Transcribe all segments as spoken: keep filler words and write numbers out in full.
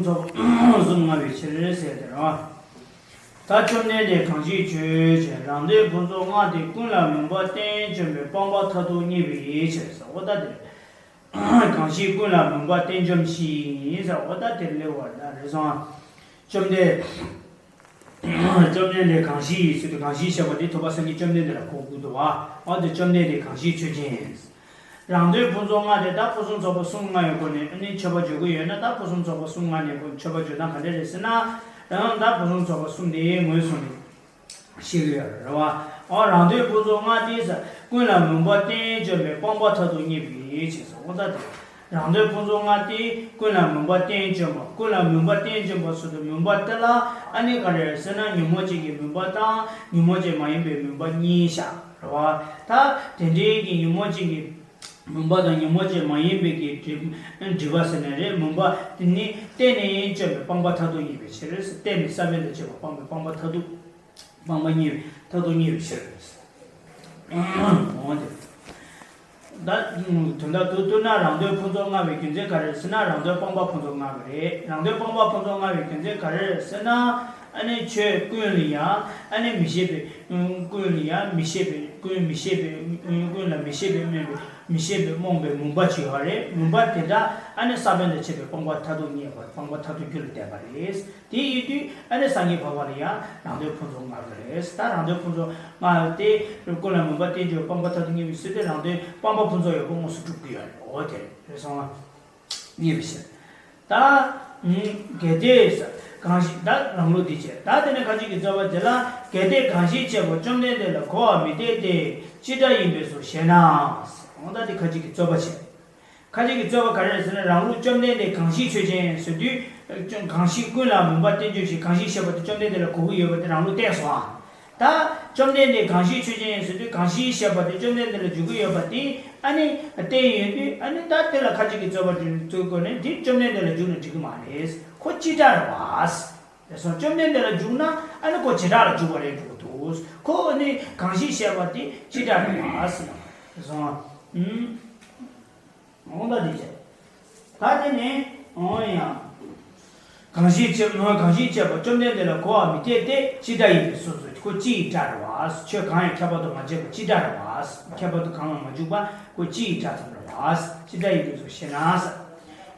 ཚོགས་གསུམ་མངའ་བའི་ཕྱིར་ཟེར་ཏེ་རེད་བ། ད་བཅོམ་ལྡན་འདས་གང་ཞིག་ཆོས་ཅན། རང་དོན་ཕུན་ཚོགས་ལྔ་སྟེ། ཀུན་ལ་མུན་པ་རྟེན་བཅོམ་པའི། སྤངས་པ་མཐར་ཐུག་བརྙེས་པའི་ཕྱིར་ཟེར། འོ་ད་དེ་གང་ཞིག་ཀུན་ལ་མུན་པ་རྟེན་འཇོམས་ཤིང་ཟེར། འོ་ད་དེ་ལེགས་པར་ད་རེ་སོང་། བཅོམ་ལྡན། བཅོམ་ལྡན་འདས་གང་ཞིག་ཟེར་དུས་གང་ཞིག་ཞེས་པ་དེ་ཐོས་པ་སངས་རྒྱས་བཅོམ་ལྡན་འདས་ལ་གོ་དགོས་འདུག་བ། འོ་དེ་བཅོམ་ལྡན་འདས་གང་ཞིག་ཆོས་ཅན། རང་དོན་ཕུན་ཚོགས་ལྔ་སྟེ། ད་ཕུན་སུམ་ཚོགས་པ་གསུམ་ལྔ་ཡོད་སྒོ་ནས་ཨ་ནི་མཆོད་པ་བརྗོད་ཀྱི་ཡོད་ན། ད་ཕུན་སུམ་ཚོགས་པ་གསུམ་ལྔ་ནས་མཆོད་པ་བརྗོད་ན་ག་འདྲ་རེད་ཟེར་ན། ཡང་ད་ཕུན་སུམ་ཚོགས་པ་གསུམ་དེ་ངོས་བཟུང་ནས་བཤད་ཀྱི་ཡོད་རེད་བ། འོ་རང་དོན་ཕུན་ཚོགས་ལྔ་སྟེ་ཟེར། ཀུན་ལ་མུན་པ་རྟེན་འཇོམས་པའི། སྤངས་པ་མཐར་ཐུག་བརྙེས་པའི་ཕྱིར་ཟེར། འོ་ད་དེ། རང་དོན་ཕུན་ཚོགས་ལྔ་སྟེ། ཀུན་ལ་མུན་པ་རྟེན་འཇོམས་པ། ཀུན་ལ་མུན་པ་རྟེན་འཇོམས་པ་ཟེར་དུས་མུན་པ་དེ་ལ་ཨ་ནི་ག་རེ་རེད་ཟེར་ན། ཉོན་མོངས་ཅན་གྱི་མུན་པ་དང་ཉོན་མོངས་ཅན་མ་ཡིན་པའི་མུན་པ་གཉིས་བཞག་རེད་བ། ད་དེ་འདྲའི་གི་ཉོན་མོངས་ཅན་གྱི་མུན་པ་དང་ཉོན་མོངས་ཅན་མ་ཡིན་པའི་གི་སྒྲིབ་སྒྲིབ་པ་ཟེར་ན་རེད། མུན་པ་དེ་ནི་རྟེན་ནས་བཅོམ་པའི། སྤངས་པ་མཐར་ཐུག་བརྙེས་པའི་ཕྱིར། རྟེན་ནི་ས་བོན་དང་བཅས་པ་སྤངས་པའི། སྤངས་པ་མཐར་ཐུག་སྤངས་པ་བརྙེས་པའི། མཐར་ཐུག་བརྙེས་པའི་ཕྱིར། འོ་དེ། ད་དོན་དག་ཏུ་བསྡུ་ན་རང་དོན་ཕུན་ཚོགས་ལྔ་བའི་རྒྱུ་མཚན་ག་རེ་རེད་ཟེར་ན། རང་དོན་སྤངས་པ་ཕུན་ཚོགས་ལྔ་བ་རེད། རང་དོན་སྤངས་པ་ཕུན་ཚོགས་ལྔ་བའི་རྒྱུ་མཚན་ག་རེ་རེད་ཟེར་ན། ཨ་ནི་ཆོས་ཀུན་ལ་ཡང་ཨ་ནི་མི་ཤེས་པའི། ཀུན་ལ་ཡང་མི་ཤེས་པའི། ཀུན་མི་ཤེས་པའི། ཀུན་ལ་མི་ཤེས་པའི་རྨོངས་པའི། མི་ཤེས་པའི་རྨོངས་པའི་མུན་པ་ཅིག་ཡོད་རེད། མུན་པ་དེ་དག་ཨ་ནི་ས་བོན་དང་བཅས་པའི་སྤངས་པ་མཐར་ཐུག་བརྙེས་པ། སྤངས་པ་མཐར་ཐུག་རྒྱུ་ལ་ལྡན་པ་རེད། དེ་ཡིན་དུས་ཨ་ནི་སངས་རྒྱས་འཕགས་པ་ལ་ཡང་རང་དོན་ཕུན་ཚོགས་ལྔ་བ་རེད། ད་རང་དོན་ཕུན་ཚོགས་ལྔ་སྟེ། ཀུན་ལ་མུན་པ་རྟེན་འཇོམས་པའི། སྤངས་པ་མཐར་ཐུག་བརྙེས་པའི་ཕྱིར་ཏེ། རང་དོན་སྤངས་པ་ཕུན་ཚོགས་ཡོད་པ་དངོས་སུ་གྲུབ་ཀྱི་ཡོད་རེད། འོ་དེ་རེད་སོང་བ། བརྙེས་པའི་ཕྱིར། ད་གལ་ཏེ་གང་ཞིག་ད་རང་ལུགས་འདི་བྱས། ད་དེ་ནས་ཁ་ཅིག་གི་རྩོད་པ་དེ་ལ། གལ་ཏེ་གང་ཞིག་ཅེས་པ་བཅོམ་ལྡན་འདས་ལ་གོ་བར་མི་འཐད་དེ། ཅི་འདྲ་ཡིན་པས་སོ་ཞེ་ན། འོ་ད་དེ་ཁ་ཅིག་གི་རྩོད་པ་བྱས། ཁ་ཅིག་གི་རྩོད་པ་ག་རེ་རེད་ཟེར་ན། རང་ལུགས་བཅོམ་ལྡན་འདས་གང་ཞིག་ཆོས་ཅན་ཟེར་དུས། གང་ཞིག་ཀུན་ལ་མུན་པ་རྟེན་འཇོམས་ཤིང་། གང་ཞིག་ཞེས་པ་དེ་བཅོམ་ལྡན་འདས་ལ་གོ་གི་ཡོད་པ་དེ་རང་ལུགས་བསྟན་སོང་ཨ། ད་བཅོམ་ལྡན་འདས་གང་ཞིག་ཆོས་ཅན་ཟེར་དུས། གང་ཞིག་ཞེས་པ་དེ་བཅོམ་ལྡན་འདས་ལ་འཇུག་གི་ཡོད་པ་དེ་ཨ་ནི་བསྟན་ཡོད་དུས། ཨ་ནི་ད་དེ་ལ་ཁ་ཅིག་གི་རྩོད་པ་འདི་ཚོའི་སྒོ་ནས་དེ་བཅོམ་ལྡན་འདས་ལ་འཇུག་ན་འགྲིག་གི་མ་རེད། ཁོ་བྱེ་བྲག་རེད་བ། རེད་སོང་། བཅོམ་ལྡན་འདས་ལ་འཇུག་ན་ཨ་ནི་ཁོ་བྱེ་བྲག་ལ་འཇུག་པ་རེད་འགྲོ་གི་འདུག་ཁོ་ཨ་ནི་གང་ཞིག་ཞེས་པ་དེ་བྱེ་བྲག་རེད་བ། རེད་སོང་། ཨུམ། འོང་ད་དེ་བྱས། ད་དེ་ནས་འོང་ཡང་། གང་ཞིག་ཅེས། གང་ཞིག་ཅེས་པ་བཅོམ་ལྡན་འདས་ལ་གོ་བར་མི་འཐད་དེ། ཅི་འདྲ་ཡིན་པས་སོ་སོ། ཁོ་སྤྱི་ཡི་སྒྲ་རེད་བ། ཆོས་གང་ཡང་ཁྱད་པར་དུ་མ་བྱས་པ་སྤྱི་སྒྲ་རེད་བ། ཁྱད་པར་དུ་གང་ཡང་མ་འཇུག་པ་ཁོ་སྤྱི་ཡི་སྒྲ་ཙམ་རེད་བ། ཅི་འདྲ་ཡིན་པས་སོ་ཞེ་ན།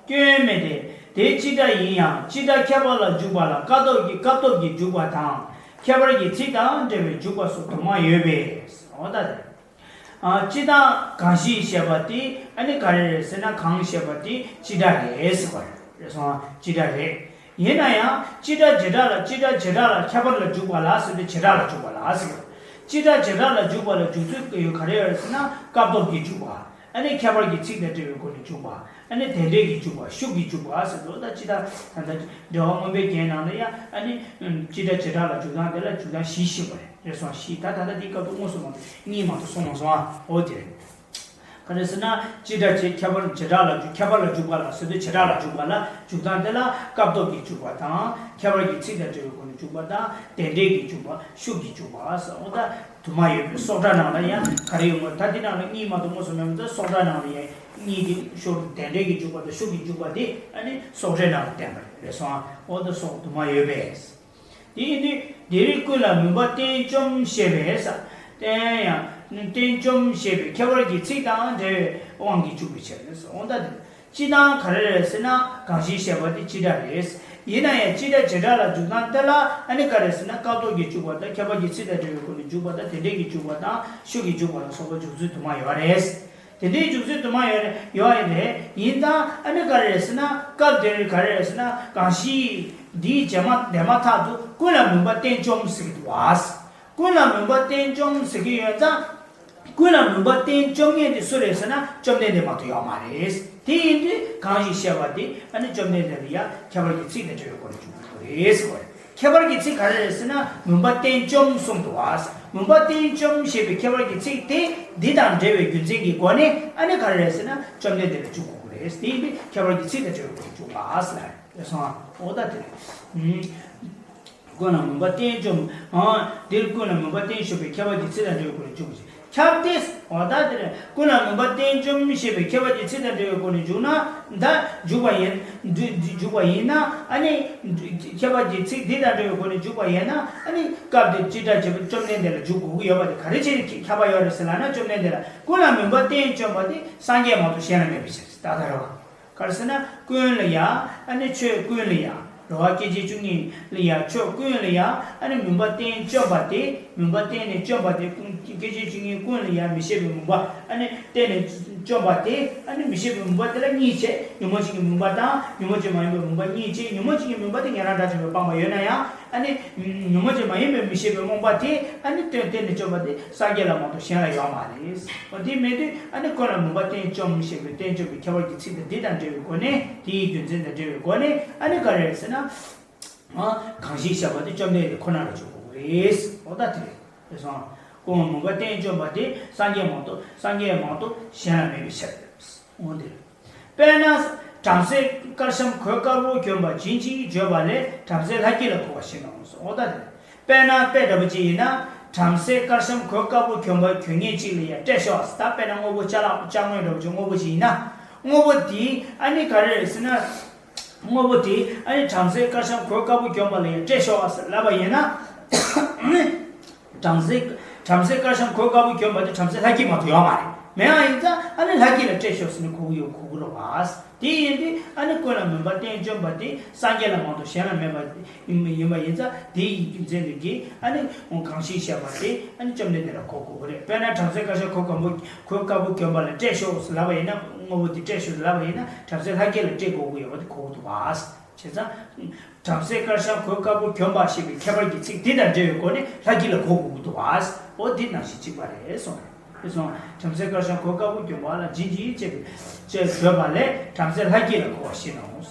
སྐྱོན་མེད་དེ། དེ་སྤྱི་སྒྲ་ཡིན་ཡང་སྤྱི་སྒྲ་ཁྱད་པར་ལ་འཇུག་པ་ལ་སྐབས་ཐོབ་ཀྱི། སྐབས་ཐོབ་ཀྱིས་འཇུག་པ་དང་། ཁྱད་པར་གྱི་ཚིག་དང་འབྲེལ་བའི་འཇུག་པ་སོགས་དུ་མ་ཡོད་པས། འོ་ད་དེ། ཨ། སྤྱི་དང་གང་ཞིག་ཞེས་པ་དེ་ཨ་ནི་ག་རེ་རེད་ཟེར་ན། གང་ཞེས་པ་དེ་སྤྱི་སྒྲ་རེད་ཟེར་བ་རེད། རེད་སོང་། སྤྱི་སྒྲ་རེད། ཡིན་ན་ཡང་སྤྱི་སྒྲ་བྱེ་བྲག་ལ། སྤྱི་སྒྲ་བྱེ་བྲག་ལ་ཁྱད་པར་ལ་འཇུག་པ་ལ་ཟེར་དུས་བྱེ་བྲག་ལ་འཇུག་པ་ལ་ཟེར་བ་རེད། སྤྱི་སྒྲ་བྱེ་བྲག་ལ་འཇུག་པ་ལ་འཇུག་ཚུལ་ག་རེ་ཡོད་རེད་ཟེར་ན། སྐབས་ཐོབ་ཀྱིས་འཇུག་པ། ཨ་ནི་ཁྱད་པར་གྱི་ཚིག་དང་འབྲེལ་བའི་སྒོ་ནས་འཇུག་པ། ཨ་ནི་དེ་འབྲེལ་གྱིས་འཇུག་པ། ཤུགས་ཀྱིས་འཇུག་པ་ཟེར་དུས། ད་སྤྱི་དང་ད་ལྟ་འགྲེལ་པ་མངོན་པའི་རྒྱན་ནང་ལ་ཡང་ཨ་ནི་སྤྱི་སྒྲ་བྱེ་བྲག་ལ་འཇུག་སྟངས་དེ་ལ་འཇུག་སྟངས་བཞི་བཤད་པ་རེད། རེད་སོང་། བཞི། ད་ད་ལྟ་འདི་སྐབས་དུ་དངོས་སུ་མ་གཏོགས་གཉིས་མ་གཏོགས་གསུངས་མ་སོང་ཨ། འོ་དེ་རེད། ག་རེ་ཟེར་ན། སྤྱི་སྒྲ་བྱེ། ཁྱད་པར་བྱེ་བྲག་ལ་འཇུག་ཁྱད་པར་ལ་འཇུག་པ་ལ་ཟེར་དུས་བྱེ་བྲག་ལ་འཇུག་པ་ལ་འཇུག་སྟངས་དེ་ལ་སྐབས་ཐོབ་ཀྱིས་འཇུག་པ་དང་། ཁྱད་པར་གྱི་ཚིག་དང་འབྲེལ་བའི་སྒོ་ནས་འཇུག་པ་དང་། དེ་འབྲེལ་གྱིས་འཇུག་པ། ཤུགས་ཀྱིས་འཇུག་པ་ཟེར། འོ་ད་དུ་མ་ཡོད་པའི་སོགས་སྒྲ་ནང་ལ་ཡང་ག་རེ་ཡོང་གི། ད་འདི་ནང་ལ་གཉིས་མ་གཏོགས་དངོས་སུ་མེད་པ་ཚོ་སོགས་སྒྲ་ནང་ལ་ཡང་གཉིས་ཀྱི་ཤོར། དེ་འབྲེལ་གྱིས་འཇུག་པ་དང་ཤུགས་ཀྱིས་འཇུག་པ་དེ་ཨ་ནི་སོགས་སྒྲའི་ནང་ལ་བསྟན་པ་རེད། རེད་སོང་ཨ། འོ་ད་སོགས་དུ་མ་ཡོད་པས། དེ་ཡིན་དུས་འདིར་ཀུན་ལ་མུན་པ་རྟེན་འཇོམས་ཞེས་པས་ཟེར། རྟེན་ཡང་རྟེན་འཇོམས་ཞེས་པའི་ཁྱད་པར་གྱི་ཚིག་དང་འབྲེལ་བའི་དབང་གིས་འཇུག་པའི་ཕྱིར་ཟེར། འོ་ད་དེ་སྤྱི་དང་ག་རེ་རེད་ཟེར་ན། གང་ཞིག་ཞེས་པ་དེ་སྤྱི་སྒྲ་རེད། ཡིན་ན་ཡང་སྤྱི་སྒྲ་བྱེ་བྲག་ལ་འཇུག་སྟངས་དེ་ལ་ཨ་ནི་ག་རེ་ཟེར་ན། སྐབས་ཐོབ་ཀྱིས་འཇུག་པ་དང་། ཁྱད་པར་གྱི་ཚིག་དང་འབྲེལ་བའི་སྒོ་ནས་འཇུག་པ་དང་། དེ་འབྲེལ་གྱིས་འཇུག་པ་དང་། ཤུགས་ཀྱིས་འཇུག་པ་ལ་སོགས་པ་འཇུག་ཚུལ་དུ་མ་ཡོད་རེད། དེ་འདྲའི་འཇུག་ཚུལ་དུ་མ་ཡོད་རེད། ཡོད་ཡིན་རེད། ཡིན་ཙང་ཨ་ནི་ག་རེ་རེད་ཟེར་ན། སྐབས་དེར་ག་རེ་རེད་ཟེར་ན། གང་ཞིག་འདིའི་རྗེས་མ་འདས་མ་ཐག་ཏུ་ཀུན་ལ་མུན་པ་རྟེན་འཇོམས་ཟེར་གྱི་འདུག་བ། ཀུན་ལ་མུན་པ་རྟེན་འཇོམས་ཟེར་གྱི་ཡོད་ཙང་། ཀུན་ལ་མུན་པ་རྟེན་འཇོམས་མཁན་དེ་སུ་རེད་ཟེར་ན། བཅོམ་ལྡན་འདས་མ་གཏོགས་ཡོད་མ་རེད། དེ་ཡིན་དུས་གང་ཞིག་ཞེས་པ་དེ་ཨ་ནི་བཅོམ་ལྡན་འདས་ལ་ཡང་ཁྱད་པར་གྱི་ཚིག་དང་འབྲེལ་བའི་སྒོ་ནས་འཇུག་དགོས་རེད་ཟེར་བ་རེད། ཁྱད་པར་གྱི་ཚིག་ག་རེ་རེད་ཟེར་ན། མུན་པ་རྟེན་འཇོམས་གསུངས་འདུག་བ། མུན་པ་རྟེན་འཇོམས་ཞེས་པའི་ཁྱད་པར་གྱི་ཚིག་དེ་འདི་དང་འབྲེལ་བའི་རྒྱུ་མཚན་གྱི་སྒོ་ནས་ཨ་ནི་ག་རེ་རེད་ཟེར་ན། བཅོམ་ལྡན་འདས་ལ་འཇུག་དགོས་ཀྱི་རེད། དེ་ཡིན་དུས་ཁྱད་པར་གྱི་ཚིག་དང་འབྲེལ་བའི་སྒོ་ནས་འཇུག་པ་ཟེར་རེད་སོང་། འོ་ད་དེ་རེད། ཀུན་ལ་མུན་པ་རྟེན་འཇོམས། ཨང་། འདིར་ཀུན་ལ་མུན་པ་རྟེན་ཞེས་པའི་ཁྱད་པར་གྱི་ཚིག་དང་འབྲེལ་བའི་སྒོ་ནས་འཇུག་པའི་ཕྱིར། ཁྱབ་སྟེ། འོ་ད་དེ་ནས་ཀུན་ལ་མུན་པ་གཏན་བཅོམ་ཞེས་པའི་ཁྱད་པར་གྱི་ཚིག་དང་འབྲེལ་བའི་སྒོ་ནས་འཇུག་ན། ད་འཇུག་པ་ཡིན། འཇུག་པ་ཡིན་ན། ཨ་ནི་ཁྱད་པར་གྱི་ཚིག་འདི་དང་འབྲེལ་བའི་སྒོ་ནས་འཇུག་པ་ཡིན་ན། ཨ་ནི་སྐབས་དེར་ཅི་སྒྲ་བྱེད་པ་བཅོམ་ལྡན་འདས་ལ་འཇུག་དགོས་ཀྱི་ཡོད་པ་དེ་ག་རེ་བྱས་ནས་ཁྱབ་པ་ཡོད་རེད་ཟེར་ལབ་ན། བཅོམ་ལྡན་འདས་ལ་ཀུན་ལ་མུན་པ་གཏན་བཅོམ་པ་དེ་སངས་རྒྱས་མ་གཏོགས་གཞན་ལ་མེད་པའི་ཕྱིར། ད་ལྟ་རེད་བ། ག་རེ་ཟེར་ན། ཀུན་ལ་ཡ། ཨ་ནི་ཆོས་ཀུན་ལ་ཡ། རེད་བ། སྐྱེ་མཆེད་བཅུ་གཉིས་ལ་ཡ། ཆོས་ཀུན་ལ་ཡ། ཨ་ནི་མུན་པ་གཏན་བཅོམ་པ་དེ། མུན་པ་གཏན་ནས་བཅོམ་པ་དེ། ཀུན། སྐྱེ་མཆེད་བཅུ་གཉིས་ཀུན་ལ་ཡ་མི་ཤེས་པའི་མུན་པ། ཨ་ནི་གཏན་ནས་བཅོམ་པ་དེ། ཨ་ནི་མི་ཤེས་པའི་མུན་པ་དེ་ལ་གཉིས་བྱས། ཉོན་མོངས་ཅན་གྱི་མུན་པ་དང་ཉོན་མོངས་ཅན་མ་ཡིན་པའི་མུན་པ་གཉིས་བྱས། ཉོན་མོངས་ཅན་གྱི་མུན་པ་དེ་ཉན་རང་དགྲ་བཅོམ་པས་སྤངས་པ་ཡོད་ན་ཡང་། ཨ་ནི་ཉོན་མོངས་ཅན་མ་ཡིན་པའི་མི་ཤེས་པའི་རྨོངས་པ་དེ། ཨ་ནི་དོན་གཏན་ནས་བཅོམ་པ་དེ་སངས་རྒྱས་ལ་མ་གཏོགས་གཞན་ལ་ཡོད་མ་རེད། འོ་དེ་མེད་དུས། ཨ་ནི་ཀུན་ལ་མུན་པ་གཏན་བཅོམ་ཞེས་པའི་གཏན་བཅོམ་པའི་ཁྱད་པར་གྱི་ཚིག་དང་འདི་དང་འབྲེལ་བའི་སྒོ་ནས། དེའི་རྒྱུ་མཚན་དང་འབྲེལ་བའི་སྒོ་ནས། ཨ་ནི་ག་རེ་རེད་ཟེར་ན། ཨ། གང་ཞིག་བཤད་པ་དེ་བཅོམ་ལྡན་འདས་ཁོ་ན་ལ་འཇུག་དགོས་ཀྱི་རེད། འོ་ད་དེ་རེད། རེད་སོང་། ཀུན་ལ་མུན་པ་གཏན་བཅོམ་པ་དེ་སངས་རྒྱས་མ་གཏོགས། སངས་རྒྱས་མ་གཏོགས་གཞན་ལ་མེད་པའི་ཕྱིར། འོ་དེ་རེད། དཔེར་ན། བྲམ་ཟེ་དཀར་ཤམ་གོས་དཀར་པོ་གྱོན་པ་བྱིན་ཅིག་བརྗོད་པ་ལས། བྲམ་ཟེ་ལྷ་སྐྱིད་ལ་གོ་བར་བྱེད་ནོ། འོ་ད་དེ་རེད། དཔེར་ན། དཔེ་འདྲ་པོ་ཅིག་ཡིན་ན། བྲམ་ཟེ་དཀར་ཤམ་གོས་དཀར་པོ་གྱོན་པ་གྱོན་མཁན་ཅིག་ལ་ཡ་སྤྲད་ཤོག་ཟེར། ད་དཔེར་ན་དངོས་པོ་ཅ་ལག་ཅ་དངོས་འདྲ་པོ་ཅིག་དངོས་པོ་ཅིག་ཡིན་ན། དངོས་པོ་དེ་ཨ་ནི་ག་རེ་རེད་ཟེར་ན། དངོས་པོ་དེ་ཨ་ནི་བྲམ་ཟེ་དཀར་ཤམ་གོས་དཀར་པོ་གྱོན་པ་ལ་ཡ་སྤྲད་ཤོག་ཟེར་ལབ་པ་ཡིན་ན། བྲམ་ཟེ། བྲམ་ཟེ་དཀར་ཤམ་གོས་དཀར་པོ་གྱོན་པ་དེ་བྲམ་ཟེ་ལྷ་སྐྱིད་མ་གཏོགས་ཡོད་མ་རེད། མེད་པ་ཡིན་ཙང་ཨ་ནི་ལྷ་སྐྱིད་ལ་སྤྲད་ཤོག་ཟེར་ནས་གོ་གི་ཡོད། གོ་གི་རེད་བ། དེ་ཡིན་དུས་ཨ་ནི་ཀུན་ལ་མུན་པ་གཏན་བཅོམ་པ་དེ་སངས་རྒྱས་ལ་མ་གཏོགས་གཞན་ལ་མེད་པ་ཡིན། ཡིན་པ་ཡིན་ཙང་དེ་ཡི་རྒྱུ་མཚན་དེ་གིས་ཨ་ནི་གང་ཞིག་བཤད་པ་དེ་ཨ་ནི་བཅོམ་ལྡན་འདས་ལ་གོ་དགོས་ཀྱི་རེད། དཔེར་ན། བྲམ་ཟེ་དཀར་ཤམ་གོས་དཀར་པོ། གོས་དཀར་པོ་གྱོན་པ་ལ་སྤྲད་ཤོག་ཟེར་ལབ་པ་ཡིན་ན། དངོས་པོ་དེ་སྤྲད་ཤོག་ཟེར་ལབ་པ་ཡིན་ན། བྲམ་ཟེ་ལྷ་སྐྱིད་ལ་སྤྲད་དགོས་ཀྱི་ཡོད་པ་དེ་གོ་གི་འདུག་བ། བྱས་ཙང་། བྲམ་ཟེ་དཀར་ཤམ་གོས་དཀར་པོ་གྱོན་པ་ཞེས་པའི་ཁྱད་པར་གྱི་ཚིག་འདི་དང་འབྲེལ་བའི་སྒོ་ནས་ལྷ་སྐྱིད་ལ་གོ་དགོས་ཀྱི་འདུག་བ། འོ་འདི་ནང་བཞིན་གཅིག་པ་རེད་གསུངས། རེད་སོང་། བྲམ་ཟེ་དཀར་ཤམ་གོས་དཀར་པོ་གྱོན་པ་ལ་བྱིན་ཅིག་ཅེས་པའི་ཅེས་བརྗོད་པ་ལས། བྲམ་ཟེ་ལྷ་སྐྱིད་ལ་གོ་བར་བྱེད་ནོ། ཨུམ།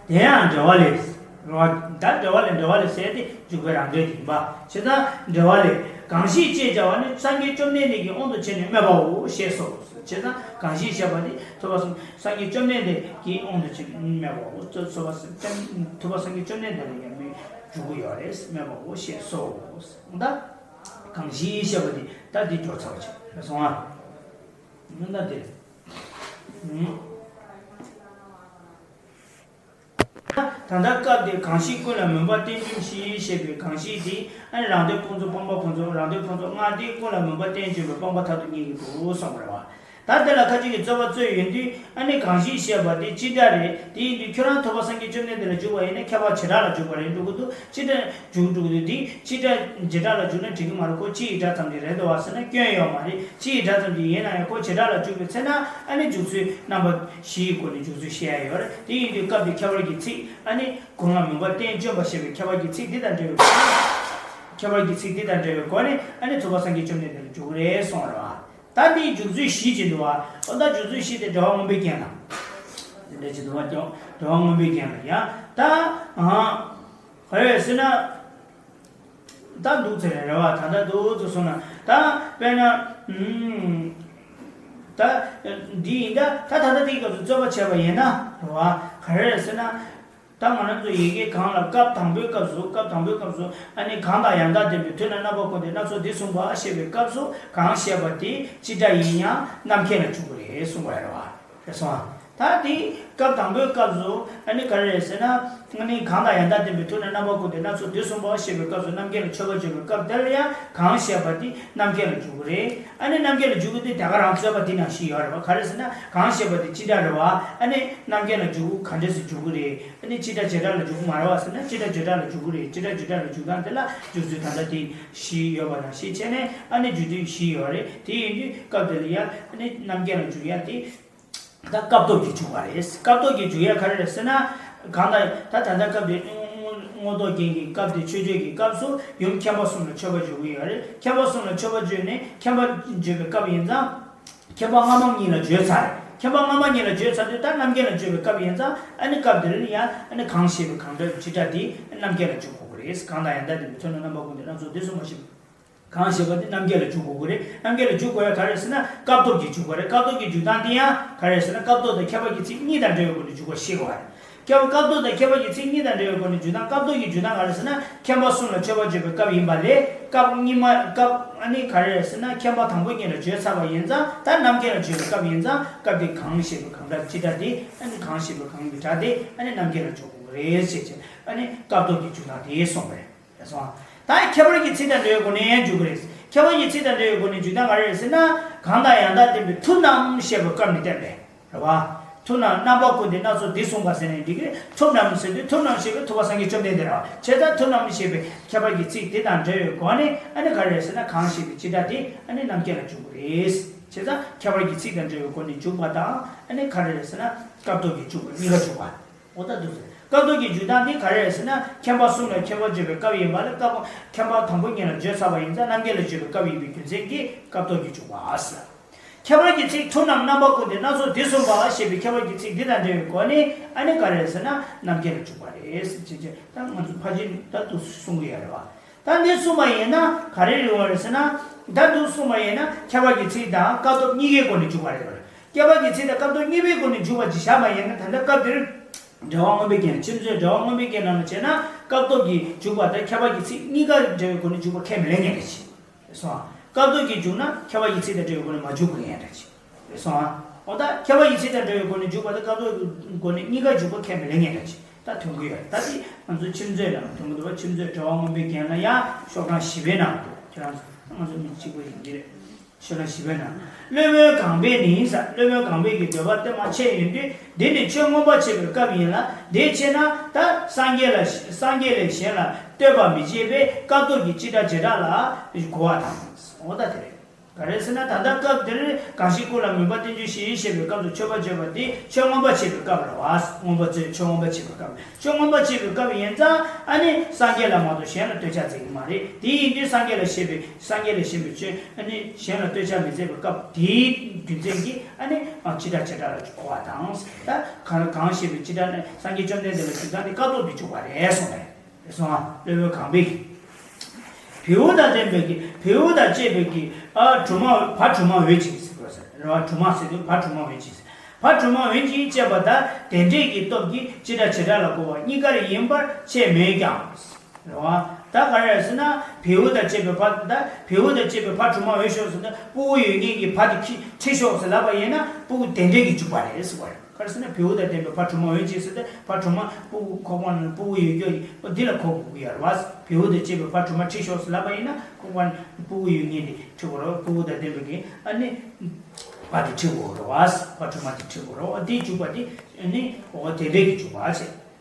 དེ་ཡང་འགྲེལ་པ་ལས། རེད་བ། ད་འགྲེལ་པ་ལས། འགྲེལ་པ་ལས་ཟེར་ཏེ་འཇུག་པའི་རང་དོན་དེ་ཡིན་པ། བྱས་ཙང་འགྲེལ་པ་ལས། གང་ཞིག་ཅེས་བྱ་བ་ནི་སངས་རྒྱས་བཅོམ་ལྡན་འདས་ཀྱི་དབང་དུ་བྱས་ནས་སྨྲས་པའོ་ཞེས་སོ། བྱས་ཙང་གང་ཞིག་ཞེས་པ་ནི་ཐུབ་པ་སངས་རྒྱས་བཅོམ་ལྡན་འདས་ཀྱི་དབང་དུ་བྱས་ནས་སྨྲས་པའོ། ཐུབ་པ་སངས་རྒྱས་བཅོམ་ལྡན་འདས་ལ་ཡང་སྨྲས་འཇུག་གི་ཡོད་རེད། སྨྲས་པའོ་ཞེས་སོ། ད་གང་ཞིག་ཞེས་པ་དེ་ད་འདི་འགྲོ་ཚར་བ་བྱས་རེད་སོང་ཨ། ད་དེ། ད་ལྟ་སྐབས་དེར་གང་ཞིག་ཀུན་ལ་མུན་པ་གཏན་འཇོམས་ཤིང་ཞེས་པའི་གང་ཞིག་དེ། ཨ་ནི་རང་དོན་ཕུང་གསུམ་སྤངས་པ་ཕུང་གསུམ། རང་དོན་ཕུང་གསུམ་ལྔ་དེ་ཀུན་ལ་མུན་པ་གཏན་འཇོམས་པའི་སྤངས་པ་མཐར་ཐུག་ཉིད་ཀྱི་སྒོ་གསུངས་པ་རེད་བ། ད་དེ་ལ་ཁ་ཅིག་གིས་རྩོད་པ་རྩོད་ཡོང་དུས། ཨ་ནི་གང་ཞིག་ཞེས་པ་དེ་སྤྱི་སྒྲ་རེད། དེ་ཡིན་དུས་ཁྱོད་རང་ཐུབ་པ་སངས་རྒྱས་བཅོམ་ལྡན་འདས་ལ་འཇུག་པ་ཡིན་ན་ཁྱད་པར་བྱེ་བྲག་ལ་འཇུག་པ་རེད་འགྲོ་གི་འདུག་སྤྱི་སྒྲ་འཇུག་འགྲོ་གི་འདུག་དེ་སྤྱི་སྒྲ་བྱེ་བྲག་ལ་འཇུག་ན་འགྲིག་གི་མ་རེད། ཁོ་སྤྱི་ཡི་སྒྲ་ཙམ་གྱིས་རེད་འདུག་བ་ཟེར་ན་སྐྱོན་ཡོད་མ་རེད། སྤྱི་ཡི་སྒྲ་ཙམ་གྱིས་ཡིན་ན་ཡང་ཁོ་བྱེ་བྲག་ལ་འཇུག་པའི་ཚེ་ན། ཨ་ནི་འཇུག་ཚུལ་རྣམ་པ་བཞི་ཡི་སྒོ་ནས་འཇུག་ཚུལ་བཤད་ཡ་ཡོད་རེད། དེ་ཡིན་དུས་སྐབས་དེ་ཁྱད་པར་གྱི་ཚིག་ཨ་ནི་ཀུན་ལ་མུན་པ་གཏན་འཇོམས་པ་ཞེས་པའི་ཁྱད་པར་གྱི་ཚིག་འདི་དང་འབྲེལ་བའི་སྒོ་ནས། ཁྱད་པར་གྱི་ཚིག་འདི་དང་འབྲེལ་བའི་སྒོ་ནས་ཨ་ནི་ཐུབ་པ་སངས་རྒྱས་བཅོམ་ལྡན་འདས་ལ་འཇུག་རེད་གསུངས་པ་རེད་བ། ད་འདིའི་འཇུག་ཚུལ་བཞི་ཅིག་འདུག་བ། འོ་ད་འཇུག་ཚུལ་བཞི་དེ་འགྲེལ་པ་སྔོན་པོའི་རྒྱན་ལ། དེ་འདྲ་ཅིག་འདུག་བ། འགྲེལ་པ་སྔོན་པོའི་རྒྱན་ལ་ཡང་ད། ཨ། ག་རེ་ཟེར་ན། ད་འདུག་ཚེ་རེད་བ། ད་ལྟ་འདུག་ཚེ་སོང་ན་ད་དཔེར་ན། ཨུམ། ད་འདི་ཡིན་ད། ད་ད་ལྟ་འདིའི་སྐབས་སུ་རྩོད་པ་བྱས་པ་ཡིན་ན་རེད་བ། ག་རེ་རེད་ཟེར་ན། ད་ང་རང་ཚོ་ཡི་གེ་གང་ལ་སྐབས་དང་པོའི་སྐབས་སུ། སྐབས་དང་པོའི་སྐབས་སུ་ཨ་ནི་གང་དང་ཡང་དག་ལྡན་པའི་དོན་ལ་རྣམ་པ་ཀུན་ཏུ་སྣ་ཚོགས་འདི་གསུངས་པ་ཞེས་པའི་སྐབས་སུ་གང་ཞེས་པ་དེ་སྤྱི་སྒྲ་ཡིན་ཡང་རྣམ་མཁྱེན་ལ་འཇུག་གི་རེད་གསུངས་པ་རེད་བ། རེད་སོང་ཨ། ད་དེ་སྐབས་དང་པོའི་སྐབས་སུ་ཨ་ནི་ག་རེ་རེད་ཟེར་ན། ཨ་ནི་གང་དང་ཡང་དག་ལྡན་པའི་དོན་ལ་རྣམ་པ་ཀུན་ཏུ་སྣ་ཚོགས་འདི་གསུངས་པ་ཞེས་པའི་སྐབས་སུ་རྣམ་མཁྱེན་ལ་མཆོད་པ་བརྗོད་པའི་སྐབས་དེ་ལ་ཡང་གང་ཞེས་པ་དེ་རྣམ་མཁྱེན་ལ་འཇུག་གི་རེད། ཨ་ནི་རྣམ་མཁྱེན་ལ་འཇུག་གི་དེ་ད་ག་རང་རྩོད་པ་འདི་ནང་བཞིན་ཡོད་རེད་བ། ག་རེ་ཟེར་ན་གང་ཞེས་པ་དེ་སྤྱི་སྒྲ་རེད་བ། ཨ་ནི་རྣམ་མཁྱེན་ལ་འཇུག་གི་ག་འདྲས་སེ་འཇུག་གི་རེད། ཨ་ནི་སྤྱི་སྒྲ་བྱེ་བྲག་ལ་འཇུག་གི་མ་རེད་བ་ཟེར་ན་སྤྱི་སྒྲ་བྱེ་བྲག་ལ་འཇུག་གི་རེད། སྤྱི་སྒྲ་བྱེ་བྲག་ལ་འཇུག་སྟངས་དེ་ལ་འཇུག་ཚུལ་ད་ལྟ་དེ་བཞི་ཡོད་པ་ནང་བཞིན་བྱས་ནས་ཨ་ནི་འཇུག་ཚུལ་བཞི་ཡོད་རེད། དེ་ཡིན་དུས་སྐབས་དེ་ལ་ཡ་ཨ་ནི་རྣམ་མཁྱེན་ལ་འཇུག་ཡ་དེ། ད་སྐབས་ཐོབ་ཀྱིས་འཇུག་པ་རེད། སྐབས་ཐོབ་ཀྱིས་འཇུག་ཡ་ག་རེ་རེད་ཟེར་ན། གང་ལྟར་ད་ད་ལྟ་སྐབས་དེ་དངོས་ཐོག་རྒྱན་གྱི་སྐབས་དེ་མཆོད་བརྗོད་ཀྱི་སྐབས་སུ་ཡུམ་མཁྱེན་པ་གསུམ་ལ་མཆོད་པ་བརྗོད་ཀྱི་ཡོད་རེད། མཁྱེན་པ་གསུམ་ལ་མཆོད་པ་བརྗོད་ནས་མཁྱེན་པ་བརྗོད་པའི་སྐབས་ཡིན་ཙང་། མཁྱེན་པ་སྔ་མ་གཉིས་ལ་བརྗོད་ཚར་རེད། མཁྱེན་པ་སྔ་མ་གཉིས་ལ་བརྗོད་ཚར་དུས་ད་རྣམ་མཁྱེན་ལ་བརྗོད་པའི་སྐབས་ཡིན་ཙང་ཨ་ནི་སྐབས་དེ་ལ་ཡང་ཨ་ནི་གང་ཞེས་པའི་གང་འདྲ་བྱེ་བྲག་དེ་རྣམ་མཁྱེན་ལ་འཇུག་དགོས་ཀྱི་རེད། གང་དང་ཡང་དག་ལྡན་པའི་དོན་ལ་རྣམ་པ་ཀུན་ཏུ་སྣ་ཚོགས་འདི་གསུངས་པ་ཞིག་གང་ཞེས་པ་དེ་རྣམ་མཁྱེན་ལ་འཇུག་དགོས་ཀྱི་རེད། རྣམ་མཁྱེན་ལ་འཇུག་དགོས་ཡ་ག་རེ་ཟེར་ན་སྐབས་ཐོབ་ཀྱིས་འཇུག་པ་རེད། སྐབས་ཐོབ་ཀྱིས་འཇུག་སྟངས་དེ་ཡང་ག་རེ་ཟེར་ན་སྐབས་ཐོབ་དང་ཁྱད་པར་གྱི་ཚིག་གཉིས་དང་འབྲེལ་བའི་སྒོ་ནས་འཇུག་པ་ཤེས་དགོས་པ་རེད། ཁྱད་པར་སྐབས་ཐོབ་དང་ཁྱད་པར་གྱི་ཚིག་གཉིས་དང་འབྲེལ་བའི་སྒོ་ནས་འཇུག་སྟངས། སྐབས་ཐོབ་ཀྱི་འཇུག་སྟངས་ག་རེ་ཟེར་ན། མཁྱེན་པ་གསུམ་ལ་མཆོད་པ་བརྗོད་པའི་སྐབས་ཡིན་པ་ལས། སྐབས་གཉིས་མ་སྐབས་ཨ་ནི་ག་རེ་རེད་ཟེར་ན། མཁྱེན་པ་དང་པོ་གཉིས་ལ་བརྗོད་ཚར་བ་ཡིན་ཙང་། ད་རྣམ་མཁྱེན་ལ་བརྗོད་པའི་སྐབས་ཡིན་ཙང་། སྐབས་དེ་གང་ཞེས་པའི་གང་སྒྲ་སྤྱི་སྒྲ་དེ། ཨ་ནི་གང་ཞེས་པའི་གང་གི་སྒྲ་དེ་ཨ་ནི་རྣམ་མཁྱེན་ལ་འཇུག་དགོས་རེད་ཅེས་བྱས། ཨ་ནི་སྐབས་ཐོབ་ཀྱི་འཇུག་སྟངས་དེ་གསུངས་པ་རེད། སོང་། ད་ཁྱད་པར་གྱི་ཚིག་དང་འབྲེལ་བའི་སྒོ་ནས་ཡང་འཇུག་གི་རེད། ཁྱད་པར་གྱི་ཚིག་དང་འབྲེལ་བའི་སྒོ་ནས་འཇུག་སྟངས་ག་རེ་རེད་ཟེར་ན། གང་དང་ཡང་དག་ལྡན་པའི་ཐུབ་རྣམས་ཞེས་པའི་སྐབས་ནས་བསྟན་པས། རེད་བ། ཐུབ་རྣམས་རྣམ་པ་ཀུན་ཏུ་སྣ་ཚོགས་འདི་གསུངས་པ་ཟེར་ནས་འགྲིག་གི་རེད། ཐུབ་རྣམས་ཟེར་དུས་ཐུབ་རྣམས་ཞེས་པའི་ཐུབ་པ་སངས་རྒྱས་བཅོམ་ལྡན་འདས་རེད་བ། བྱས་ཙང་ཐུབ་རྣམས་ཞེས་པའི་ཁྱད་པར་གྱི་ཚིག་དེ་དང་འབྲེལ་བའི་སྒོ་ནས། ཨ་ནི་ག་རེ་རེད་ཟེར་ན། གང་ཞེས་པའི་སྤྱི་སྒྲ་དེ་ཨ་ནི་རྣམ་མཁྱེན་ལ་འཇུག་དགོས་རེད། བྱས་ཙང་ཁྱད་པར་གྱི་ཚིག་དང་འབྲེལ་བའི་སྒོ་ནས་འཇུག་པ་དང་། ཨ་ནི་ག་རེ་རེད་ཟེར་ན། སྐབས་ཐོབ་ཀྱི་འཇུག་པ་གཉིས་ཀ་འཇུག་པ། འོ་ད་འདུག་ཟེར། སྐབས་ཐོབ་ཀྱི་འཇུག་སྟངས་འདི་ག་རེ་རེད་ཟེར་ན། མཁྱེན་པ་གསུམ་ལ་མཆོད་པ་བརྗོད་པའི་སྐབས་ཡིན་པ་ལས། སྐབས་མཁྱེན་པ་དང་པོ་གཉིས་ལ་བརྗོད་ཚར་བ་ཡིན་ཙང་། རྣམ་མཁྱེན་ལ་བརྗོད་པའི་སྐབས་ཡིན་པའི་རྒྱུ་མཚན་གྱིས་སྐབས་ཐོབ་ཀྱི་འཇུག་པ་ཟེར། ཁྱད་པར་གྱི་ཚིག་ཐུབ་རྣམས་རྣམ་པ་ཀུན་ཏུ་སྣ་ཚོགས་འདི་གསུངས་པ་ཞེས་པའི་ཁྱད་པར་གྱི་ཚིག་འདི་དང་འབྲེལ་བའི་སྒོ་ནས། ཨ་ནི་ག་རེ་རེད་ཟེར་ན། རྣམ་མཁྱེན་ལ་འཇུག་པ་རེད་ཟེར་བྱས་བྱས། ད་ང་ཚོ་ཕལ་ཆེར་ད་འདུག་གསུང་གི་ཡོད་རེད་བ། ད་འདི་གསུངས་པ་ཡིན་ན་ག་རེ་ཡོང་བ་རེད་ཟེར་ན། ད་འདུག་གསུངས་པ་ཡིན་ན་ཁྱད་པར་གྱི་ཚིག་དང་སྐབས་ཐོབ་གཉིས་ཀའི་སྒོ་ནས་འཇུག་པ་རེད། ཁྱད་པར་གྱི་ཚིག་དང་སྐབས་ཐོབ་གཉིས་པའི་སྒོ་ནས་འཇུག་པ་ཅིག་བཞག་པ་ཡིན་ན། ད་ལྟ་སྐབས་འདིར་འགྲེལ་པ་སྔོན་པའི་རྐྱེན། ཁྱིམ་མཚེས་འགྲེལ་པ་སྔོན་པའི་རྐྱེན་ནང་ལ་བྱས་ན། སྐབས་ཐོབ་ཀྱི་འཇུག་པ་དང་ཁྱད་པར་གྱི་ཚིག་གཉིས་ཀ་འབྲེལ་བའི་སྒོ་ནས་འཇུག་པ་ཁས་མི་ལེན་མཁན་རེད་ཅེས་སོང་ཨ། སྐབས་ཐོབ་ཀྱི་འཇུག་ན་ཁྱད་པར་གྱི་ཚིག་དང་འབྲེལ་བའི་སྒོ་ནས་མ་འཇུག་དགོས་མཁན་རེད་ཅེས་སོང་ཨ། འོ་ད་ཁྱད་པར་གྱི་ཚིག་དང་འབྲེལ་བའི་སྒོ་ནས་འཇུག་པ་དང་སྐབས་ཐོབ་ཀྱི་སྒོ་ནས་གཉིས་ཀ་འཇུག་པ་ཁས་མི་ལེན་མཁན་རེད་ཅེས་ད་ཐོན་གྱི་ཡོད། ད་དེ་ང་ཚོ་ཁྱིམ་མཚེས་ནང་ཐོན་གྱི་འདུག་བ། ཁྱིམ་མཚེས་འགྲེལ་པ་སྔོན་པའི་རྐྱེན་ལ་ཡང་ཤོག་གྲངས་བཞི་པའི་ནང་འདུག་ཁྱེད་རང་ཚོ་ང་ཚོ་མི་གཅིག་པ་ཡིན་གྱི་རེད། ཤོག་གྲངས་བཞི་པའི་ནང་། སློབ་དཔོན་གང་པས་ནི་ཟེར། སློབ་དཔོན་གང་པས་ཀྱི་འདོད་པ་གཏན་མ་འཁེལ་ཡོང་དུས། འདི་ནི་ཆོས་མངོན་པར་བྱེད་པའི་སྐབས་ཡིན་ལ། དེ་ཕྱིར་ན་ད་སངས་རྒྱས་ལ། སངས་རྒྱས་ལས་གཞན་ལ་ལྟོས་པ་མི་བྱེད་པས་སྐབས་ཐོབ་ཀྱི་སྤྱི་སྒྲ་བྱེ་བྲག་ལ་གོ་བ་དང་། འོ་ད་དེ་རེད། ག་རེ་ཟེར་ན། ད་ལྟ་སྐབས་འདིར་གང་ཞིག་ཀུན་ལ་མོས་པ་བསྟན་བཅོས་བཞི་ཞེས་པའི་སྐབས་སུ་མཆོད་པ་བརྗོད་པ་དེ་ཆོས་མངོན་པར་བྱེད་པའི་སྐབས་རེད་བ། མངོན་པར་བརྗོད། ཆོས་མངོན་པར་བྱེད་པའི་སྐབས། ཆོས་མངོན་པར་བྱེད་པའི་སྐབས་ཡིན་ཙང་། ཨ་ནི་སངས་རྒྱས་ལ་མ་གཏོགས་གཞན་ལ་ལྟོས་ཆ་མཛད་ཀྱི་མ་རེད། དེ་ཡིན་དུས་སངས་རྒྱས་ལ་བཤད་པའི། སངས་རྒྱས་ལས་གཞན་པའི་ཆོས་ཨ་ནི་གཞན་ལ་ལྟོས་ཆ་མི་མཛད་པའི་སྐབས་དེའི་རྒྱུ་མཚན་གྱིས། ཨ་ནི་ཨ་སྤྱི་སྒྲ་བྱེ་བྲག་ལ་གོ་བ་དང་། ད་གང་གང་ཞེས་པའི་སྤྱི་སྒྲ་ནི་སངས་རྒྱས་བཅོམ་ལྡན་འདས་ལ་འཇུག་སྟངས་དེ་སྐབས་ཐོབ་ཏུ་འཇུག་པ་རེད་གསུངས་པས། སོང་ཨ། སློབ་དཔོན་གང་པས། བེའུ་དང་ལྡན་པའི་གི། བེའུ་དང་བཅས་པའི་གི། ཨ་གྲུ་མ། བ་གྲུ་མ་འོན་ཅིག་ཟེར་དགོས་ཟེར་རེད་བ། གྲུ་མ་ཟེར་དུས་བ་གྲུ་མ་འོན་ཅིག་ཟེར། བ་གྲུ་མ་འོན་ཅིག་བཅས་པ་དག་དེ་འདྲས་ཀྱི་སྟོབས་ཀྱིས་སྤྱི་སྒྲ་བྱེ་བྲག་ལ་གོ་བ་གཉིས་ཀར་ཡིན་པར་ཆད་མོད་ཀྱང་། རེད་བ། ད་ག་རེ་རེད་ཟེར་ན། བེའུ་དང་བཅས་པའི་བ། ད་བེའུ་དང་བཅས་པའི་བ་གྲུ་མ་འོན་ཤོག་ཟེར་ན། ཕྲུ་གུ་ཡོད་མཁན་གྱི་བ་དེ་ཁྱི་ཁྲིད་ཤོག་ཟེར་ལབ་པ་ཡིན་ན། ཕྲུ་གུ་དེ་འདྲས་ཀྱི་འཇུག་པ་རེད་ཟེར་བ་རེད། ག་རེ་ཟེར་ན། བེའུ་དང་ལྡན་པའི་བ་གྲུ་མ་འོན་ཅིག་ཟེར་ཏེ། བ་གྲུ་མ་ཕྲུ་གུ་ཁོག་པ་ནང་ཕྲུ་གུ་ཡོད་རྒྱུ་འདི་ལ་གོ་དགོས་ཀྱི་ཡོད་རེད་བ། བེའུ་དང་བཅས་པའི་བ་གྲུ་མ་ཁྲིད་ཤོག་ཟེར་ལབ་པ་ཡིན་ན། ཁོག་པ་ནང་ཕྲུ་གུ་ཡོད་མཁན་དེ་ཁྲིད་དགོས་རེད། ཕྲུ་གུ་དང་ལྡན་པའི་གི་ཨ་ནི་བ་དེ་ཁྲིད་དགོས་རེད་བ། བ་གྲུ་མ་དེ་ཁྲིད་དགོས་རེད་བ། དེའི་འཇུག་པ་དེ་ཨ་ནི་འོ་དེ་འདྲས་ཀྱི་འཇུག་པ་བྱེད་རེད་བ།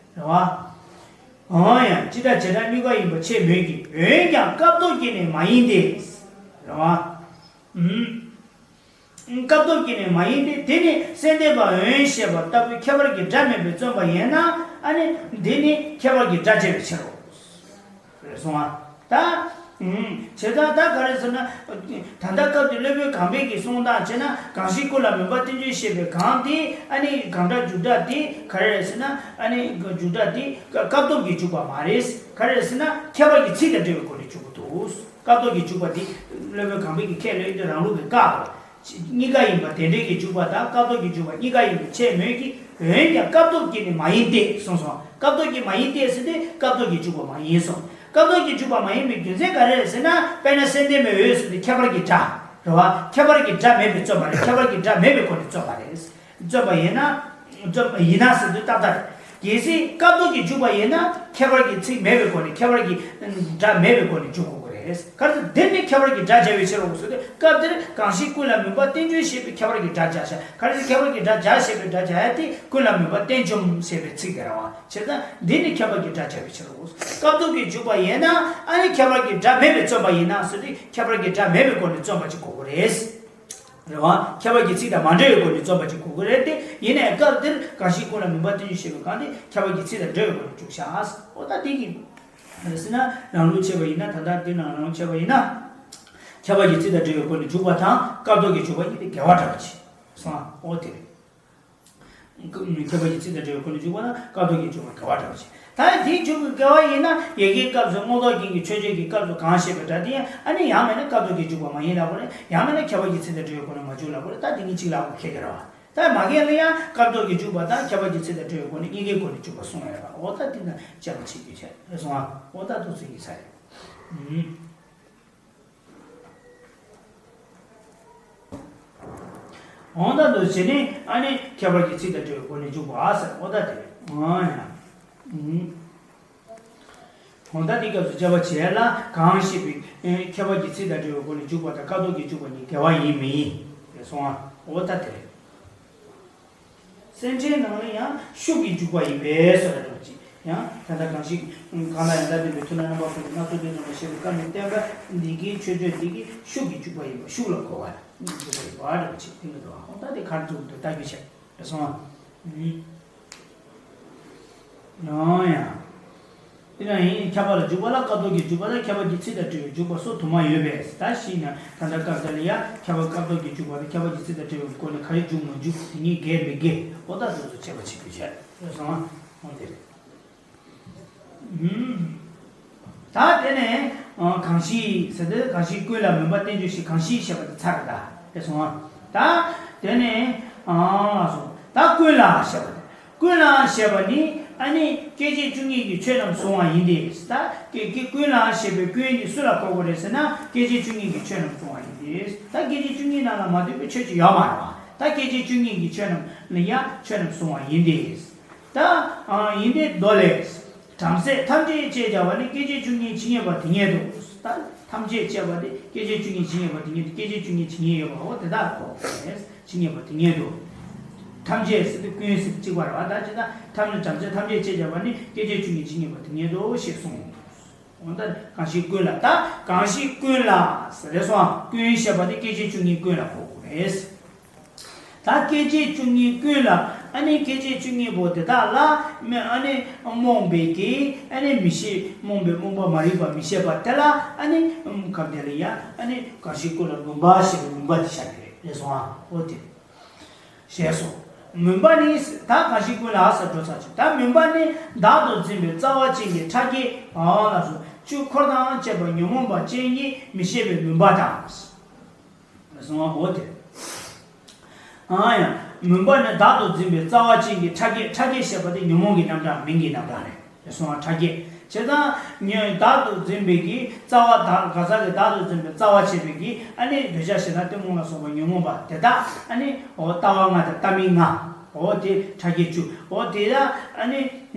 འོ་ཡང་སྤྱི་སྒྲ་བྱེ་བྲག་གཉིས་ཀ་ཡིན་པ་ཆད་མོད་ཀྱི། འོན་ཀྱང་སྐབས་ཐོབ་ཀྱིས་ནི་མ་ཡིན་ཏེ། རེད་བ། ཨུམ། སྐབས་ཐོབ་ཀྱིས་ནི་མ་ཡིན་ཏེ། དེ་ནི་གསལ་འདེབས་པ་འོན་ཞེས་པ་ལྟ་བུའི་ཁྱད་པར་གྱི་སྒྲ་མེད་པས་རྩོམ་པ་ཡིན་ན། ཨ་ནི་འདི་ནི་ཁྱད་པར་གྱི་སྒྲ་བྱས་པའི་ཕྱིར་རོ། རེད་སོང་ཨ། ད་ཨུམ། བྱས་ཙང་ད་ག་རེ་ཟེར་ན། ད་ལྟ་སྐབས་དེ་སློབ་དཔོན་གང་པས་ཀྱི་གསུང་སྟངས་བྱས་ན། གང་ཞིག་ཀུན་ལ་མོས་པ་བསྟན་བཅོས་ཞེས་པའི་གང་དེ། ཨ་ནི་གང་སྒྲ་འཇུག་སྒྲ་དེ་ག་རེ་རེད་ཟེར་ན། ཨ་ནི་འཇུག་སྒྲ་དེ་སྐབས་ཐོབ་ཀྱིས་འཇུག་པ་མ་རེད། ག་རེ་རེད་ཟེར་ན། ཁྱད་པར་གྱི་ཚིག་དང་འབྲེལ་བའི་སྒོ་ནས་འཇུག་གི་འདུག་སྐབས་ཐོབ་ཀྱིས་འཇུག་པ་དེ་སློབ་དཔོན་གང་པས་ཀྱིས་ཁས་ལེན་དུས་རང་ལུགས་ཀྱི་བཀག་པ། གཉིས་ཀ་ཡིན་པ་དེ་འདྲས་ཀྱི་འཇུག་པ་དང་སྐབས་ཐོབ་ཀྱི་འཇུག་པ་གཉིས་ཀ་ཡིན་པ་ཆད་མོད་ཀྱི། འོན་ཀྱང་སྐབས་ཐོབ་ཀྱིས་ནི་མ་ཡིན་ཏེ་གསུངས་སོང་། སྐབས་ཐོབ་ཀྱིས་མ་ཡིན་ཏེ་ཟེར་དུས་སྐབས་ཐོབ་ཀྱི་འཇུག་པ་མ་ཡིན་གསུངས། སྐབས་ཐོབ་ཀྱི་འཇུག་པ་མ་ཡིན་པའི་རྒྱུ་མཚན་ག་རེ་རེད་ཟེར་ན། དཔེར་ན་གསལ་འདེབས་པའི་འོན་ཟེར་དུས་ཁྱད་པར་གྱི་སྒྲ་རེད་བ། ཁྱད་པར་གྱི་སྒྲ་མེད་པས་རྩོམ་པ་རེད། ཁྱད་པར་གྱི་སྒྲ་མེད་པའི་སྒོ་ནས་རྩོམ་པ་རེད། རྩོམ་པ་ཡིན་ན། རྩོམ་པ་ཡིན་ན་ཟེར་དུས་ཏག་ཏག་རེད། གལ་སྲིད་སྐབས་ཐོབ་ཀྱིས་འཇུག་པ་ཡིན་ན། ཁྱད་པར་གྱི་ཚིག་མེད་པའི་སྒོ་ནས། ཁྱད་པར་གྱི་སྒྲ་མེད་པའི་སྒོ་ནས་འཇུག་དགོས་ཀྱི་རེད། ག་རེ་ཟེར། འདིར་ནི་ཁྱད་པར་གྱི་སྒྲ་བྱས་པའི་ཕྱིར་རོ་ཟེར་དུས། སྐབས་འདིར་གང་ཞིག་ཀུན་ལ་མོས་པ་བསྟན་བཅོས་ཞེས་པའི་ཁྱད་པར་གྱི་སྒྲ་སྦྱར་བྱ། ག་རེ་ཟེར། ཁྱད་པར་གྱི་སྒྲ་སྦྱར་ཞེས་པའི་སྒྲ་སྦྱར་ཡ་དེ་ཀུན་ལ་མོས་པ་བསྟན་བཅོས་ཞེས་པའི་ཚིག་དེ་རེད་བ། བྱས་ཙང་འདིར་ནི་ཁྱད་པར་གྱི་སྒྲ་བྱས་པའི་ཕྱིར་རོ། སྐབས་ཐོབ་ཀྱིས་འཇུག་པ་ཡིན་ན། ཨ་ནི་ཁྱད་པར་གྱི་སྒྲ་མེད་པས་རྩོམ་པ་ཡིན་ན་ཟེར་དུས། ཁྱད་པར་གྱི་སྒྲ་མེད་པའི་སྒོ་ནས་རྩོམ་པ་ཅིག་དགོས་ཀྱི་རེད། རེད་བ། ཁྱད་པར་གྱི་ཚིག་དང་མ་འབྲེལ་བའི་སྒོ་ནས་རྩོམ་པ་ཅིག་དགོས་ཀྱི་རེད་དེ། ཡིན་ནའི་སྐབས་འདིར་གང་ཞིག་ཀུན་ལ་མོས་པ་བསྟན་བཅོས་ཞེས་པའི་གང་དེ་ཁྱད་པར་གྱི་ཚིག་དང་འབྲེལ་བའི་སྒོ་ནས་འཇུག་བྱ། འོ་ད་དེ་གི་རེད་ཟེར་ན། རང་ལུགས་བྱས་པ་ཡིན་ན། ད་ལྟ་འདི་ནང་རང་ལུགས་བྱས་པ་ཡིན་ན། ཁྱད་པར་གྱི་ཚིག་དང་འབྲེལ་བའི་སྒོ་ནས་འཇུག་པ་དང་སྐབས་ཐོབ་ཀྱིས་འཇུག་པ་གཉིས་དེ་འགལ་བ་འདྲ་བ་ཅིག་སོང་ཨ། འོ་དེ་རེད། ཁྱད་པར་གྱི་ཚིག་དང་འབྲེལ་བའི་སྒོ་ནས་འཇུག་པ་དང་སྐབས་ཐོབ་ཀྱིས་འཇུག་པ་འགལ་བ་འདྲ་བ་ཅིག་ད་དེ་འཇུག་པའི་འགལ་བ་ཡིན་ན། ཡ་གིའི་སྐབས་སུ་སྔོན་ཐོག་རྐྱེན་གྱིས་ཆོས་ཅན་གྱི་སྐབས་སུ་གང་ཞེས་པའི་སྒྲ་དེ་ཡང་། ཨ་ནི་ཡང་མིན་ན་སྐབས་ཐོབ་ཀྱིས་འཇུག་པ་མ་ཡིན་ལབ་དགོས་རེད། ཡང་མིན་ན་ཁྱད་པར་གྱི་ཚིག་དང་འབྲེལ་བའི་སྒོ་ནས་མ་འཇུག་ལབ་དགོས་རེད། ད་དེ་གཉིས་གཅིག་ལབ་དགོས་ཁེལ་གྱི་རེད་བ། ད་མ་རྒན་ལ་ཡང་སྐབས་ཐོག་གི་འཇུག་པ་དང་ཁྱབ་པ་གྱི་ཚིག་དང་འབྲེལ་བའི་སྒོ་ནས་གཉིས་ཀའི་སྒོ་ནས་འཇུག་པ་གསུངས་ཡོད་པ། འོ་ད་དེ་ན་དཔྱད་པ་བྱེད་རྒྱུ་བྱས་རེད་སོང་ཨ། འོ་ད་ཐུགས་ཚིག་གི་ས་རེད། འོ་ད་དུ་བྱས་ནས་ཨ་ནི་ཁྱད་པར་གྱི་ཚིག་དང་འབྲེལ་བའི་སྒོ་ནས་འཇུག་པ་ཟེར། འོ་ད་དེ་རེད། ཨ་ཡ། འོ་ད་དེ་སྐབས་སུ་དཔྱད་པ་བྱས་ལ་གང་ཞེས་པའི་ཁྱད་པར་གྱི་ཚིག་དང་འབྲེལ་བའི་སྒོ་ནས་འཇུག་པ་དང་སྐབས་ཐོག་གི་འཇུག་པ་གཉིས་འགལ་བ་ཡིན་མིན་རེད་སོང་ཨ། འོ་ད་དེ་རེད། སེམས་ཁྲལ་ནང་ལ་ཡང་ཤུགས་ཀྱིས་འཇུག་པ་ཡིན་པས་སོ་ལ་འགྲོ་ཅིག་ཡང་ད་ལྟ་གང་ཞིག་གང་ལ་ཡང་ད་ལྟ་བདེན་པའི་མཐུན་ལ་རྣམ་པ་ཀུན་ཏུ་སྣ་ཚོགས་དོན་ཙམ་པ་ཞེས་པའི་བཀའ་ནི་བསྟན་པ་འདི་གའི་མཆོད་བརྗོད་འདི་གའི་ཤུགས་ཀྱིས་འཇུག་པ་ཡིན་པ་ཤུགས་ལ་གོ་བ་འཇུག་པ་ཡིན་པ་འགྲོ་ཅིག་དེ་ལ་འགྲོ་བ་ཧོ་ད་དེ་གར་འཇུག་འདུག་ལྟ་རྒྱུ་བྱས་རེད་སོང་ཨ། ཡང་ཡང་། དེ་ན་ཡིན་ཁྱབ་པ་ལ་འཇུག་པ་ལ་སྐབས་ཐོག་གི་འཇུག་པ་དང་ཁྱབ་པ་གྱི་ཚིག་དང་འབྲེལ་བའི་འཇུག་པ་སོགས་དུ་མ་ཡོད་པས་ད་ཤེས་ན་ད་ལྟ་སྐབས་དེ་ལ་ཡང་ཁྱབ་པ་སྐབས་ཐོག་གི་འཇུག་པ་དང་ཁྱབ་པ་གྱི་ཚིག་དང་འབྲེལ་བའི་སྒོ་ནས་ག་རེ་འཇུག་མ་འཇུག་དེ་གཉིས་འགལ་མི་འགལ་འོ་ད་དེ་ཚོ་དཔྱད་པ་བྱེད་དགོས་བྱས་རེད་སོང་ཨ། འོ་དེ་རེད། ད་དེ་ནས་གང་ཞིག་ཟེར་ཏེ་གང་ཞིག་ཀུན་ལ་མུན་པ་བསྟན་བཅོས་ཤིག་གང་ཞིག་ཞེས་པ་དེ་ཚར་ད་རེད་སོང་ཨ། ད་དེ་ནས་ཨ་སོང་ད་ཀུན་ལ་ཞེས་པ་དེ། ཀུན་ལ་ཞེས་པ་ནི་ཨ་ནི་སྐད་ཅིག་བཅུ་གཉིས་ཀྱི་ཆོས་རྣམས་གཟུང་བ་ཡིན་ཏེ། ད་སྐད་ཀྱི་ཀུན་ལ་ཞེས་པའི་ཀུན་ནི་སུ་ལ་གོ་དགོས་རེད་ཟེར་ན་སྐད་ཅིག་བཅུ་གཉིས་ཀྱི་ཆོས་རྣམས་གཟུང་བ་ཡིན་ཏེ། ད་སྐད་ཅིག་བཅུ་གཉིས་ནང་ལ་མ་འདུས་པའི་ཆོས་ཅིག་ཡོད་མ་རེད་བ། ད་སྐད་ཅིག་བཅུ་གཉིས་ཀྱི་ཆོས་རྣམས་ལ་ཡང་ཆོས་རྣམས་གཟུང་བ་ཡིན་ཏེ། ད་ཡིན་ཏེ་མདོ་ལས། བྲམ་ཟེ་ཐམས་ཅད་ཅེས་བྱ་བ་ནི་སྐད་ཅིག་བཅུ་གཉིས་ཇི་སྙེད་པ་དེ་སྙེད་དོ། ད་ཐམས་ཅད་ཅེས་པ་དེ་སྐད་ཅིག་བཅུ་གཉིས་ཇི་སྙེད་པ་དེ་སྙེད་དེ་སྐད་ཅིག་བཅུ་གཉིས་ཇི་སྙེད་ཡོད་པ་འོ་དེ་དག་གོ་ཇི་སྙེད་པ་དེ་སྙེད་དོ། ཐམས་ཅད་ཟེར་དུས་ཀུན་ཟེར་གཅིག་པ་རེད་བ། ད་ཅི་ད་ཐམས་ཅད་བྲམ་ཟེ་ཐམས་ཅད་ཅེས་བྱ་བ་ནི་སྐད་ཅིག་བཅུ་གཉིས་ཇི་སྙེད་པ་དེ་སྙེད་དོ་ཞེས་གསུངས། འོ་ད་གང་ཞིག་ཀུན་ལ་ད་གང་ཞིག་ཀུན་ལ་ཟེར་རེད་སོང་ཀུན་ཞེས་པ་དེ་སྐད་ཅིག་བཅུ་གཉིས་ཀུན་ལ་གོ་དགོས་རེད། ད་སྐད་ཅིག་བཅུ་གཉིས་ཀུན་ལ་ཨ་ནི་སྐད་ཅིག་བཅུ་གཉིས་པོ་དེ་དག་ལ་ཨ་ནི་རྨོངས་པའི་གི་ཨ་ནི་མི་ཤེས་རྨོངས་པའི་རྨོངས་པ་མ་རིག་པ་མི་ཤེས་པ་དེ་ལ་ཨ་ནི་སྐབས་དེ་ལ་ཡ་ཨ་ནི་གང་ཞིག་ཀུན་ལ་མུན་པ་ཞེས་པའི་མུན་པ་དེ་བཞག་གི་རེད་རེད་སོང་ཨ། འོ་དེ་ཞེས་སོ། མུན་པ་ནི་ད་གང་ཞིག་ཀུན་ལ་ཟེར་འགྲོ་ཚར་ཅིག་ད་མུན་པ་ནི་བདག་ཏུ་འཛིན་པའི་རྩ་བ་ཅན་གྱི་ཕྲ་རྒྱས་ཨ་ལ་སོགས་བཅུ་འཁོར་དང་བཅས་པ་ཉོན་མོངས་པ་ཅན་གྱི་མི་ཤེས་པའི་མུན་པ་དང་། གསུང་བ་འོ་དེ། ཨང་ཡང་། མུན་པ་ནི་བདག་ཏུ་འཛིན་པའི་རྩ་བ་ཅན་གྱི་ཕྲ་རྒྱས། ཕྲ་རྒྱས་ཞེས་པ་དེ་ཉོན་མོངས་ཀྱི་རྣམ་གྲངས་མིང་གི་རྣམ་གྲངས་རེད། གསུང་བ་ཕྲ་རྒྱས། བྱས་ཙང་ཉོན་བདག་ཏུ་འཛིན་པའི་གི་རྩ་བ་དག་ག་ས་གི་བདག་ཏུ་འཛིན་པའི་རྩ་བ་བྱས་པའི་གི་ཨ་ནི་འདོད་ཆགས་ཞེ་སྡང་གཏི་མུག་ལ་སོགས་པ་ཉོན་མོངས་པ་དེ་དག་ཨ་ནི་འོ་ལྟ་བ་ལྔ་དང་ལྟ་མིན་ལྔ། འོ་དེ་ཕྲ་རྒྱས་བཅུ། འོ་དེ་ལ་ཨ་ནི་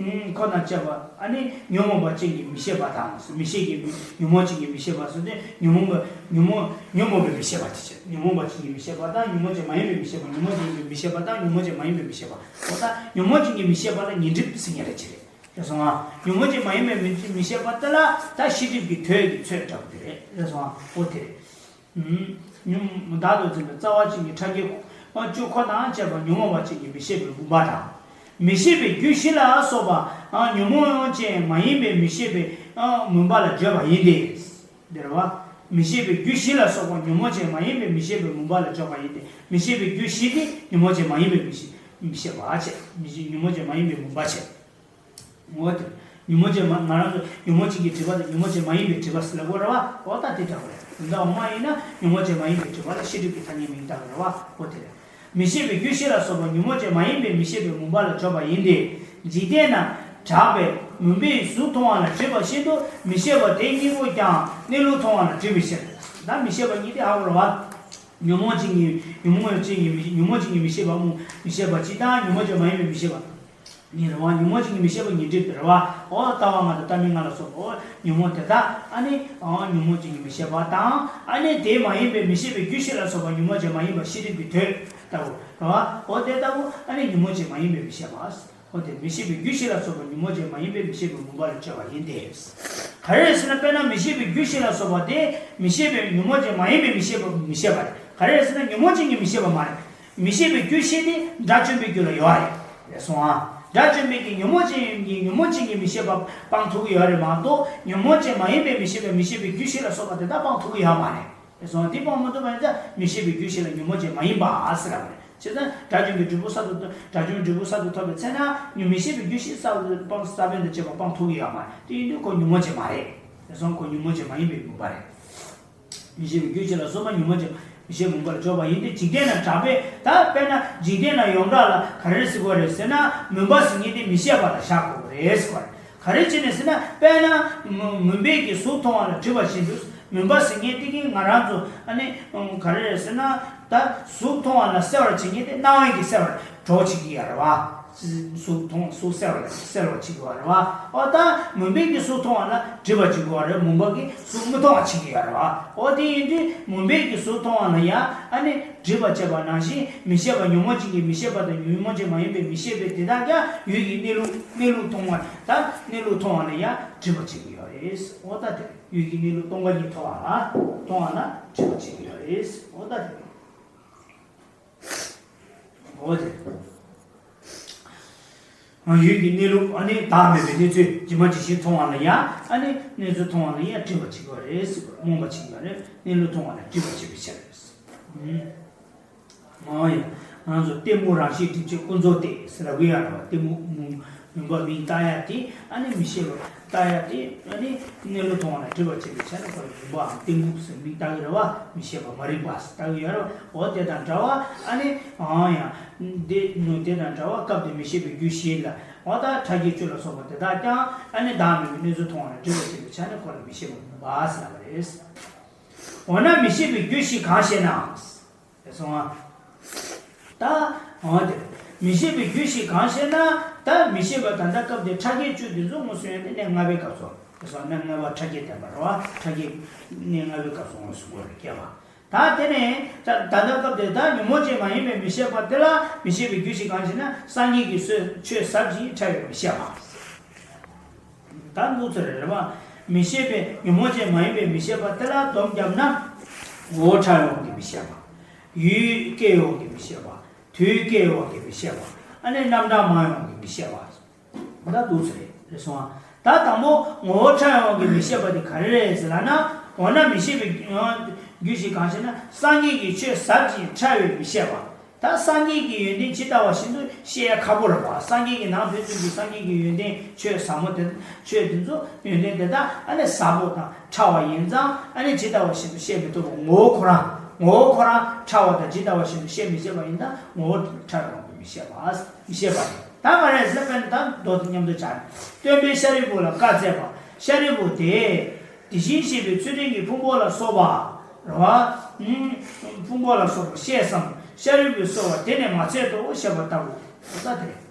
ཁོ་ན་བཅས་པ་ཨ་ནི་ཉོན་མོངས་པ་ཅན་གྱི་མི་ཤེས་པ་དང་མི་ཤེས་ཀྱི་ཉོན་མོངས་ཅན་གྱི་མི་ཤེས་པ་ཟེར་ཏེ་ཉོན་མོངས་པ་ཉོན་མོངས་ཉོན་མོངས་པའི་མི་ཤེས་པ་དེ་བྱས། ཉོན་མོངས་པ་ཅན་གྱི་མི་ཤེས་པ་དང་ཉོན་མོངས་ཅན་མ་ཡིན་པའི་མི་ཤེས་པ། ཉོན་མོངས་ཅན་ཡིན་པའི་མི་ཤེས་པ་དང་ཉོན་མོངས་ཅན་མ་ཡིན་པའི་མི་ཤེས་པ། འོ་ད་ཉོན་མོངས་ཅན་གྱི་མི་ཤེས་པ་ལ་ཉོན་སྒྲིབ་ཟེར་མཁན་རེད་ཅེས་རེད། རེད་སོང་ཨ། ཉོན་མོངས་ཅན་མ་ཡིན་པའི་མི་མི་ཤེས་པ་དེ་ལ་ད་ཤེས་སྒྲིབ་ཀྱི་དོད་ཀྱི་ཚོད་འདྲ་པོ་དེ་རེད། རེད་སོང་ཨ། འོ་དེ་རེད། ཉོན་བདག་ཏུ་འཛིན་པའི་རྩ་བ་ཅན་གྱི་ཕྲ་རྒྱས་བཅུ་འཁོར་དང་བཅས་པ་ཉོན་མོངས་པ་ཅན་གྱི་མི་ཤེས་པའི་མུན་པ་དང་། མི་ཤེས་པའི་རྒྱུ་བཞི་ལ་སོགས་པ་ཉོན་མོངས་ཅན་མ་ཡིན་པའི་མི་ཤེས་པའི་མུན་པ་ལ་བརྗོད་པ་ཡིན་ཏེ། འདིར་བ། མི་ཤེས་པའི་རྒྱུ་བཞི་ལ་སོགས་པ་ཉོན་མོངས་ཅན་མ་ཡིན་པའི་མི་ཤེས་པའི་མུན་པ་ལ་འཇོག་པ་ཡིན་ཏེ། མི་ཤེས་པའི་རྒྱུ་བཞི་དེ་ཉོན་མོངས་ཅན་མ་ཡིན་པའི་མི་ཤེས་མི་ཤེས་པ་བྱས། མི་ཤེས་ཉོན་མོངས་ཅན་མ་ཡིན་པའི་མུན་པ་བྱས། འོ་དེ། ཉོན་མོངས་ཅན་མ་ང་རང་ཚོ་ཉོན་མོངས་ཅན་གྱི་སྒྲིབ་པ་དང་ཉོན་མོངས་ཅན་མ་ཡིན་པའི་སྒྲིབ་པ་ཟེར་ལབ་དགོས་རེད་བ། འོ་ད་དེ་འདྲ་བ་རེད། དོན་དག་འོ་མ་ཡིན་ན་ཉོན་མོངས་ཅན་མ་ཡིན་པའི་སྒྲིབ་པ་ལ་ཤེས་སྒྲིབ་ཀྱི་ཐ་སྙད་མིང་བཏགས་པ་རེད་བ། འོ་དེ་རེད། མི་ཤེས་པའི་རྒྱུ་བཞི་ལ་སོགས་པ་ཉོན་མོངས་ཅན་མ་ཡིན་པའི་མི་ཤེས་པའི་མུན་པ་ལ་འཇོག་པ་ཡིན་ཏེ། འཇིག་རྟེན་ན་གྲགས་པའི་མུན་པས་གཟུགས་མཐོང་བ་ལ་བྲིད་པ་བཞིན་དུ་མི་ཤེས་པ་དེ་གཉིས་པོ་ཀྱང་གནས་ལུགས་མཐོང་བ་ལ་བྲིད་པའི་ཕྱིར། ད་མི་ཤེས་པ་གཉིས་དེ་ཧ་གོ་རེད་བ། ཉོན་མོངས་ཅན་གྱི་ཉོན་མོངས་ཅན་གྱི་མི་ཉོན་མོངས་ཅན་གྱི་མི་ཤེས་པ་མུ་མི་ཤེས་པ་གཅིག་དང་ཉོན་མོངས་ཅན་མ་ཡིན་པའི་མི་ཤེས་པ་གཉིས་རེད་བ། ཉོན་མོངས་ཅན་གྱི་མི་ཤེས་པ་ཉོན་སྒྲིབ་དེ་རེད་བ། འོ་ལྟ་བ་ལྔ་དང་ལྟ་མིན་ལྔ་ལ་སོགས་པ་འོ་ཉོན་མོངས་དེ་དག་ཨ་ནི་འོ་ཉོན་མོངས་ཅན་གྱི་མི་ཤེས་པ་དང་ཨ་ནི་དེ་མ་ཡིན་པའི་མི་ཤེས་པའི་རྒྱུ་བཞི་ལ་སོགས་པ་ཉོན་མོངས་ཅན་མ་ཡིན་པ་ཤེས་སྒྲིབ་ཀྱི་དོད། ལྟ་བུ། རེད་བ། འོ་དེ་ལྟ་བུ་ཨ་ནི་ཉོན་མོངས་ཅན་མ་ཡིན་པའི་མི་ཤེས་པ། འོ་དེ་མི་ཤེས་པའི་རྒྱུ་བཞི་ལ་སོགས་པ་ཉོན་མོངས་ཅན་མ་ཡིན་པའི་མི་ཤེས་པའི་མུན་པ་ལ་བརྗོད་པ་ཡིན་ཏེ། ག་རེ་རེད་ཟེར་ན་དཔེར་ན་མི་ཤེས་པའི་རྒྱུ་བཞི་ལ་སོགས་པ་དེ་མི་ཤེས་པའི་ཉོན་མོངས་ཅན་མ་ཡིན་པའི་མི་ཤེས་པ་མི་ཤེས་པ་རེད། ག་རེ་རེད་ཟེར་ན་ཉོན་མོངས་ཅན་གྱི་མི་ཤེས་པ་མ་རེད། མི་ཤེས་པའི་རྒྱུ་བཞི་དེ་དགྲ་བཅོམ་པའི་རྒྱུ་ལ་ཡོད་རེད། རེད་སོང་ཨ། དགྲ་བཅོམ་པའི་གི་ཉོན་མོངས་ཅན་གྱི་ཉོན་མོངས་ཅན་གྱི་མི་ཤེས་པ་སྤང་ཐུབ་ཀྱི་ཡོད་རེད་མ་གཏོགས་ཉོན་མོངས་ཅན་མ་ཡིན་པའི་མི་ཤེས་པའི་མི་ཤེས་པའི་རྒྱུ་བཞི་ལ་སོགས་པ་དེ་དག་སྤང་ཐུབ་ཀྱི་ཡོད་མ་རེད། དེ་སོང་དེ་སྤང་མ་ཐུབ་པ་ཡིན་ཙང་མི་ཤེས་པའི་རྒྱུ་བཞི་ལ་ཉོན་མོངས་ཅན་མ་ཡིན་པ་ཟེར་བ་རེད། བྱས་ཙང་དགྲ་བཅོམ་པའི་འབྲས་བུ་གསར་དུ་དགྲ་བཅོམ་འབྲས་བུ་གསར་དུ་ཐོབ་པའི་ཚེ་ན་ཉོན་མི་ཤེས་པའི་རྒྱུ་བཞི་གསར་དུ་སྤང་ས་བོན་དང་བཅས་པ་སྤང་ཐུབ་ཀྱི་ཡོད་མ་རེད། དེ་ཡིན་དུས་ཁོ་ཉོན་མོངས་ཅན་མ་རེད། དེ་སོང་ཁོ་ཉོན་མོངས་ཅན་མ་ཡིན་པའི་མུན་པ་རེད། མི་ཤེས་པའི་རྒྱུ་བཞི་ལ་སོགས་པ་ཉོན་མོངས་ཅན་ མི་ཤེས་མུན་པར་འཇོག་པ་ཡིན་ཏེ། འཇིག་རྟེན་ན་གྲགས་པས། ད་དཔེར་ན་འཇིག་རྟེན་ན་ཡོངས་གྲགས་ལ་ག་རེ་ཟེར་དགོས་རེད་ཟེར་ན། མུན་པ་ཟེར་མཁན་དེ་མི་ཤེས་པ་ལ་བཞག་དགོས་རེད་ཟེར་བ་རེད། ག་རེ་བྱས་ནས་ཟེར་ན། དཔེར་ན་མུན་པས་ཀྱི་གཟུགས་མཐོང་བ་ལ་སྒྲིབ་པ་བྱེད་དུས། མུན་པ་ཟེར་མཁན་དེ་གིས་ང་རང་ཚོ་ཨ་ནི་ག་རེ་རེད་ཟེར་ན། ད་གཟུགས་མཐོང་བ་ལ་སེལ་བར་བྱེད་མཁན་དེ་སྣང་བས་ཀྱི་སེལ་བར་གྲོགས་བྱེད་ཀྱི་ཡོད་རེད་བ། གཟུགས་མཐོང་། གཟུགས་སེལ་བ་ལ་སེལ་བ་བྱེད་ཀྱི་ཡོད་རེད་བ། འོ་ད་མུན་པས་ཀྱི་གཟུགས་མཐོང་བ་ལ་སྒྲིབ་པ་བྱེད་ཀྱི་ཡོད་རེད། མུན་པ་གིས་གཟུགས་མི་མཐོང་བ་བྱེད་ཀྱི་ཡོད་རེད་བ། འོ་དེ་ཡིན་དུས་མུན་པས་ཀྱི་གཟུགས་མཐོང་བ་ལ་ཡང་ཨ་ནི་སྒྲིབ་པ་བྱེད་པ་ནང་བཞིན། མི་ཤེས་པ་ཉོན་མོངས་ཅན་གྱི་མི་ཤེས་པ་དང་། ཉོན་མོངས་ཅན་མ་ཡིན་པའི་མི་ཤེས་པ་དེ་དག་ཀྱང་ཡུལ་གྱི་གནས་ལུགས། གནས་ལུགས་མཐོང་བ། ད་གནས་ལུགས་མཐོང་བ་ལ་ཡང་སྒྲིབ་པ་བྱེད་ཀྱི་ཡོད་རེད། འོ་ད་དེ་ཡུལ་གྱི་གནས་ལུགས་སྟོང་པ་ཉིད་མཐོང་བ་ལ། མཐོང་བ་ལ་སྒྲིབ་པ་བྱེད་ཀྱི་ཡོད་རེད། འོ་ད་དེ། འོ་དེ། ཡུལ་གྱི་གནས་ལུགས། ཨ་ནི་བདག་མེད་པའི་གནས་ཚུལ་ཇི་མ་ཇི་བཞིན་མཐོང་བ་ལ་ཡང་། ཨ་ནི་གནས་ཚུལ་མཐོང་བ་ལ་ཡང་སྒྲིབ་པ་བྱེད་ཀྱི་ཡོད་རེད། རྨོངས་པ་བྱེད་ཀྱི་ཡོད་རེད། གནས་ལུགས་མཐོང་བ་ལ་སྒྲིབ་པ་བྱེད་པའི་ཕྱིར་རེད། ཨང་། ཡང་ང་ཚོ་གཏི་མུག་རང་བཞིན་སྒྲིབ་བྱེད་ཀུན་རྫོབ་སྟེ་ཟེར་ལབ་ཀྱི་ཡོད་རེད་བ། གཏི་མུག་མུན། མུན་པ་མིང་བཏགས་ཡ་དེ། ཨ་ནི་མི་ཤེས་པ་བཏགས་ཡ་དེ། ཨ་ནི་གནས་ལུགས་མཐོང་བ་ལ་སྒྲིབ་པ་བྱེད་པའི་ཆ་ནས། ཁོ་ལ་མུན་པའམ་གཏི་མུག་ཟེར་མིང་བཏགས་ཀྱི་རེད་བ། མི་ཤེས་པ། མ་རིག་པ་ཟེར་བཏགས་ཀྱི་ཡོད་རེད་བ། འོ་དེ་དང་འདྲ་བ། ཨ་ནི་ཨང་། ཡང་དེ་ནི་དེ་དང་འདྲ་བ་སྐབས་དེར་མི་ཤེས་པའི་རྒྱུ་བཞི་ལ། འོ་ད་ཕྲ་རྒྱས་བཅུ་ལ་སོགས་པ་དེ་དག་ཀྱང་ཨ་ནི་བདག་མེད་པའི་གནས་ཚུལ་མཐོང་བ་ལ་སྒྲིབ་པ་བྱེད་པའི་ཆ་ནས་ཁོ་ལ་མི་ཤེས་པ་མུན་པ་ཟེར་ལབ་པ་རེད། འོ་ན་མི་ཤེས་པའི་རྒྱུ་ཞིག་གང་ཞེ་ན། དེ་སོང་ང་། ད་འོ་དེ། མི་ཤེས་པའི་རྒྱུ་ཞིག་གང་ཞེ་ན། ད་མི་ཤེས་པ་ད་ལྟ་སྐབས་དེར་ཕྲ་རྒྱས་བཅུ་དེ་ཚོ་མངོན་སུམ་ཡོད་དེ་གནས་ལྔ་པའི་སྐབས་སུ། དེ་སོང་ང་། གནས་ལྔ་པ་ཕྲ་རྒྱས་བསྟན་པ་རེད་བ། ཕྲ་རྒྱས་གནས་ལྔ་པའི་སྐབས་སུ་མངོན་སུམ་དགོས་རེད་སྐྱེ་བ། ད་དེ་ནས་ད་ད་ལྟ་སྐབས་དེར་ད་ཉོན་མོངས་ཅན་མ་ཡིན་པའི་མི་ཤེས་པ་དེ་ལ་མི་ཤེས་པའི་རྒྱུ་ཞིག་གང་ཞེ་ན། སངས་རྒྱས་ཀྱི་སྲོལ་ཆོས་ཟབ་ཅིང་ཕྲ་བའི་མི་ཤེས་པ། ད་འདུག་ཚོད་རེད་བ། མི་ཤེས་པའི། ཉོན་མོངས་ཅན་མ་ཡིན་པའི་མི་ཤེས་པ་དེ་ལ་སྡོམ་བརྒྱབ་ན། ངོ་བོ་ཕྲ་བའི་དབང་གིས་མི་ཤེས་པ། ཡུལ་སྐྱེ་བའི་དབང་གིས་མི་ཤེས་པ། དུས་སྐྱེ་བའི་དབང་གིས་མི་ཤེས་པ། ཨ་ནི་རྣམ་གྲངས་མང་བའི་དབང་གིས་མི་ཤེས་པ། ད་འདུག་ཚོད་རེད། རེད་སོང་ང་། ད་དང་པོ་ངོ་བོ་ཕྲ་བའི་དབང་གིས་མི་ཤེས་པ་དེ་ག་རེ་རེད་ཟེར་ལབ་ན། འོ་ན་མི་ཤེས་པའི་རྒྱུ་ཞིག་གང་ཞེ་ན། སངས་རྒྱས་ཀྱི་ཆོས་ཟབ་ཅིང་ཕྲ་བའི་མི་ཤེས་པ། ད་སངས་རྒྱས་ཀྱི་ཡོན་ཏན་ཇི་ལྟ་བ་བཞིན་དུ་ཤེས་ཁག་པོ་རེད་བ། སངས་རྒྱས་ཀྱི་ནང་ཕན་ཚུན་གྱི་སངས་རྒྱས་ཀྱི་ཡོན་ཏན་ཆོས་ཟབ་མོ་དེ། ཆོས་དེ་ཚོ་ཡོན་ཏན་དེ་དག་ཨ་ནི་ཟབ་པོ་དང་ཕྲ་བ་ཡིན་ཙང་། ཨ་ནི་ཇི་ལྟ་བ་བཞིན་དུ་ཤེས་མི་ཐུབ་པ། ངོ་བོ་ཁོ་རང་། ངོ་བོ་ཁོ་རང་ཕྲ་བ་དང་ཇི་ལྟ་བ་བཞིན་དུ་ཤེས་མི་ཤེས་པ་ཡིན་ཙང་། ངོ་བོ་ཕྲ་བའི་དབང་གིས་མི་ཤེས་པ། མི་ཤེས་པ་རེད། ད་ག་རེ་ཟེར་ན། དཔེར་ན་ད་མདོ་དང་མཉམ་དུ་སྦྱར་ནས། སྟོན་པས་ཤཱ་རིའི་བུ་ལ་བཀའ་སྩལ་པ། ཤཱ་རིའི་བུ་དེས་དེ་བཞིན་གཤེགས་པའི་ཚུལ་ཁྲིམས་ཀྱི་ཕུང་པོ་ལ་སོགས་པ་རེད་བ། ཕུང་པོ་ལ་སོགས་པ་ཤེས་སམ། ཤཱ་རིའི་བུས་གསོལ་བ་དེ་ནས་མ་ཚད་དོ་ཞེས་པ་ལྟ་བུ། འོ་ད་དེ་རེད།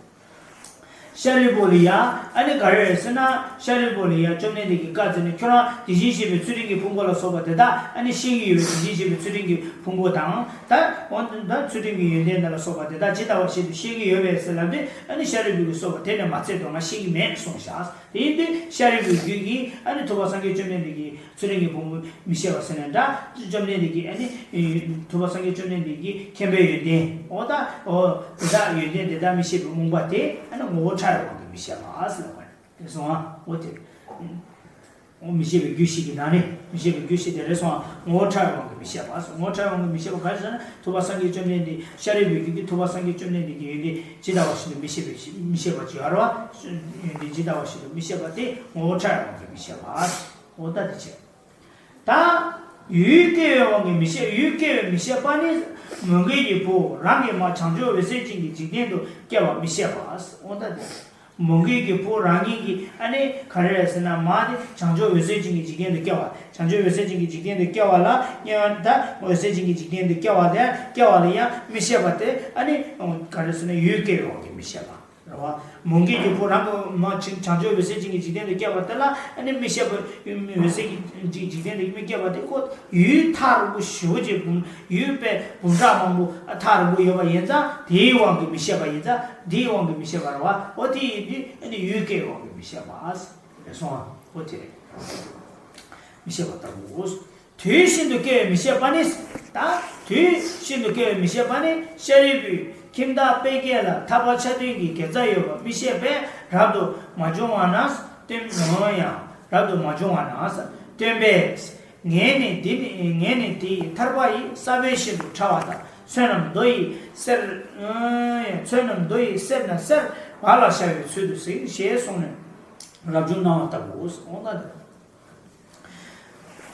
ཤཱ་རིའི་བུ་ལ་ཡ་ཨ་ནི་ག་རེ་རེད་ཟེར་ན། ཤཱ་རིའི་བུ་ལ་ཡ་བཅོམ་ལྡན་འདས་ཀྱིས་བཀའ་སྩལ་ནས། ཁྱོད་རང་དེ་བཞིན་གཤེགས་པའི་ཚུལ་ཁྲིམས་ཀྱི་ཕུང་པོ་ལ་སོགས་པ་དེ་དག་ཨ་ནི་ཤེས་ཀྱི་ཡོད་པས། དེ་བཞིན་གཤེགས་པའི་ཚུལ་ཁྲིམས་ཀྱི་ཕུང་པོ་དང་། ད་འོ་ད་ཚུལ་ཁྲིམས་ཀྱི་ཡོན་ཏན་དེ་ལ་སོགས་པ་དེ་དག་ཇི་ལྟ་བ་བཞིན་དུ་ཤེས་ཀྱི་ཡོད་པས་ཟེར་ལབ་དུས། ཨ་ནི་ཤཱ་རིའི་བུས་གསོལ་བ་དེ་ནས་མ་ཚད་དོ། ང་ཤེས་ཀྱི་མེད་གསུངས་བཞག་དེ་ཡིན་དུས་ཤཱ་རིའི་བུའི་རྒྱུད་ཀྱིས་ཨ་ནི་ཐུབ་པ་སངས་རྒྱས་བཅོམ་ལྡན་འདས་ཀྱི་ཚུལ་ཁྲིམས་ཀྱི་ཕུང་པོ་མི་ཤེས་པ་ཟེར་ནས་འདྲ། བཅོམ་ལྡན་འདས་ཀྱིས་ཨ་ནི་ཐུབ་པ་སངས་རྒྱས་བཅོམ་ལྡན་འདས་ཀྱི་མཁྱེན་པའི་ཡོན་ཏན། འོ་ད་འོ་དེ་དག་ཡོན་ཏན་དེ་དག་མི་ཤེས་པའི་རྨོངས་པ་དེ་ཨ་ནི་ངོ་བོ་ཕྲ་བའི་དབང་གིས་མི་ཤེས་པ་ཟེར་བ་རེད། དེ་སོང་ང་། འོ་དེ། འོ་མི་ཤེས་པའི་རྒྱུ་བཞི་གི་ནང་ནས། མི་ཤེས་པའི་རྒྱུ་བཞི་དེ་རེད་སོང་ང་། ངོ་བོ་ཕྲ་བའི་དབང་གིས་མི་ཤེས་པ། ངོ་བོ་ཕྲ་བའི་དབང་གིས་མི་ཤེས་པ་ག་རེ་ཟེར་ན། ཐུབ་པ་སངས་རྒྱས་བཅོམ་ལྡན་འདས། ཤཱ་རིའི་བུའི་རྒྱུད་ཀྱི་ཐུབ་པ་སངས་རྒྱས་བཅོམ་ལྡན་འདས་ཀྱི་ཡོན་ཏན་ཇི་ལྟ་བ་བཞིན་དུ་མི་ཤེས་པའི་ཞིག་མི་ཤེས་པ་ཅིག་ཡོད་རེད་བ། ཡོན་ཏན་ཇི་ལྟ་བ་བཞིན་དུ་མི་ཤེས་པ་དེ་ངོ་བོ་ཕྲ་བའི་དབང་གིས་མི་ཤེས་པ། འོ་ད་དེ་བྱས། ད་ཡུལ་སྐྱེ་བའི་དབང་གིས་མི་ཤེས། ཡུལ་སྐྱེ་བའི་མི་ཤེས་པ་ནི། མུན་སྐལ་གྱི་བུ་རང་གི་མ་བྱང་ཆུབ་འོད་གསལ་ཅན་གྱི་འཇིག་རྟེན་དུ་སྐྱེ་བ་མི་ཤེས་པ། འོ་ད་དེ། མུན་སྐལ་གྱི་བུ་རང་ཉིད་ཀྱི་ཨ་ནི་ག་རེ་རེད་ཟེར་ན། མ་དེ་བྱང་ཆུབ་འོད་གསལ་ཅན་གྱི་འཇིག་རྟེན་དུ་སྐྱེ་བ། བྱང་ཆུབ་འོད་གསལ་ཅན་གྱི་འཇིག་རྟེན་དུ་སྐྱེ་བ་ལ་དམྱལ་བ། ད་འོད་གསལ་ཅན་གྱི་འཇིག་རྟེན་དུ་སྐྱེ་བ་དེ། སྐྱེ་བ་ལ་ཡང་མི་ཤེས་པ་དེ་ཨ་ནི་ག་རེ་ཟེར་ན། ཡུལ་སྐྱེ་བའི་དབང་གིས་མི་ཤེས་པ་རེད་བ། མུན་སྐལ་གྱི་བུ་རང་གི་མ་བྱང་ཆུབ་འོད་གསལ་ཅན་གྱི་འཇིག་རྟེན་དུ་སྐྱེ་བ་དེ་ལ་ཨ་ནི་མི་ཤེས་པ། འོད་གསལ་གྱི་འཇིག་འཇིག་རྟེན་དུ་མི་སྐྱེ་བ་དེ་ཁོ་ཡུལ་ཐག་རིང་པོ་ཞེ་པོ་ཅིག་བུམ། ཡུལ་དཔེ་འབུམ་ཕྲག་མང་པོ་ཐག་རིང་པོ་ཡོད་པ་ཡིན་ཙང་། དེའི་དབང་གིས་མི་ཤེས་པ་ཡིན་ཙང་། དེའི་དབང་གིས་མི་ཤེས་པ་རེད་བ། འོ་དེ་ཡིན་དུས་ཨ་ནི་ཡུལ་སྐྱེ་བའི་དབང་གིས་མི་ཤེས་པ་རེད་སོང་ང་། འོ་དེ་རེད། མི་ཤེས་པ་ལྟ་བུའོ། དུས་ཤིན་ཏུ་སྐྱེ་བའི་མི་ཤེས་པ་ནི། ད་དུས་ཤིན་ཏུ་སྐྱེ་བའི་མི་ཤེས་པ་ནི། ཤཱ་རིའི་བུས་ཁྱིམ་བདག་དཔལ་སྐྱེས་ལ་ཐར་པ་ཆ་མཐུན་གྱི་དགེ་རྩ་ཡོད་པ་མི་ཤེས་པས་རབ་ཏུ་མ་བྱུང་བ་ན་སྟོན། འོ་ཡང་རབ་ཏུ་མ་བྱུང་བ་ན་སྟོན་པས། ངས་ནི་འདི་ནི། ངས་ནི་འདི་ཡི་ཐར་པ་ཡི་ས་བོན་ཤིན་ཏུ་ཕྲ་བ་དག་བསོད་ནམས་མདོ་ཡི་གསེར། ཨ། བསོད་ནམས་མདོ་ཡི་གསེར་ན་གསེར་བག་ལ་ཞ་བའི་ཚུལ་དུ་གཟིགས་ཞེས་གསུངས་ནས་རབ་བྱུང་གནང་བ་ལྟ་བུའོ། འོ་ན།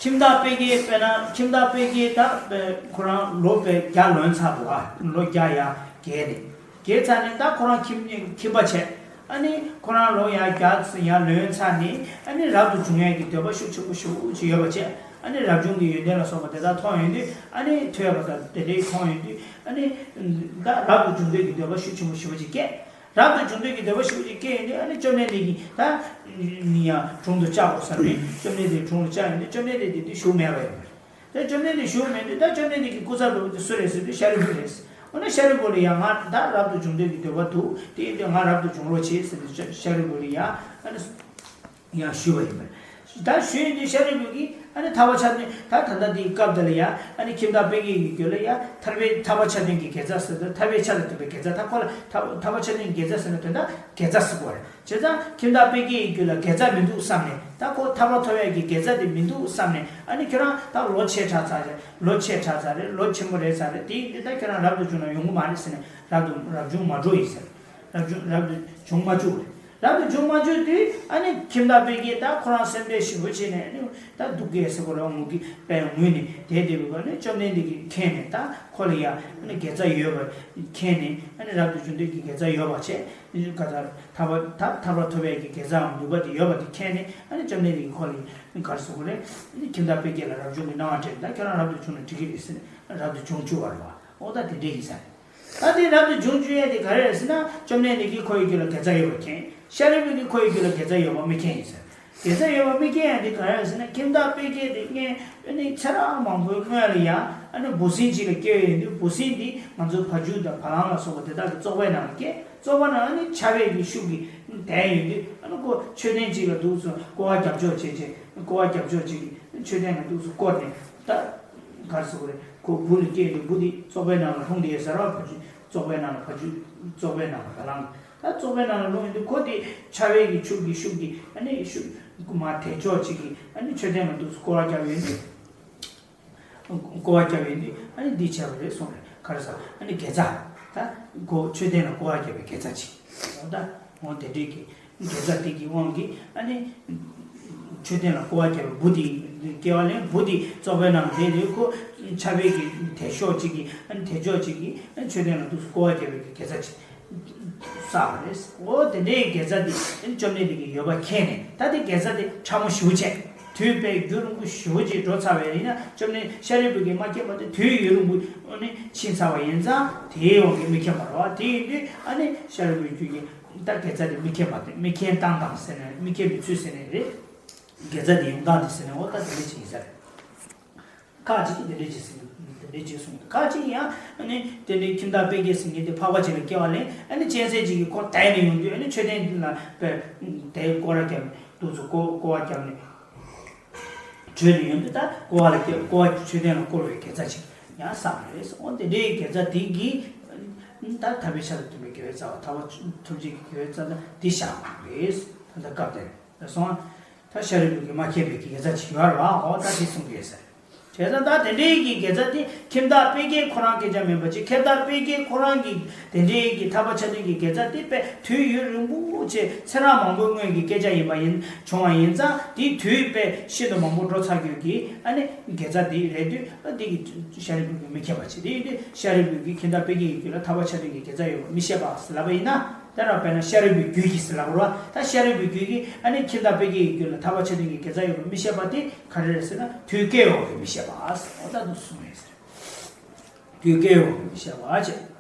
ཁྱིམ་བདག་དཔལ་དགེ། དཔེར་ན་ཁྱིམ་བདག་དཔལ་དགེ་ད་ཁོ་རང་ལོ་དཔེ་བརྒྱ་ལོན་ཚར་འདུག་ཨ། ལོ་བརྒྱ་ཡར་རྒལ་ནས། རྒལ་ཚར་ནས་ད་ཁོ་རང་ཁྱིམ་ཁྱིམ་པ་བྱས། ཨ་ནི་ཁོ་རང་ལོ་ཡར་བརྒྱ་ཡར་ལོན་ཚར་ནས། ཨ་ནི་རབ་ཏུ་བྱུང་ཡས་ཀྱི་འདོད་པ་ཤུགས་ཆེན་པོ་ཞེ་པོ་ཅིག་ཡོད་པ་བྱས། ཨ་ནི་རབ་བྱུང་གི་ཡོན་ཏན་ལ་སོགས་པ་དེ་དག་མཐོང་ཡོང་དུས། ཨ་ནི་ཐོས་པ་དང་དེ་འདྲའི་མཐོང་ཡོང་དུས། ཨ་ནི་ད་རབ་ཏུ་བྱུང་འདོད་ཀྱི་འདོད་པ་ཤུགས་ཆེན་པོ་ཞེ་པོ་ཅིག་སྐྱེས། རབ་ཏུ་བྱུང་འདོད་ཀྱི་འདོད་པ་ཤུགས་ཅིག་སྐྱེས་ཡོང་དུས། ཨ་ནི་བཅོམ་ལྡན་འདས་ཀྱིས་ད་ཡང་དྲུང་དུ་བཅར་དགོས་བསམ་ནས། བཅོམ་ལྡན་འདས་དྲུང་དུ་བཅར་ཡོང་དུས། བཅོམ་ལྡན་འདས་དེ་བཞུགས་མེད་པ་ཡིན་པ་རེད། ད་བཅོམ་ལྡན་འདས་བཞུགས་མེད་དུས། ད་བཅོམ་ལྡན་འདས་ཀྱི་སྐུ་ཚབ་ལ་འོ་དེ་སུ་རེད་ཟེར་དུས་ཤཱ་རིའི་བུ་རེད། འོ་ན་ཤཱ་རིའི་བུ་ལ་ཡང་ང་ད་རབ་ཏུ་བྱུང་འདོད་ཀྱི་འདོད་པ་འདུག་དེ་ཡིན་དུས་ང་རབ་ཏུ་བྱུང་རོགས་བྱེད་ཟེར་ནས་ཤཱ་རིའི་བུ་ལ་ཡང་ཨ་ནི་ཡང་ཞུས་པ་ཡིན་པ་རེད། ད་ཞུས་ཡོང་དུས་ཤཱ་རིའི་བུ་གིས་ཨ་ནི་ཐར་པ་ཆ་མཐུན། ད་ད་ལྟ་འདིའི་སྐབས་འདི་ལ་ཡང་ཨ་ནི་ཁྱིམ་བདག་དཔལ་དགེ་ཡི་རྒྱུད་ལ་ཡང་ཐར་པའི་ཐར་པ་ཆ་མཐུན་གྱི་དགེ་རྩ་ཟེར་དུས། ཐར་པའི་ཆ་ལ་ལྡན་པའི་དགེ་རྩ། ད་ཁོ་ལ་ཐར་ཐར་པ་ཆ་མཐུན་གྱི་དགེ་རྩ་ཟེར་ན་དོན་དག་དགེ་རྩ་ཟེར་དགོས་རེད། བྱས་ཙང་ཁྱིམ་བདག་དཔལ་དགེ་ཡི་རྒྱུད་ལ་དགེ་རྩ་མི་འདུག་བསམ་ནས། ད་ཁོ་ཐར་པ་ཐོབ་ཡག་གི་དགེ་རྩ་དེ་མི་འདུག་བསམ་ནས། ཨ་ནི་ཁྱོད་རང་ད་ལོ་ཆེ་དྲགས་ཚར་རེད། ལོ་ཆེ་དྲགས་ཚར་རེད། ལོ་ཆེན་པོ་རེད་ཚར་རེད། དེ་ཡིན་དུས་ད་ཁྱོད་རང་རབ་ཏུ་བྱུང་ན་ཡོང་གི་མ་རེད་ཟེར་ནས། རབ་ཏུ་རབ་བྱུང་མ་འགྲོ་ཡིན་ཟེར། རབ་བྱུང་རབ་ཏུ་བྱུང་མ་བཅུག་རེད། རབ་ཏུ་བྱུང་མ་བཅུག་དུས། ཨ་ནི་ཁྱིམ་བདག་དཔལ་དགེ་ད་ཁོ་རང་སེམས་ཁྲལ་ཞེ་པོ་བྱས་ནས། ཨ་ནི་ད་སྡུག་སྐད་ཟེར་དགོས་རེད། ངུ་གི་པའི་ངུས་ནས་བསྡད་བསྡད་པའི་སྐབས་ནས། བཅོམ་ལྡན་འདས་ཀྱིས་མཁྱེན་ནས། ད་ཁོ་ལ་ཡ་ཨ་ནི་དགེ་རྩ་ཡོད་པ་མཁྱེན་ནས། ཨ་ནི་རབ་ཏུ་བྱུང་འདོད་ཀྱི་དགེ་རྩ་ཡོད་པ་བྱས། ག་ད་ཐར་པ་ད་ཐར་པ་ཐོབ་པའི་གི་དགེ་རྩའམ་ནུས་པ་དེ་ཡོད་པ་དེ་མཁྱེན་ནས། ཨ་ནི་བཅོམ་ལྡན་འདས་ཀྱིས་ཁོ་ལ་ག་རེ་ཟེར་དགོས་རེད། ཨ་ནི་ཁྱིམ་བདག་དཔལ་དགེ་ལ་རབ་བྱུང་གི་སྣང་བ་སྤྲད། ད་ཁྱོད་རང་རབ་ཏུ་བྱུང་ན་འགྲིག་གི་རེད་ཟེར་ནས་རབ་ཏུ་བྱུང་བཅུག་པ་རེད་བ། འོ་ད་དེ་འདྲ་ཡིན་ས་རེད། ད་དེ་རབ་ཏུ་བྱུང་བཅུག་ཡས་དེ་ག་རེ་རེད་ཟེར་ན། བཅོམ་ལྡན་འདས་ཀྱིས་ཁོ་ཡི་རྒྱུད་ལ་དགེ་རྩ་ཡོད་པ་མཁྱེན། ཤཱ་རིའི་བུ་གིས་ཁོ་ཡི་རྒྱུད་ལ་དགེ་རྩ་ཡོད་པ་མི་མཁྱེན་ཡིན་ས་རེད། དགེ་རྩ་ཡོད་པ་མི་མཁྱེན་ཡ་དེ་ག་རེ་རེད་ཟེར་ན། ཁྱིམ་བདག་དཔལ་དགེ་དེ་སྔོན་ཨ་ནི་ཚེ་རབས་མང་པོའི་སྔོན་ལ་ཡ་ཨ་ནི་འབུ་སྲིན་ཅིག་ལ་སྐྱེས་ཡོད་དུས། འབུ་སྲིན་འདི་ང་ཚོའི་བ་ཕྱུགས་དང་བ་ལང་ལ་སོགས་པ་དེ་དག་གི་བཙོག་པའི་ནང་ལ་སྐྱེས། བཙོག་པ་ནང་ཨ་ནི་ཆར་པའི་གི་ཤུགས་ཀྱིས་དེད་ཡོང་དུས། ཨ་ནི་ཁོ་མཆོད་རྟེན་ཅིག་ལ་འདུག་སེ་སྐོར་བ་རྒྱབ་ཕྱོགས་བྱས་བྱས། སྐོར་བ་རྒྱབ་ཕྱོགས་ཅིག་གིས་མཆོད་རྟེན་ལ་འདུག་སེ་བསྐོར་ནས། ད་ག་རེ་ཟེར་དགོས་རེད། ཁོ་འབུ་ལ་སྐྱེས་ཡོང་དུས། འབུ་འདི་བཙོག་པའི་ནང་ལ་ལྷུང་བསྡད་ཡོད་ས་རེད་བ། བ་ཕྱུགས་བཙོག་པའི་ནང་ལ། བ་ཕྱུགས་བཙོག་པའི་ནང་ལ། བ་ལང་ད་བཙོག་པའི་ནང་ལ་ལྷུང་ཡོང་དུས། ཁོ་དེ་ཆར་པའི་གི་ཤུགས་ཀྱིས་ཤུགས་ཀྱིས་ཨ་ནི་ཤུགས་མར་དེད་ཕྱོགས་ཅིག་གིས་ཨ་ནི་མཆོད་རྟེན་ལ་འདུག་སེ་སྐོར་བ་རྒྱབ་ཡོང་དུས། སྐོར་བ་རྒྱབ་ཡོང་དུས་ཨ་ནི་འདི་བྱས་པ་རེད་གསུངས་རེད། ག་རེ་ཟེར། ཨ་ནི་དགེ་རྩ། ད་ཁོ་མཆོད་རྟེན་ལ་སྐོར་བ་རྒྱབ་པའི་དགེ་རྩ་ཅིག་འོ་ད་འོ་དེ་འདྲའི་གི་དགེ་རྩ་དེ་གི་དབང་གིས། ཨ་ནི་མཆོད་རྟེན་ལ་སྐོར་བ་རྒྱབ་པའི་འབུ་དེ་སྐྱེ་བ་ལེན། འབུ་དེ་བཙོག་པའི་ནང་བསྡད་དུས། ཁོ་ཆར་པའི་གི་དེད་ཕྱོགས་ཅིག་གིས། ཨ་ནི་དེད་ཕྱོགས་ཅིག་གིས་ཨ་ནི་མཆོད་རྟེན་ལ་འདུག་སེ་སྐོར་བ་རྒྱབ་པའི་གི་དགེ་རྩ་ཅིག་བསགས་པ་རེད། འོ་དེ་འདྲའི་དགེ་རྩ་དེ་ཨ་ནི་བཅོམ་ལྡན་འདས་ཀྱིས་ཡོད་པ་མཁྱེན་ནས། ད་དེ་དགེ་རྩ་དེ་ཕྲ་མོ་ཞེ་པོ་བྱས། དུས་དཔེ་རྒྱུན་རིང་པོ་ཞེ་པོ་ཅིག་འགྲོ་ཚར་བ་ཡིན་ན། བཅོམ་ལྡན་ཤཱ་རིའི་བུ་གིས་མ་མཁྱེན་པ་དེ་དུས་ཡུན་རིང་པོ་ཨ་ནི་ཕྱིན་ཚར་བ་ཡིན་ཙང་། དེའི་དབང་གིས་མི་མཁྱེན་པ་རེད་བ། དེ་ཡིན་དུས་ཨ་ནི་ཤཱ་རིའི་བུའི་རྒྱུད་ཀྱི་ད་དགེ་རྩ་དེ་མི་མཁྱེན་པ་དེ། མི་མཁྱེན་སྟངས་དང་ཟེར་ནས། མི་མཁྱེན་པའི་ཚུལ་ཟེར་ནས་རེད། དགེ་རྩ་དེ་ཡོང་སྟངས་དེ་ཟེར་ནས། འོ་ད་དེ་འདྲ་ཅིག་ཡིན་ས་རེད། ཁ་ཅིག་གིས་དེ་འདྲ་ཅིག་ཟེར། དེ་འདྲ་ཅིག་གསུངས། ཁ་ཅིག་ཡང་ཨ་ནི་དེ་འདྲའི་ཁྱིམ་བདག་དཔལ་དགེ་ཟེར་མཁན་དེ་འཕགས་པ་ཅིག་ལ་སྐྱེ་བ་ལེན། ཨ་ནི་གཅན་གཟན་ཅིག་གིས་ཁོ་དེད་ནས་ཡོང་དུས། ཨ་ནི་མཆོད་རྟེན་ལ་དཔེ་དེ་སྐོར་ར་བརྒྱབ་ནས། འདུག་སེ་སྐོར་སྐོར་བ་བརྒྱབ་ནས་བྲོས་ནས་ཡོང་དུས། ད་སྐོར་བ་ལ་སྐྱེ། སྐོར་བ་མཆོད་རྟེན་ལ་བསྐོར་བའི་དགེ་རྩ་ཅིག་ཡང་བསགས་པ་རེད། འོ་དེ་འདྲའི་དགེ་རྩ་དེ་གིས་ད་ཐར་པའི་ཆ་ལ་ལྡན་པའི་དགེ་བའི་རྩ་བ། ཐར་པ་ཐོབ་བྱེད་ཀྱི་དགེ་བའི་རྩ་བ་འདི་བཞག་པ་རེད། ད་ལྟ་སྐབས་དེར་ད་སོང་། ད་ཤཱ་རིའི་བུ་གིས་མ་མཁྱེན་པའི་དགེ་རྩ་ཅིག་ཡོད་རེད་བ། འོ་ད་དེ་གསུང་གི་ཡོད་ས་རེད། བྱས་ཙང་ད་དེ་འདྲའི་གི་དགེ་རྩ་དེ་ཁྱིམ་བདག་དཔལ་དགེ་ཁོ་རང་སྐད་ཆ་མིན་པ་ཅིག་ཁྱིམ་བདག་དཔལ་དགེ་ཁོ་རང་གི་དེ་འདྲའི་གི་ཐར་པ་ཆ་མཐུན་གྱི་དགེ་རྩ་དེ་དཔེ་དུས་ཡུན་རིང་པོ་བྱས། ཚེ་རབས་མང་པོའི་སྔོན་གྱི་སྐད་ཆ་ཡིན་པ་ཡིན། བྱུང་བ་ཡིན་ཙང་། དེ་དུས་དཔེ་ཤིན་ཏུ་མང་པོ་འགྲོ་ཚར་རྒྱུ་གི་ཨ་ནི་དགེ་རྩ་དེ་རེད་དུས། ཨ་དེ་གིས་ཤཱ་རིའི་བུ་གིས་མི་མཁྱེན་པ་བྱས། དེ་ཡིན་དུས་ཤཱ་རིའི་བུ་གིས་ཁྱིམ་བདག་དཔལ་དགེ་ཡི་རྒྱུད་ལ་ཐར་པ་ཆ་མཐུན་གྱི་དགེ་རྩ་ཡོད་པ་མི་ཤེས་པ་ཟེར་ལབ་པ་ཡིན་ན། ད་རང་དཔེར་ན་ཤཱ་རིའི་བུའི་རྒྱུད་ཀྱིས་ཟེར་ལབ་པ་རེད་བ། ད་ཤཱ་རིའི་བུའི་རྒྱུད་ཀྱིས་ཨ་ནི་ཁྱིམ་བདག་དཔལ་དགེ་ཡི་རྒྱུད་ལ་ཐར་པ་ཆ་མཐུན་གྱི་དགེ་རྩ་ཡོད་པ་མི་ཤེས་པ་དེ་ག་རེ་རེད་ཟེར་ན། དུས་སྐལ་བའི་དབང་གིས་མི་ཤེས་པ་ཟེར། འོ་ད་འདུག་གསུངས་རེད་ཟེར། དུས་སྐལ་བའི་དབང་གིས་མི་ཤེས་པ་བྱས།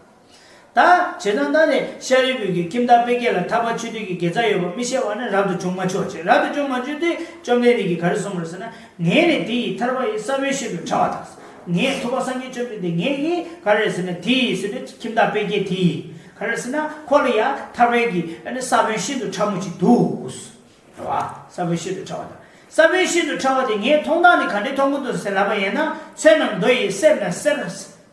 ད་བྱས་ཙང་ད་ནི་ཤཱ་རིའི་བུ་གིས་ཁྱིམ་བདག་དཔལ་དགེ་ལ་ཐར་པ་ཆ་མཐུན་གྱི་དགེ་རྩ་ཡོད་པ་མི་ཤེས་པ་ནི་རབ་ཏུ་བྱུང་མ་བཅུག་བྱས། རབ་ཏུ་བྱུང་མ་བཅུག་དུས་བཅོམ་ལྡན་འདས་ཀྱིས་ག་རེ་གསུངས་པ་རེད་ཟེར་ན། ངས་ནི་དེ་ཡི་ཐར་པ་ཡི་ས་བོན་ཤིན་ཏུ་ཕྲ་བ་དང་། ངས་ཐུབ་པ་སངས་རྒྱས་བཅོམ་ལྡན་འདས་ངས་ཀྱིས་ག་རེ་ཟེར་ན། དེ་ཡི་ཟེར་དུས་ཁྱིམ་བདག་དཔལ་དགེ་དེ་ཡི་ག་རེ་ཟེར་ན། ཁོ་ལ་ཡང་ཐར་པའི་གི་ཨ་ནི་ས་བོན་ཤིན་ཏུ་ཕྲ་མོ་ཅིག་འདུག་རེད་བ། ས་བོན་ཤིན་ཏུ་ཕྲ་བ་དང་། ས་བོན་ཤིན་ཏུ་ཕྲ་བ་དེ་ངས་མཐོང་སྟངས་ནི་ག་འདྲས་མཐོང་གི་འདུག་ཟེར་ལབ་པ་ཡིན་ན། ཚོན་རྣམས་རྡོ་ཡི་གསེབ་ན་སེར།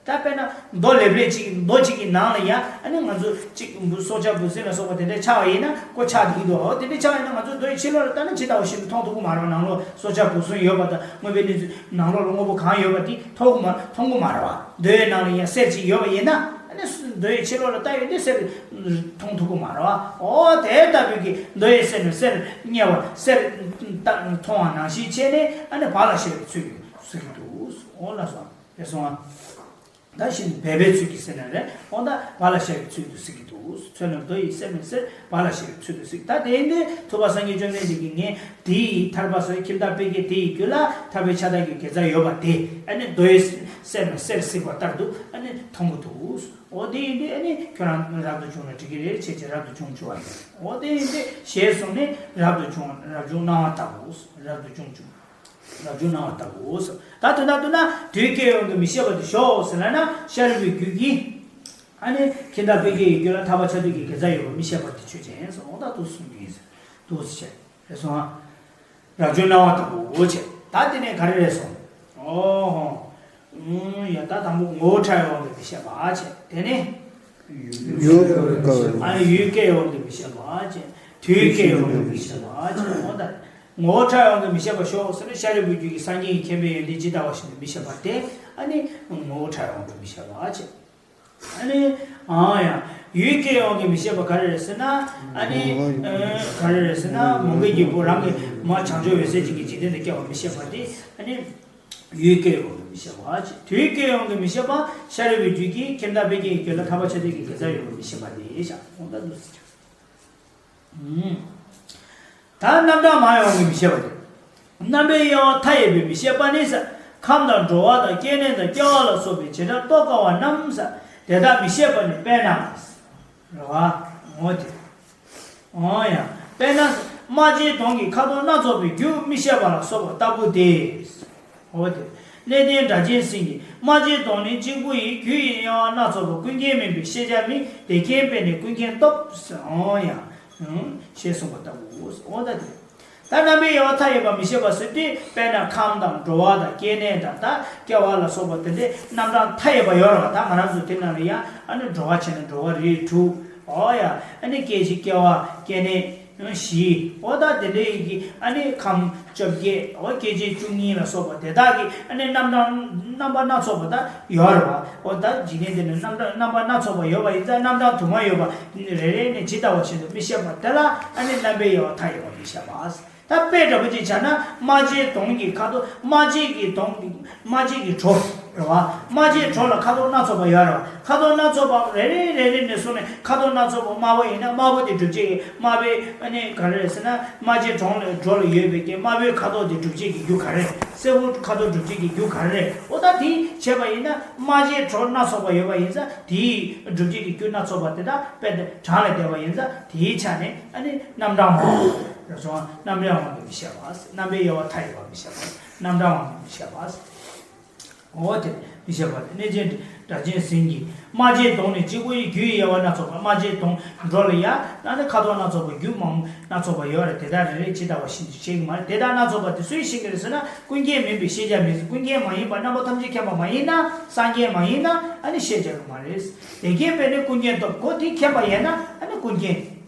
ད་དཔེར་ན་རྡོ་ལེབ་ལེབ་ཅིག་རྡོ་གཅིག་གི་ནང་ལ་ཡང་ཨ་ནི་ང་ཚོ་གཅིག་འབུ་སྲོག་ཆགས་འབུ་སྲིན་ལ་སོགས་པ་དེ་འདྲ་ཆགས་པ་ཡིན་ན། ཁོ་ཆགས་བསྡད་ཀྱི་འདུག་འོ་དེ་འདྲ་ཆགས་ཡིན་ན། ང་ཚོ་རྡོ་ཡི་ཕྱི་ལོགས་ལ་ལྟ་ན་ཇི་ལྟ་བ་བཞིན་དུ་མཐོང་ཐུབ་ཀྱི་མ་རེད་བ། ནང་ལོགས་སྲོག་ཆགས་འབུ་སྲིན་ཡོད་པ་དང་། དངོས་པོའི་གནས་ཚུལ་ནང་ལོགས་ལ་དངོས་པོ་གང་ཡོད་པ་དེ་མཐོང་གི་མ་མཐོང་གི་མ་རེད་བ། རྡོའི་ནང་ལ་ཡང་གསེར་ཅིག་ཡོད་པ་ཡིན་ན། ཨ་ མདོ་ཡི་ཕྱི་ལོགས་ལ་ལྟ་ཡོང་དུས་གསེར་མཐོང་ཐུབ་ཀྱི་མ་རེད་བ། འོ་དེ་ལྟ་བུའི་གི་མདོ་ཡི་གསེར་ནི་གསེར་ཉེ་བར་གསེར་ལྟ་མཐོང་བ་ནང་བཞིན་བྱས་ནས་ཨ་ནི་བག་ལ་ཞ་བའི་ཚུལ་གྱིས་གཟིགས་ཀྱི་འདུག་འོ་ལགས་སོ། རེད་སོང་ང་། ད་ཤིན་ཏུ་སྦས་པའི་ཚུལ་གྱིས་ཟེར་ན་རེད། འོ་ད་བག་ལ་ཞ་བའི་ཚུལ་དུ་གཟིགས་ཀྱི་འདུག་ཚོན་ནི་མདོ་ཡི་གསེར་མིན་གསེར་བག་ལ་ཞ་བའི་ཚུལ་དུ་གཟིགས། ད་དེ་ཡིན་དུས་ཐུབ་པ་སངས་རྒྱས་བཅོམ་ལྡན་འདས་ཀྱིས་ངས་དེ་ཡི་ཐར་པ་སོགས་ཁྱིམ་བདག་དཔལ་སྐྱེས་དེ་ཡི་རྒྱུད་ལ་ཐར་པའི་ཕྱག་དར་གྱི་དགེ་རྩ་ཡོད་པ་དེ་ཨ་ནི་མདོ་ཡི་གསེར་མིན་གསེར་གཟིགས་པ་ལྟར་དུ་ཨ་ནི་མཐོང་གི་འདུག་འོ་དེ་ཡིན་དུས་ཨ་ནི་ཁྱོད་རང་རབ་ཏུ་བྱུང་ན་འགྲིག་གི་རེད། བྱས་ཅིག་རབ་ཏུ་བྱུང་བཅུག་པ་ཡིན། འོ་དེ་ཡིན་དུས་ཞེས་གསུངས་ནས་རབ་ཏུ་བྱུང་རབ་བྱུང་སྣང་བ་ལྟ་བུ། རབ་ཏུ་བྱུང་བཅུག་རབ་བྱུང་སྣང་བ་ལྟ་བུའོ། ད་དོན་དག་ཏུ་ན་དུས་སྐྱེ་ཡོང་དུ་མི་ཤེས་པ་དེ་ཞོག་ཟེར་ན་ན་ཤཱ་རིའི་བུའི་རྒྱུད་ཀྱིས། ཨ་ནི་ཁྱིམ་བདག་དཔལ་སྐྱེས་ཀྱི་རྒྱུད་ལ་ཐར་པ་ཆགས་དུས་ཀྱི་དགེ་རྩ་ཡོད་པ་མི་ཤེས་པ་དེ་ཆོས་ཅན་ཟེར་འོ་ད་དུ་གསུངས་ཡིན་ཟེར་འདུག་ཟེར་བྱས་རེད་སོང་ཨ། རབ་བྱུང་སྣང་བ་ལྟ་བུའོ་བྱས་ད་དེ་ནས་ག་རེ་རེད་སོང་། ཨོ་ཧོ། ཨུམ་ཡ་ད་དང་པོ་ངོ་བོ་ཕྲ་བའི་དབང་གིས་མི་ཤེས་པ་བྱས་དེ་ནས། ཡུལ་སྐྱེ་བའི་ཨ་ནི་ཡུལ་སྐྱེ་ཡོང་དུ་མི་ཤེས་པ་བྱས། དུས་སྐྱེ་ཡོང་དུ་མི་ཤེས་པ་བྱས་འོ་ད། ངོ་བོ་ཕྲ་ཡོང་དུ་མི་ཤེས་པ་ཞོག་ཟེར་ན་ཤཱ་རིའི་བུའི་རྒྱུད་ཀྱི་སངས་རྒྱས་ཀྱི་མཁྱེན་པའི་ཡོན་ཏན་ཇི་ལྟ་བ་བཞིན་དུ་མི་ཤེས་པ་དེ་ཨ་ནི་ངོ་བོ་ཕྲ་ཡོང་དུ་མི་ཤེས་པ་བྱས། ཨ་ནི་ཨང་ཡང་ཡུལ་སྐྱེ་ཡོང་དུ་མི་ཤེས་པ་ག་རེ་རེད་ཟེར་ན་ཨ་ནི་ཨ་ག་རེ་རེད་ཟེར་ན་མོའུ་འགལ་གྱི་བུ་རང་གི་མ་བྱང་ཆུབ་འོད་གསལ་ཅན་གྱི་འཇིག་རྟེན་དུ་སྐྱེ་བ་མི་ཤེས་པ་དེ་ཨ་ནི། ཡུལ་སྐྱེ་ཡོང་དུ་མི་ཤེས་པ་བྱས། དུས་སྐྱེ་ཡོང་དུ་མི་ཤེས་པ་ཤཱ་རིའི་བུའི་རྒྱུད་ཀྱིས་ཁྱིམ་བདག་དཔལ་སྐྱེས་ཀྱི་རྒྱུད་ལ་ཐར་པ་ཆགས་དུས་ཀྱི་དགེ་རྩ་ཡོད་པ་མི་ཤེས་པ་དེ་བཞག་འོང་ད་འདུག་ཟེར། ད་རྣམ་གྲངས་མ་ཡོང་གི་མི་ཤེས་པ་དེ། རྣམ་པའི་དབྱེ་བ་མཐའ་ཡས་པའི་མི་ཤེས་པ་ནི་ས། ཁམས་དང་འགྲོ་བ་དང་སྐྱེ་གནས་དང་སྐྱེ་བ་ལ་སོགས་པའི་བྱེ་བྲག་རྟོགས་དཀའ་བ་རྣམས་ས། དེ་དག་མི་ཤེས་པ་ནི་དཔེར་ན། རེད་བ། འོ་དེ། འོ་ཡ། དཔེར་ན། རྨ་བྱའི་དོང་གི་ཁ་དོག་སྣ་ཚོགས་པའི་རྒྱུ་མི་ཤེས་པ་ལ་སོགས་པ་ལྟ་བུ་སྟེ། འོ་དེ། གནས་བརྟན་སྒྲ་གཅན་སེང་གེ་རྨ་བྱའི་དོང་ནི་གཅིག་པུ་ཡི་རྒྱུ་ཡི་དབྱེ་བ་སྣ་ཚོགས་པ་ཀུན་མཁྱེན་མིན་པའི་ཤེས་བྱ་མིན་དེ་མཁྱེན་པས་ནི་ཀུན་མཁྱེན་སྟོབས། འོ་ཡ། ཞེས་གསུངས་པ་ལྟ་བུའོ། འོ་ད་དེ། ད་རྣམ་པའི་དབྱེ་བ་མཐའ་ཡས་པ་མི་ཤེས་པ་ཟེར་དུས་དཔེར་ན་ཁམས་དང་འགྲོ་བ་དང་སྐྱེ་གནས་དང་ད་སྐྱེ་བ་ལ་སོགས་པ་དེ་འདྲའི་རྣམ་གྲངས་མཐའ་ཡས་པ་ཡོད་རེད་བ། ད་ང་རང་ཚོ་དེ་ནང་ལ་ཡང་ཨ་ནི་འགྲོ་བ་བྱས་ན་འགྲོ་བ་རིགས་དྲུག་འོ་ཡ། ཨ་ནི་སྐྱེ་འཆི་སྐྱེ་བ་སྐྱེ་གནས་བཞི་འོ་ད་དེ་འདྲའི་གི་ཨ་ནི་ཁམས་བཅོ་བརྒྱད་འོ་སྐྱེ་མཆེད་བཅུ་གཉིས་ལ་སོགས་པ་དེ་དག་གི་ཨ་ནི་རྣམ་གྲངས་རྣམ་པ་སྣ་ཚོགས་པ་ད་ཡོད་རེད་བ། འོ་ད་འཇིག་རྟེན་འདི་ནི་རྣམ་གྲངས་རྣམ་པ་སྣ་ཚོགས་པ་ཡོད་པ་ཡིན་ཙང་རྣམ་གྲངས་དུ་མ་ཡོད་པ་རེ་རེ་ནས་ཇི་ལྟ་བ་བཞིན་དུ་མི་ཤེས་པ་དེ་ལ་ཨ་ནི་རྣམ་པའི་དབྱེ་བ་མཐའ་ཡས་པ་མི་ཤེས་པ། ད་དཔེ་འདྲ་པོ་ཅིག་བྱས་ན་རྨ་བྱའི་དོང་གི་ཁ་དོག་རྨ་བྱའི་གི་དོང་གི་རྨ་བྱའི་གི་བྲོ་རེད་བ། རྨ་བྱའི་བྲོ་ལ་ཁ་དོག་སྣ་ཚོགས་པ་ཡོད་རེད་བ། ཁ་དོག་སྣ་ཚོགས་པ་རེ་རེ་རེ་རེ་ནས་བཟུང་ནས་ཁ་དོག་སྣ་ཚོགས་པ་དམར་པོ་ཡིན་ན་དམར་པོ་དེ་སྒྲུབ་བྱེད་ཀྱི་དམར་པོའི་ཨ་ནི་ག་རེ་རེད་ཟེར་ན་རྨ་བྱའི་བྲོ་ལ་བྲོ་ལ་ཡོད་པའི་གི་དམར་པོའི་ཁ་དོག་དེ་སྒྲུབ་བྱེད་ཀྱི་རྒྱུ་ག་རེ་རེད། སེར་པོའི་ཁ་དོག་སྒྲུབ་བྱེད་ཀྱི་རྒྱུ་ག་རེ་རེད། འོ་ད་དེ་བྱས་པ་ཡིན་ན་རྨ་བྱའི་བྲོ་སྣ་ཚོགས་པ་ཡོད་པ་ཡིན་ཙང་དེའི་སྒྲུབ་བྱེད་ཀྱི་རྒྱུ་སྣ་ཚོགས་པ་དེ་དག་དཔེ་དེ་གྲངས་ལ་བསྡད་པ་ཡིན་ཙང་དེའི་ཆ་ནས་ཨ་ནི་རྣམ་གྲངས་མང་བོ་རེད་སོང་། རྣམ་པའི་དབང་གིས་མི་ཤེས་པ། རྣམ་པའི་དབྱེ་བ་མཐའ་ཡས་པ་མི་ཤེས་པ། རྣམ་གྲངས་དབང་གིས་མི་ཤེས་པ། འོ་དེ་མི་ཤེས་པ་དེ་གནས་བརྟན་སྒྲ་གཅན་སེང་གེ་རྨ་བྱའི་དོང་ནི་གཅིག་པུ་ཡི་རྒྱུ་ཡི་དབྱེ་བ་སྣ་ཚོགས་པ། རྨ་བྱའི་དོང་བྲོ་ལ་ཡ་ཨ་ནི་ཁ་དོག་སྣ་ཚོགས་པ་རྒྱུ་མང་སྣ་ཚོགས་པ་ཡོད་རེད། དེ་དག་རེ་རེ་ཇི་ལྟ་བ་བཞིན་དུ་ཤེས་ཀྱི་མ་རེད། དེ་དག་སྣ་ཚོགས་པ་དེ་སུས་ཤེས་ཀྱི་རེད་ཟེར་ན་ཀུན་མཁྱེན་མིན་པའི་ཤེས་བྱ་མིན། ཀུན་མཁྱེན་མ་ཡིན་པ་རྣམ་པ་ཐམས་ཅད་མཁྱེན་པ་མ་ཡིན་ན་སངས་རྒྱས་མ་ཡིན་ན་ཨ་ནི་ཤེས་བྱ་གི་མ་རེད། དེ་མཁྱེན་པས་ནི་ཀུན་མཁྱེན་སྟོབས། ཁོ་དེ་མཁྱེན་པ་ཡིན་ན་ཨ་ནི་ཀུན་མཁྱེན་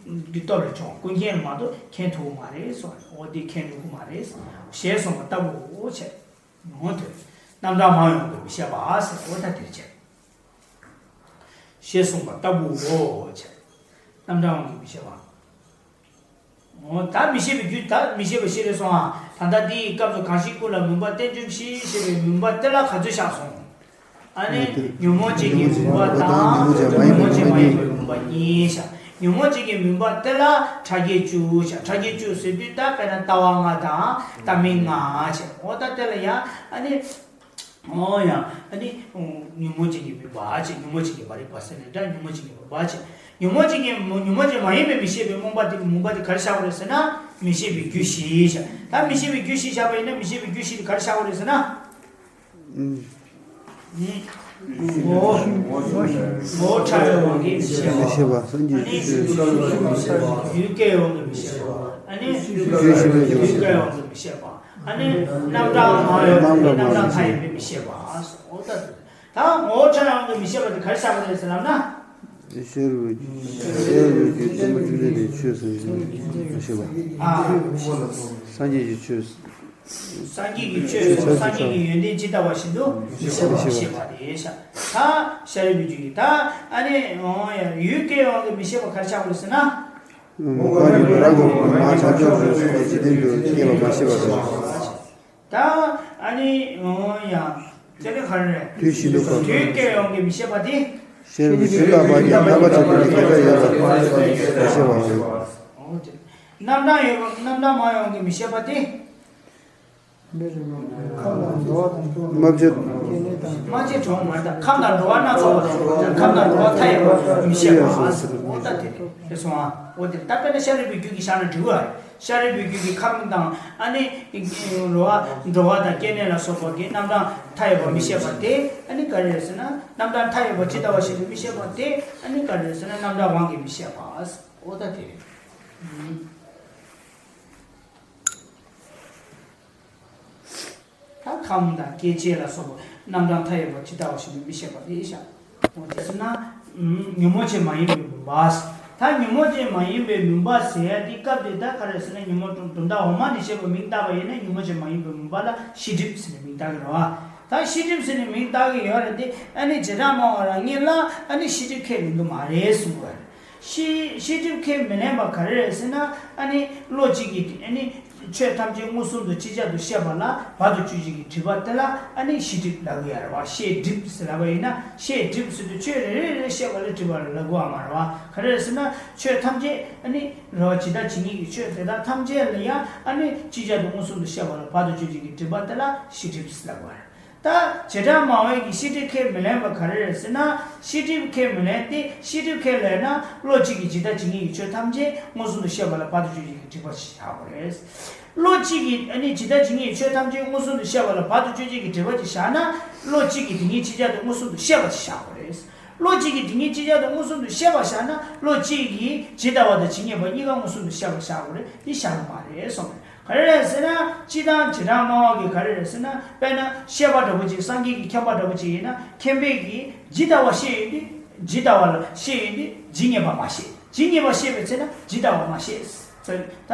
གྱི་སྟོབས་ལ་བྱུང་། ཀུན་མཁྱེན་མ་གཏོགས་མཁྱེན་ཐུབ་ཀྱི་མ་རེད་གསུངས། འོ་དེ་མཁྱེན་ཐུབ་ཀྱི་མ་རེད་ཞེས་གསུངས་པ་ལྟ་བུའོ་བྱས། འོ་དེ་རྣམ་གྲངས་མང་ཡོང་དུ་མི་བཤད་པ་ཟེར། འོ་ད་དེར་བྱས། ཞེས་གསུངས་པ་ལྟ་བུའོ་བྱས། རྣམ་གྲངས་མང་དུ་མི་བཤད་པ། འོ་ད་མི་ཤེས་པའི་རྒྱུ་ད་མི་ཤེས་པ་ཤེས་རེད་སོང་ཨ། ད་ལྟ་འདི་ཡི་སྐབས་སུ་གང་ཞིག་ཀུན་ལ་མུན་པ་བསྟན་བཅུག་ཤིག་ཞེས་པའི་མུན་པ་དེ་ལ་ག་ཚོད་བཞག་སོང་། ཨ་ནི་ཉོན་མོངས་ཅན་གྱི་མུན་པ་དང་ཉོན་མོངས་ཅན་མ་ཡིན་པའི་མུན་པ་གཉིས་བཞག། ཉོན་མོངས་ཅན་གྱི་མུན་པ་དེ་ལ་ཕྲ་རྒྱས་བཅུ་བཞག། ཕྲ་རྒྱས་བཅུ་ཟེར་དུས་ད་དཔེར་ན་ལྟ་བ་ལྔ་དང་ལྟ་མིན་ལྔ་བྱས། འོ་ད་དེ་ལ་ཡ་ཨ་ནི། འོ་ཡ། ཨ་ནི། ཉོན་མོངས་ཅན་གྱི་མུན་པ་བྱས། ཉོན་མོངས་ཅན་གྱི་མ་རིག་པ་ཟེར་ནས་འདྲ། ཉོན་མོངས་ཅན་གྱི་མུན་པ་བྱས། ཉོན་མོངས་ཅན་གྱི་མུ་ཉོན་མོངས་ཅན་མ་ཡིན་པའི་མི་ཤེས་པའི་རྨོངས་པ་དེ་མུན་པ་དེ་ག་རེ་བཞག་དགོས་རེད་ཟེར་ན། མི་ཤེས་པའི་རྒྱུ་བཞི་བཞག། ད་མི་ཤེས་པའི་རྒྱུ་བཞི་བཞག་པ་ཡིན་ན་མི་ཤེས་པའི་རྒྱུ་བཞི་དེ་ག་རེ་བཞག་དགོས་རེད་ཟེར་ན། ངོ་བོ་ངོ་བོ་ཕྲ་བའི་དབང་གིས་མི་ཤེས་པ། མི་ཤེས་པ་སངས་རྒྱས་ཀྱི་ཆོས་ཡུལ་སྐྱེ་བའི་དབང་གིས་མི་ཤེས་པ། ཨ་ནི་རྒྱུ་ཤེས་པའི་རྒྱུ་ཡུལ་སྐྱེ་བའི་དབང་གིས་མི་ཤེས་པ། ཨ་ནི་རྣམ་གྲངས་མང་ཡོད་པའི་རྣམ་གྲངས་མཐའ་ཡས་པའི་མི་ཤེས་པ། འོ་ད་ད་ངོ་བོ་ཕྲ་བའི་དབང་གིས་མི་ཤེས་པ་དེ་ག་རེ་བཞག་དགོས་རེད་ཟེར་ལབ་ན། ཤེས་རབ་ཀྱི་ཤེས་རབ་ཀྱི་སྟོན་པ་བཅོམ་ལྡན་འདས་ཆོས་ཟེར་མི་ཤེས་པ། ཨ། སངས་རྒྱས་ཀྱི་ཆོས། སངས་རྒྱས་ཀྱི་ཆོས་སོགས་སངས་རྒྱས་ཀྱི་ཡོན་ཏན་ཇི་ལྟ་བ་བཞིན་དུ་མི་ཤེས་པ་ཤེས་པ་དེ་བཞག། ད་ཤཱ་རིའི་བུ་ཁྱོད་ཀྱིས་ད་ཨ་ནི་འོ་ཡ་ཡུལ་སྐད་ཡོངས་ཀྱི་མི་ཤེས་པ་ག་རེ་ཆགས་པ་རེད་ཟེར་ན། མ་བྱང་ཆུབ་རང་གི་མ་བྱང་ཆུབ་ཀྱི་འཇིག་རྟེན་དུ་སྐྱེ་བ་མ་ཤེས་པ་རེད། ད་ཨ་ནི་འོ་ཡ་དེ་ནི་ག་རེ་རེད། དུས་གཞན་དུ་སྐབས། དུས་སྐད་ཡོངས་ཀྱི་མི་ཤེས་པ་དེ། ཤེས་རིག་གཞན་དག་པ་གིས་རྣམ་པར་འཇོག་པའི་སྐད་ཆ་ཡོད་པར་མ་ཤེས་པ་རེད། འོ་དེ། རྣམ་གྲངས་ཡོད་པ་རྣམ་གྲངས་མ་ཡོངས་ཀྱི་མི་ཤེས་པ་དེ། ཁམས་དང་འགྲོ་བ་དང་། སྨྲ་བརྗོད། སྐྱེ་གནས་དང་། སྨྲ་བརྗོད་གྲོགས་མ་དང་ཁམས་དང་འགྲོ་བ་སྣ་ཚོགས་པ་དང་ཁམས་དང་འགྲོ་བ་མཐའ་ཡས་པ་མི་ཤེས་པ། འོ་ད་དེ་རེད་སོང་ཨ། འོ་དེ་ད་དཔེར་ན་ཤཱ་རིའི་བུ་ཁྱོད་ཀྱིས་བཞག་ན་འགྲིག་གི་རེད། ཤཱ་རིའི་བུ་ཁྱོད་ཀྱིས་ཁམས་དང་ཨ་ནི་འགྲོ་བ་འགྲོ་བ་དང་སྐྱེ་གནས་ལ་སོགས་པ་གི་རྣམ་གྲངས་མཐའ་ཡས་པ་མི་ཤེས་པ་དེ་ཨ་ནི་ག་རེ་རེད་ཟེར་ན། རྣམ་གྲངས་མཐའ་ཡས་པ་ཇི་ལྟ་བ་བཞིན་དུ་མི་ཤེས་པ་དེ་ཨ་ནི་ག་རེ་རེད་ཟེར་ན། རྣམ་གྲངས་དབང་གིས་མི་ཤེས་པ། འོ་ད་དེ་རེད། ད་ཁམས་དང་སྐྱེ་མཆེད་ལ་སོགས་པ་རྣམ་གྲངས་མཐའ་ཡས་པ་ཇི་ལྟ་བ་བཞིན་དུ་མི་ཤེས་པ་དེ་བཞག་འོ་དེ་ཟེར་ན། ཨུམ། ཉོན་མོངས་ཅན་མ་ཡིན་པའི་མུན་པ། ད་ཉོན་མོངས་ཅན་མ་ཡིན་པའི་མུན་པ་ཟེར་ཡ་དེ་སྐབས་དེ་ད་ག་རེ་ཟེར་ན། ཉོན་མོངས་གྲུབ་གྲུབ་མཐའ་འོག་མ་ནས་བཤད་པ་མིང་བཏགས་པ་ཡིན་ན་ཉོན་མོངས་ཅན་མ་ཡིན་པའི་མུན་པ་ལ་ཤེས་སྒྲིབ་ཟེར་ནས་མིང་བཏགས་ཀྱི་རེད་བ། ད་ཤེས་སྒྲིབ་ཟེར་ནས་མིང་བཏགས་ཀྱི་ཡོད་རེད་དེ། ཨ་ནི་བྱེ་བྲག་སྨྲ་བ་རང་ཉིད་ལ་ཨ་ནི་ཤེས་སྒྲིབ་ཁས་ལེན་གྱི་མ་རེད་གསུངས་པ་རེད། ཤེས་ཤེས་སྒྲིབ་ཁས་མི་ལེན་པ་ག་རེ་རེད་ཟེར་ན། ཨ་ནི་བློ་གཅིག་གིས་ཨ་ནི་ཆོས་ཐམས་ཅད་མངོན་སུམ་དུ་ཅིག་ཅར་དུ་ཤེས་པ་ལ་བར་དུ་གཅོད་བྱེད་ཀྱི་སྒྲིབ་པ་དེ་ལ་ཨ་ནི་ཤེས་སྒྲིབ་ལབ་ཀྱི་ཡོད་རེད་བ། ཤེས་སྒྲིབ་ཟེར་ལབ་པ་ཡིན་ན། ཤེས་སྒྲིབ་ཟེར་དུས་ཆོས་རེ་རེ་རེ་ཤེས་པ་ལ་སྒྲིབ་པ་ལ་ལབ་དགོས་པ་མ་རེད་བ། ག་རེ་རེད་ཟེར་ན། ཆོས་ཐམས་ཅད་ཨ་ནི་རེད་བ། ཇི་ལྟ་ཇི་སྙེད་ཀྱི་ཆོས་དེ་དག་ཐམས་ཅད་ལ་ཡང་ཨ་ནི་ཅིག་ཅར་དུ་མངོན་སུམ་དུ་ཤེས་པ་ལ་བར་དུ་གཅོད་བྱེད་ཀྱི་སྒྲིབ་པ་དེ་ལ་ཤེས་སྒྲིབ་ཟེར་ལབ་དགོས་པ་རེད། ད་བྱེ་བྲག་སྨྲ་བ་གིས་ཤེས་སྒྲིབ་ཁས་མི་ལེན་པ་ག་རེ་རེད་ཟེར་ན། ཤེས་སྒྲིབ་ཁས་མི་ལེན་ཏེ། ཤེས་སྒྲིབ་ཁས་ལེན་ན་བློ་གཅིག་གིས་ཇི་ལྟ་ཇི་སྙེད་ཀྱི་ཆོས་ཐམས་ཅད་མངོན་སུམ་དུ་ཤེས་པ་ལ་བར་དུ་གཅོད་བྱེད་ཀྱི་སྒྲིབ་པ་ཞིག་བཞག་པ་རེད། བློ་གཅིག་གིས་ཨ་ནི་ཇི་ལྟ་ཇི་སྙེད་ཀྱི་ཆོས་ཐམས་ཅད་མངོན་སུམ་དུ་ཤེས་པ་ལ་བར་དུ་གཅོད་བྱེད་ཀྱི་སྒྲིབ་པ་ཅིག་བཞག་ན། བློ་གཅིག་གིས་དེ་ཉིད་ཅིག་ཅར་དུ་མངོན་སུམ་དུ་ཤེས་པ་ཅིག་བཞག་པ་རེད། བློ་གཅིག་གིས་དེ་ཉིད་ཅིག་ཅར་དུ་མངོན་སུམ་དུ་ཤེས་པ་བཞག་ན། བློ་གཅིག་གིས་ཇི་ལྟ་བ་དང་ཇི་སྙེད་པ་གཉིས་ཀ་མངོན་སུམ་དུ་ཤེས་པ་བཞག་པ་རེད། འདི་བཞག་གི་མ་རེད་གསུངས་པ་རེད། ག་རེ་རེད་ཟེར་ན། སྤྱིར་བཏང་བྱེ་བྲག་སྨྲ་བ་གིས་ག་རེ་རེད་ཟེར་ན། དཔེར་ན་བཤད་པ་འདྲ་པོ་ཅིག་སངས་རྒྱས་ཀྱི་མཁྱེན་པ་འདྲ་པོ་ཅིག་ཡིན་ན། མཁྱེན་པས་ཀྱིས་ཇི་ལྟ་བ་ཤེས་ཡོང་དུས། ཇི་ལྟ་བ་ལ་ཤེས་ཡོང་དུས་ཇི་སྙེད་པ་མ་ཤེས། ཇི་སྙེད་པ་ཤེས་པའི་ཚེ་ན་ཇི་ལྟ་བ་མ་ཤེས། ད་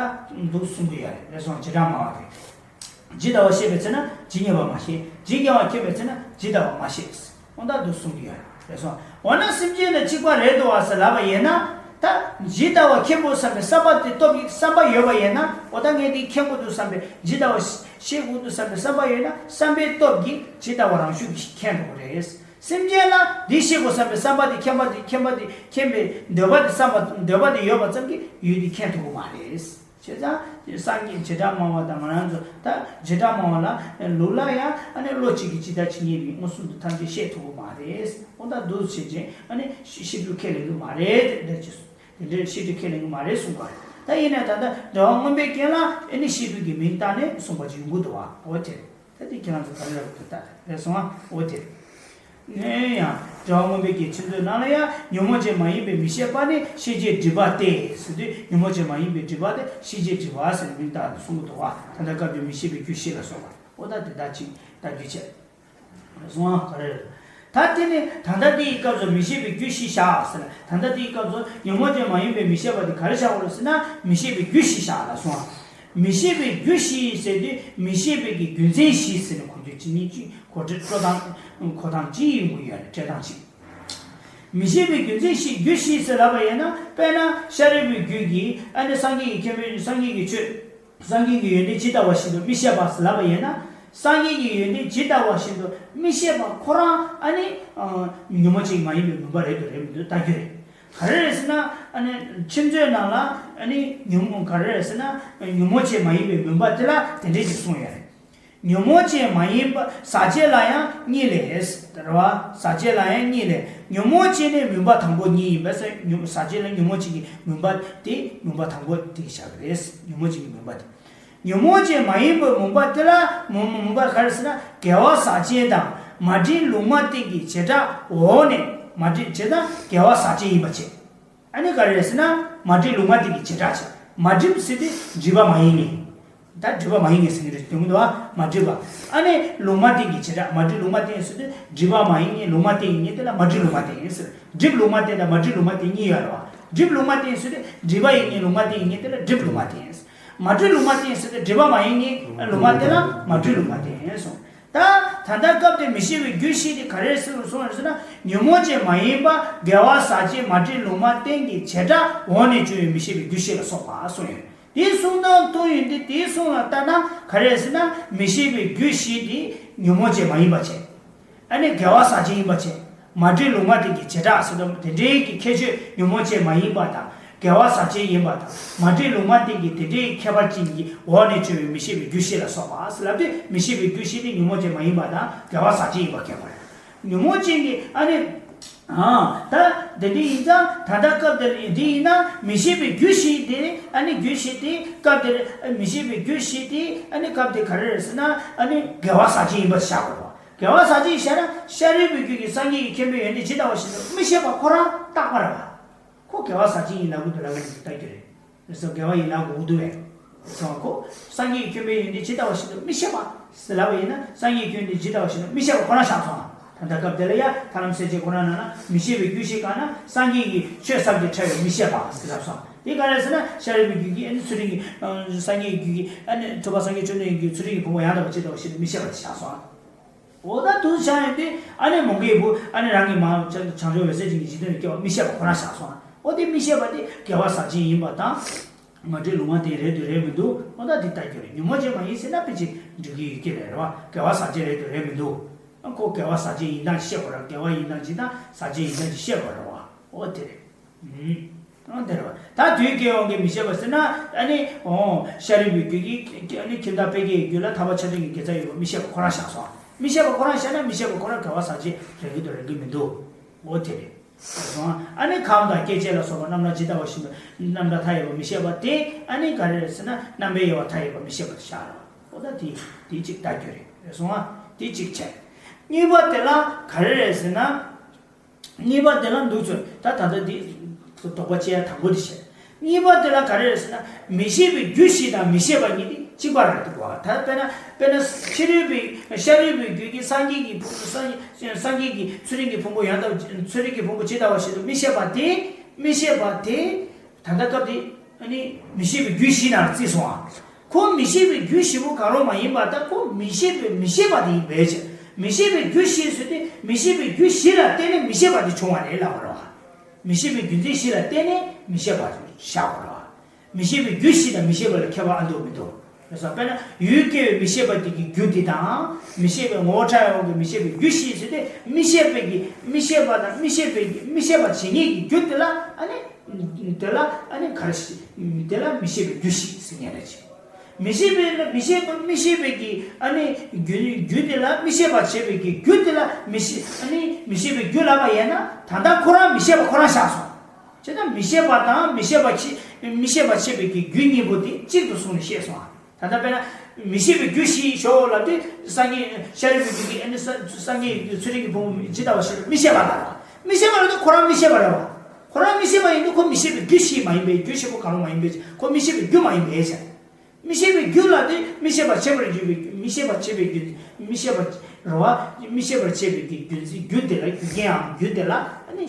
འདུག་གསུང་གི་ཡོད་རེད། རེད་སོང་། བྱེ་བྲག་སྨྲ་བ་གིས། ཇི་ལྟ་བ་ཤེས་པའི་ཚེ་ན་ཇི་སྙེད་པ་མ་ཤེས། ཇི་སྙེད་པ་མཁྱེན་པའི་ཚེ་ན་ཇི་ལྟ་བ་མ་ཤེས། འོ་ད་འདུག་གསུང་གི་ཡོད་རེད་སོང་། འོ་ན་སེམས་ཅན་དང་གཅིག་པ་རེད་འདུག་བ་ཟེར་ལབ་པ་ཡིན་ན། ད་ཇི་ལྟ་བ་མཁྱེན་དགོས་བསམ་པའི་བསམ་པ་དེ་སྟོབས་ཀྱི་བསམ་པ་ཡོད་པ་ཡིན་ན། འོ་ད་ངས་འདི་མཁྱེན་དགོས་འདུག་བསམ་པའི། ཇི་ལྟ་བ་ཤེས་དགོས་འདུག་བསམ་པའི་བསམ་པ་ཡོད་ན། བསམ་པའི་སྟོབས་ཀྱིས་ཇི་ལྟ་བ་རང་ཤུགས་ཀྱིས་མཁྱེན་འགྲོ་གི་རེད། སེམས་ཅན་ལ་འདི་ཤེས་དགོས་བསམ་པའི་བསམ་པ་དེ། མཁྱེན་པ་དེ། མཁྱེན་པ་དེ། མཁྱེན་པའི་འདོད་པ་དེ། བསམ་པ་འདོད་པ་དེ་ཡོད་པ་ཙམ་གྱིས་ཡུལ་དེ་མཁྱེན་ཐུབ་ཀྱི་མ་རེད། བྱས་ཙང་སངས་རྒྱས་བྱེ་བྲག་སྨྲ་བ་དང་ང་རང་ཚོ་ད་བྱེ་བྲག་སྨྲ་བ་ལ་ལུགས་ལ་ཡང་ཨ་ནི་བློ་གཅིག་གིས་ཇི་ལྟ་ཇི་སྙེད་པའི་མངོན་སུམ་དུ་ཐམས་ཅད་ཤེས་ཐུབ་ཀྱི་མ་རེད། འོ་ད་འདུག་བྱེད་ཅིང་ཨ་ནི་ཤེས་སྒྲིབ་ཁས་ལེན་གྱི་མ་རེད། དེ་འདྲ་ཅིག་དེ་འདྲའི་ཤེས་སྒྲིབ་ཁས་ལེན་གྱི་མ་རེད་གསུངས་པ་རེད། ད་ཡིན་ནའི་ད་ལྟ་འགྲེལ་པ་མངོན་པའི་རྒྱན་ལ་ཨ་ནི་ཤེས་སྒྲིབ་ཀྱི་མིང་བཏགས་ནས་གསུངས་པ་ཅིག་ཡོང་གི་འདུག་བ། འོ་དེ་རེད། ད་དེ་ཁྱེད་རང་ཚོ་ག་རེ་ལབ་དགོས་ད་རེད་སོང་ཨ། འོ་དེ་རེད། ནས་ཡང་འགྲེལ་པ་མངོན་པའི་རྒྱན་ཆོས་མཛོད་ནང་ལ་ཡང་ཉོན་མོངས་ཅན་མ་ཡིན་པའི་མི་ཤེས་པ་ནི་ཤེས་བྱའི་སྒྲིབ་པ་སྟེ་ཟེར་དུས། ཉོན་མོངས་ཅན་མ་ཡིན་པའི་སྒྲིབ་པ་དེ་ཤེས་བྱའི་སྒྲིབ་པ་ཟེར་ནས་མིང་བཏགས་ནས་གསུང་གི་འདུག་བ། ད་ལྟ་སྐབས་དེ་མི་ཤེས་པའི་རྒྱུ་ཤེས་ལ་སོགས་པ། འོ་ད་དེ་དག་ཅིག་ད་རྒྱུ་ཆད་སོང་ཨ། ག་རེ་རེད། ད་དེ་ནི་ད་ལྟ་དེའི་སྐབས་སུ་མི་ཤེས་པའི་རྒྱུ་ཤེས་བཞག་ཟེར་ན། ད་ལྟ་དེའི་སྐབས་སུ་ཉོན་མོངས་ཅན་མ་ཡིན་པའི་མི་ཤེས་པ་དེ་ག་རེ་བཞག་དགོས་རེད་ཟེར་ན། མི་ཤེས་པའི་རྒྱུ་ཤེས་བཞག་ལབ་སོང་ཨ། མི་ཤེས་པའི་རྒྱུ་ཤེས་ཟེར་དུས་མི་ཤེས་པའི་གི་རྒྱུ་མཚན་ཤེས་ཟེར་ནས་གོ་རྒྱུ་ཅི་ནི་ཅི་གོ་སྤྲོད་སྤྲོད་སྟངས་གོ་སྟངས་ཅི་ཡིན་དགོས་ཡོད་རེད། སྤྲད་སྟངས་ཅི། མི་ཤེས་པའི་རྒྱུ་མཚན་ཤེས། རྒྱུ་ཤེས་ཟེར་ལབ་པ་ཡིན་ན། དཔེར་ན་ཤཱ་རིའི་བུ་ཁྱོད་ཀྱིས་ཨ་ནི་སངས་རྒྱས་ཀྱི་མཁྱེན་པའི་སངས་རྒྱས་ཀྱི་ཆོས། སངས་རྒྱས་ཀྱི་ཡོན་ཏན་ཇི་ལྟ་བ་བཞིན་དུ་མི་ཤེས་པ་ཟེར་ལབ་པ་ཡིན་ན། སངས་རྒྱས་ཀྱི་ཡོན་ཏན་ཇི་ལྟ་བ་བཞིན་དུ་མི་ཤེས་པ་ཁོ་རང་ཨ་ནི་ཉོན་མོངས་ཅན་མ་ཡིན་པའི་མུན་པ་རེད་འདུག་རེད་མི་འདུག་ལྟ་རྒྱུ་རེད། ག་རེ་རེད་ཟེར་ན། ཨ་ནི་ཆོས་མཛོད་ནང་ལ་ཨ་ནི་ཉོན་མོངས་ག་རེ་རེད་ཟེར་ན། ཉོན་མོངས་ཅན་མ་ཡིན་པའི་མུན་པ་དེ་ལ་དེ་འདྲས་ཅིག་གསུངས་ཡོད་རེད། ཉོན་མོངས་ཅན་མ་ཡིན་པ་ཟག་བཅས་ལ་ཡང་གཉིས་ལས། རེད་བ། ཟག་བཅས་ལ་ཡང་གཉིས་ལས། ཉོན་མོངས་ཅན་ནི་མུན་པ་དང་པོ་ཉིད་ཡིན་པས་ཟེར། ཉོན་ཟག་བཅས་ལ་ཉོན་མོངས་ཅན་གྱི་མུན་པ་དེ་མུན་པ་དང་པོ་དེ་བཞག་གི་རེད། ཉོན་མོངས་ཅན་གྱི་མུན་པ་དེ། ཉོན་མོངས་ཅན་མ་ཡིན་པའི་མུན་པ་དེ་ལ་མུ་མུ་མུན་པ་ག་རེ་ཟེར་ན། དགེ་བ་ཟག་བཅས་དང་མ་བསྒྲིབས་ལུང་མ་བསྟན་གྱི་བྱེ་བྲག་འོག་ནས་མ་བསྒྲིབས་བྱས་ན་དགེ་བ་ཟག་བཅས་ཡིན་པ་བྱས། ཨ་ནི་ག་རེ་རེད་ཟེར་ན། མ་བསྒྲིབས་ལུང་མ་བསྟན་གྱི་བྱེ་བྲག་བྱས། མ་བསྒྲིབས་ཟེར་དུས་སྒྲིབ་པ་མ་ཡིན་ངེས། ད་སྒྲིབ་པ་མ་ཡིན་ངེས་ཟེར་གྱི་རེད། དོན་གྱི་འདུག་བ། མ་བསྒྲིབས་པ། ཨ་ནི་ལུང་མ་བསྟན་གྱི་བྱེ་བྲག་མ་བསྒྲིབས་ལུང་མ་བསྟན་ཟེར་དུས་སྒྲིབ་པ་མ་ཡིན་ངེས། ལུང་མ་བསྟན་ཡིན་ངེས་དེ་ལ་མ་བསྒྲིབས་ལུང་མ་བསྟན་ཟེར། བསྒྲིབས་ལུང་མ་བསྟན་དང་མ་བསྒྲིབས་ལུང་མ་བསྟན་གཉིས་ཡོད་རེད་བ། བསྒྲིབས་ལུང་མ་བསྟན་ཟེར་དུས་སྒྲིབ་པ་ཡིན་ངེས་ལུང་མ་བསྟན་ཡིན་ངེས་དེ་ལ་བསྒྲིབས་ལུང་མ་བསྟན། མ་བསྒྲིབས་ལུང་མ་བསྟན་ཟེར་དུས་སྒྲིབ་པ་མ་ཡིན་ངེས་ལུང་མ་བསྟན་ལ་མ་བསྒྲིབས་ལུང་མ་བསྟན་སོང་། ད་ ད་ད་ལྟ་སྐབས་དེར་མི་ཤེས་པའི་རྒྱུ་བཞི་དེ་ག་རེ་གསུངས་ཡོད་ཟེར་ན། ཉོན་མོངས་ཅན་མ་ཡིན་པ། དགེ་བ་ཟག་བཅས་མ་འདྲེས་ལུང་མ་བསྟན་གྱི་བྱེ་བྲག་འོག་ནས་བྱུང་བའི་མི་ཤེས་པའི་རྒྱུ་བཞི་ལ་སོགས་པ་གསུངས་ཡོད། དེའི་གསུང་དང་མཐུན་ཡོད་དེ། དེའི་གསུང་ལ་ལྟ་ན་ག་རེ་ཟེར་ན། མི་ཤེས་པའི་རྒྱུ་བཞི་དེ་ཉོན་མོངས་ཅན་མ་ཡིན་པ་བྱས། ཨ་ནི་དགེ་བ་ཟག་བཅས་ཡིན་པ་བྱས། མ་འདྲེས་ལུང་མ་བསྟན་གྱི་བྱེ་བྲག་ཟེར་དུས་དེ་འདྲའི་གི་ཁྱད་ཆོས་ཉོན་མོངས་ཅན་མ་ཡིན་པ་དང་། དགེ་བ་ཟག་བཅས་ཡིན་པ་དང་། མ་འདྲེས་ལུང་མ་བསྟན་གྱི་དེ་འདྲའི་ཁྱད་པར་ཅན་གྱི་འོག་ནས་བྱུང་བའི་མི་ཤེས་པའི་རྒྱུ་བཞི་ལ་སོགས་པ་ཟེར་ལབ་དུས། མི་ཤེས་པའི་རྒྱུ་བཞི་དེ་ཉོན་མོངས་ཅན་མ་ཡིན་པ་དང་དགེ་བ་ཟག་བཅས་ཡིན་པ་ཁྱད་པར། ཉོན་མོངས་ཅན་གྱི་ཨ་ནི། ཨ། ད་དེ་འདྲ་ཡིན་ཙང་ད་ལྟ་སྐབས་དེར་འདི་ཡིན་ན་མི་ཤེས་པའི་རྒྱུ་བཞི་དེ། ཨ་ནི་རྒྱུ་བཞི་དེ་སྐབས་དེར་མི་ཤེས་པའི་རྒྱུ་བཞི་དེ་ཨ་ནི་སྐབས་དེ་ག་རེ་རེད་ཟེར་ན། ཨ་ནི་དགེ་བ་ཟག་བཅས་ཡིན་པར་བཞག་དགོས་པ། དགེ་བ་ཟག་བཅས་བཞག་ན་ཤཱ་རིའི་བུའི་རྒྱུད་ཀྱི་སངས་རྒྱས་ཀྱི་མཁྱེན་པའི་ཡོན་ཏན་ཇི་ལྟ་བ་བཞིན་དུ་མི་ཤེས་པ་ཁོ་རང་རྟག་པ་རེད་པ། ཁོ་དགེ་བ་ཟག་བཅས་ཡིན་ལབ་དགོས་འདུག་ལབ་ཀྱི་འདུག་ལྟ་རྒྱུ་རེད། རེད་སོང་། དགེ་བ་ཡིན་ལབ་དགོས་འདུག་བས། རེད་སོང་། ཁོ་སངས་རྒྱས་ཀྱི་མཁྱེན་པའི་ཡོན་ཏན་ཇི་ལྟ་བ་བཞིན་དུ་མི་ཤེས་པ་ཟེར་ལབ་པ་ཡིན་ན། སངས་རྒྱས་ཀྱི་མཁྱེན་པའི་ཡོན་ཏན་ཇི་ལྟ་བ་བཞིན་དུ་མི་ཤེས་པ་ཁོ་རང་བཞག་སོང་། ད་ལྟ་སྐབས་དེ་ལ་ཡ་ཐར་ལམ་གསལ་བྱེད་ཁོ་རང་ནང་ན་མི་ཤེས་པའི་རྒྱུ་བཞི་གང་ན་སངས་རྒྱས་ཀྱི་ཆོས་ཟབ་ཅིང་ཕྲ་བའི་མི་ཤེས་པ་ཟེར་ལབ་སོང་། དེ་ག་རེ་ཟེར་ན་ཤཱ་རིའི་བུའི་རྒྱུད་ཀྱི་ཨ་ནི་ཚུལ་ཁྲིམས་ཀྱི། སངས་རྒྱས་ཀྱི་རྒྱུད་ཀྱི་ཨ་ནི་ཐུབ་པ་སངས་རྒྱས་བཅོམ་ལྡན་འདས་ཀྱི་ཚུལ་ཁྲིམས་ཀྱི་ཕུང་པོ་ཡང་དག་པར་ཇི་ལྟ་བ་བཞིན་དུ་མི་ཤེས་པ་དེ་བཞག་སོང་། འོ་ད་དུ་བྱ་ཡོན་ཏན་ཨ་ནི་མོའུ་འགལ་བུ་ཨ་ནི་རང་གི་མ་བྱང་ཆུབ་འོད་གསལ་ཅན་གྱི་འཇིག་རྟེན་དུ་སྐྱེ་བ་མི་ཤེས་པ་ཁོ་རང་བཞག་སོང་། འོ་དེ་མི་ཤེས་པ་དེ་དགེ་བ་ཟག་བཅས་ཡིན་པ་དང་། མ་འདྲེས་ལུང་མ་བསྟན་རེད་འདུག་རེད་མི་འདུག་འོ་ད་དེ་ལྟ་རྒྱུ་རེད། ཉོན་མོངས་ཅན་མ་ཡིན་ཟེར་ན་ཕལ་ཆེར་འགྲིག་གི་ཡོད་ཀྱི་རེད། རེད་པ། དགེ་བ་ཟག་བཅས་རེད་འདུག་རེད་མི་འདུག་ཁོ་དགེ་བ་ཟག་བཅས་ཡིན་སྟངས་ཤེས་དགོས་རེད། དགེ་བ་ཡིན་སྟངས་ཅིག་དང་ཟག་བཅས་ཡིན་སྟངས་ཅིག་ཤེས་དགོས་རེད་པ། འོ་དེ་རེད། ཨང་། དེ་རེད་པ། ད་དུས་དགེ་བའི་དབང་གིས་མི་ཤེས་པ་ཟེར་ན། ཨ་ནི་འོ་ཤཱ་རིའི་བུའི་རྒྱུད་ཀྱི་ཨ་ནི་ཁྱིམ་བདག་པད་སྐྱེས་ཀྱི་རྒྱུད་ལ་ཐར་པ་ཆ་མཐུན་གྱི་དགེ་རྩ་ཡོད་པ་མི་ཤེས་པ་ཁོ་རང་བཞག་སོང་། མི་ཤེས་པ་ཁོ་རང་བཞག་ན་མི་ཤེས་པ་ཁོ་རང་དགེ་བ་ཟག་བཅས་རེད་ཀྱི་འདུག་རེད་ཀྱི་མི་འདུག་འོ་དེ་རེད། སོང་། ཨ་ནི་ཁམས་དང་སྐྱེ་མཆེད་ལ་སོགས་པ་རྣམ་གྲངས་ཇི་ལྟ་བ་བཞིན་དུ་རྣམ་གྲངས་མཐའ་ཡས་པ་མི་ཤེས་པ་དེ་ཨ་ནི་ག་རེ་རེད་ཟེར་ན། རྣམ་པའི་དབྱེ་བ་མཐའ་ཡས་པ་མི་ཤེས་པ་བཞག་རེད་པ། འོ་ད་དེ་དེ་གཅིག་ལྟ་རྒྱུ་རེད། རེད་སོང་ཨ། དེ་གཅིག་བྱས། གཉིས་པ་དེ་ལ་ག་རེ་རེད་ཟེར་ན། གཉིས་པ་དེ་ལ་འདུག་ཚོད་ད་ད་ལྟ་འདི་དོགས་པ་བཅད་ཡ་དང་པོ་དེ་བྱས། གཉིས་པ་དེ་ལ་ག་རེ་རེད་ཟེར་ན། མི་ཤེས་པའི་རྒྱུ་བཞི་དང་མི་ཤེས་པ་གཉིས་དེ་གཅིག་པ་རེད་འདུག་ག་ད་དཔེར་ན། དཔེར་ན་ཤཱ་རིའི་བུའི་ཤཱ་རིའི་བུའི་རྒྱུད་ཀྱི་སངས་རྒྱས་ཀྱི་ཕུང་སངས་སངས་རྒྱས་ཀྱི་ཚུལ་ཁྲིམས་ཀྱི་ཕུང་པོ་ཡང་དག་ཚུལ་ཁྲིམས་ཀྱི་ཕུང་པོ་ཇི་ལྟ་བ་བཞིན་དུ་མི་ཤེས་པ་དེ། མི་ཤེས་པ་དེ། ད་ལྟ་སྐབས་དེ་ཨ་ནི་མི་ཤེས་པའི་རྒྱུ་བཞི་ནང་ལ་བརྩིས་སོང་ཨ། ཁོ་མི་ཤེས་པའི་རྒྱུ་བཞི་པོ་གང་རུང་མ་ཡིན་པ་དང་། ཁོ་མི་ཤེས་པའི་མི་ཤེས་པ་དེ་ཡིན་པའི་ཕྱིར། མི་ཤེས་པའི་རྒྱུ་བཞི་ཟེར་དུས་མི་ཤེས་པའི་རྒྱུ་བཞི་ལ་བརྟེན་ནས་མི་ཤེས་པ་དེ་བྱུང་བ་རེད་ལབ་པ་རེད་པ། མི་ཤེས་པའི་རྒྱུ་མཚན་བཞི་ལ་བརྟེན་ནས་མི་ཤེས་པ་བཞག་པ་རེད་པ། མི་ཤེས་པའི་རྒྱུ་བཞི་དང་མི་ཤེས་པ་ལ་ཁྱད་པར་ཨ་འདུག་མི་འདུག་རེད་སོང་། དཔེར་ན་ཡུལ་སྐྱེ་བའི་མི་ཤེས་པ་དེ་གི་རྒྱུ་དེ་དང་། མི་ཤེས་པའི་ངོ་བོ་ཕྲ་བའི་དབང་གིས་མི་ཤེས་པའི་རྒྱུ་བཞི་ཟེར་ཏེ། མི་ཤེས་པའི་གི་མི་ཤེས་པ་དང་མི་ཤེས་པའི་གི་མི་ཤེས་པ་བྱེད་ཉིད་ཀྱི་རྒྱུ་དེ་ལ་ཨ་ནི། དེ་ལ་ཨ་ནི་ག་རེ་ཞིག་དེ་ལ་མི་ཤེས་པའི་རྒྱུ་བཞི་ཟེར་ཉན་རེ་བྱེད། མི་ཤེས་པའི་མི་ཤེས་པ་མི་ཤེས་པའི་གི་ཨ་ནི་རྒྱུ་རྒྱུ་དེ་ལ་མི་ཤེས་པ་བྱེད་པའི་གི་རྒྱུ་དེ་ལ་མི་ཤེས། ཨ་ནི་མི་ཤེས་པའི་རྒྱུ་ལབ་པ་ཡིན་ན་ད་ལྟ་ཁོ་རང་མི་ཤེས་པ་ཁོ་རང་བཞག་སོང་། བྱས་ཙང་མི་ཤེས་པ་དང་མི་ཤེས་པ་བྱེད་མི་ཤེས་པ་བྱེད་པའི་གི་རྒྱུ་གཉིས་པོ་དེ་གཅིག་ཏུ་བཟུང་ནས་བཤད་སོང་། ད་ལྟ་དཔེར་ན་མི་ཤེས་པའི་རྒྱུ་བཞི་ཤོག་ལབ་དུས་སངས་རྒྱས་ཤཱ་རིའི་བུའི་རྒྱུད་ཀྱི་ཨ་ནི་སངས་སངས་རྒྱས་ཀྱི་ཚུལ་ཁྲིམས་ཀྱི་ཕུང་པོ་ཇི་ལྟ་བ་བཞིན་དུ་མི་ཤེས་པ་ལ། མི་ཤེས་པ་ལ་དུས་ཁོ་རང་མི་ཤེས་པ་རེད་པ། ཁོ་རང་མི་ཤེས་པ་ཡིན་དུས་ཁོ་མི་ཤེས་པའི་རྒྱུ་བཞི་མ་ཡིན་པའི་རྒྱུ་བཞི་པོ་གང་རུང་མ་ཡིན་པའི་ཁོ་མི་ཤེས་པའི་རྒྱུ་མ་ཡིན་པའི་ཕྱིར། མི་ཤེས་པའི་རྒྱུ་ལ་དེ་མི་ཤེས་པ་བྱེད་པར་འགྱུར་བའི་མི་ཤེས་པ་བྱེད་པའི་རྒྱུ། མི་ཤེས་པ་རེད་པ། མི་ཤེས་པར་བྱེད་པའི་གི་རྒྱུ་མཚན་རྒྱུ་དེ་ལ་རྒྱུ་རྐྱེན་ཡང་རྒྱུ་དེ་ལ་ཨ་ནི་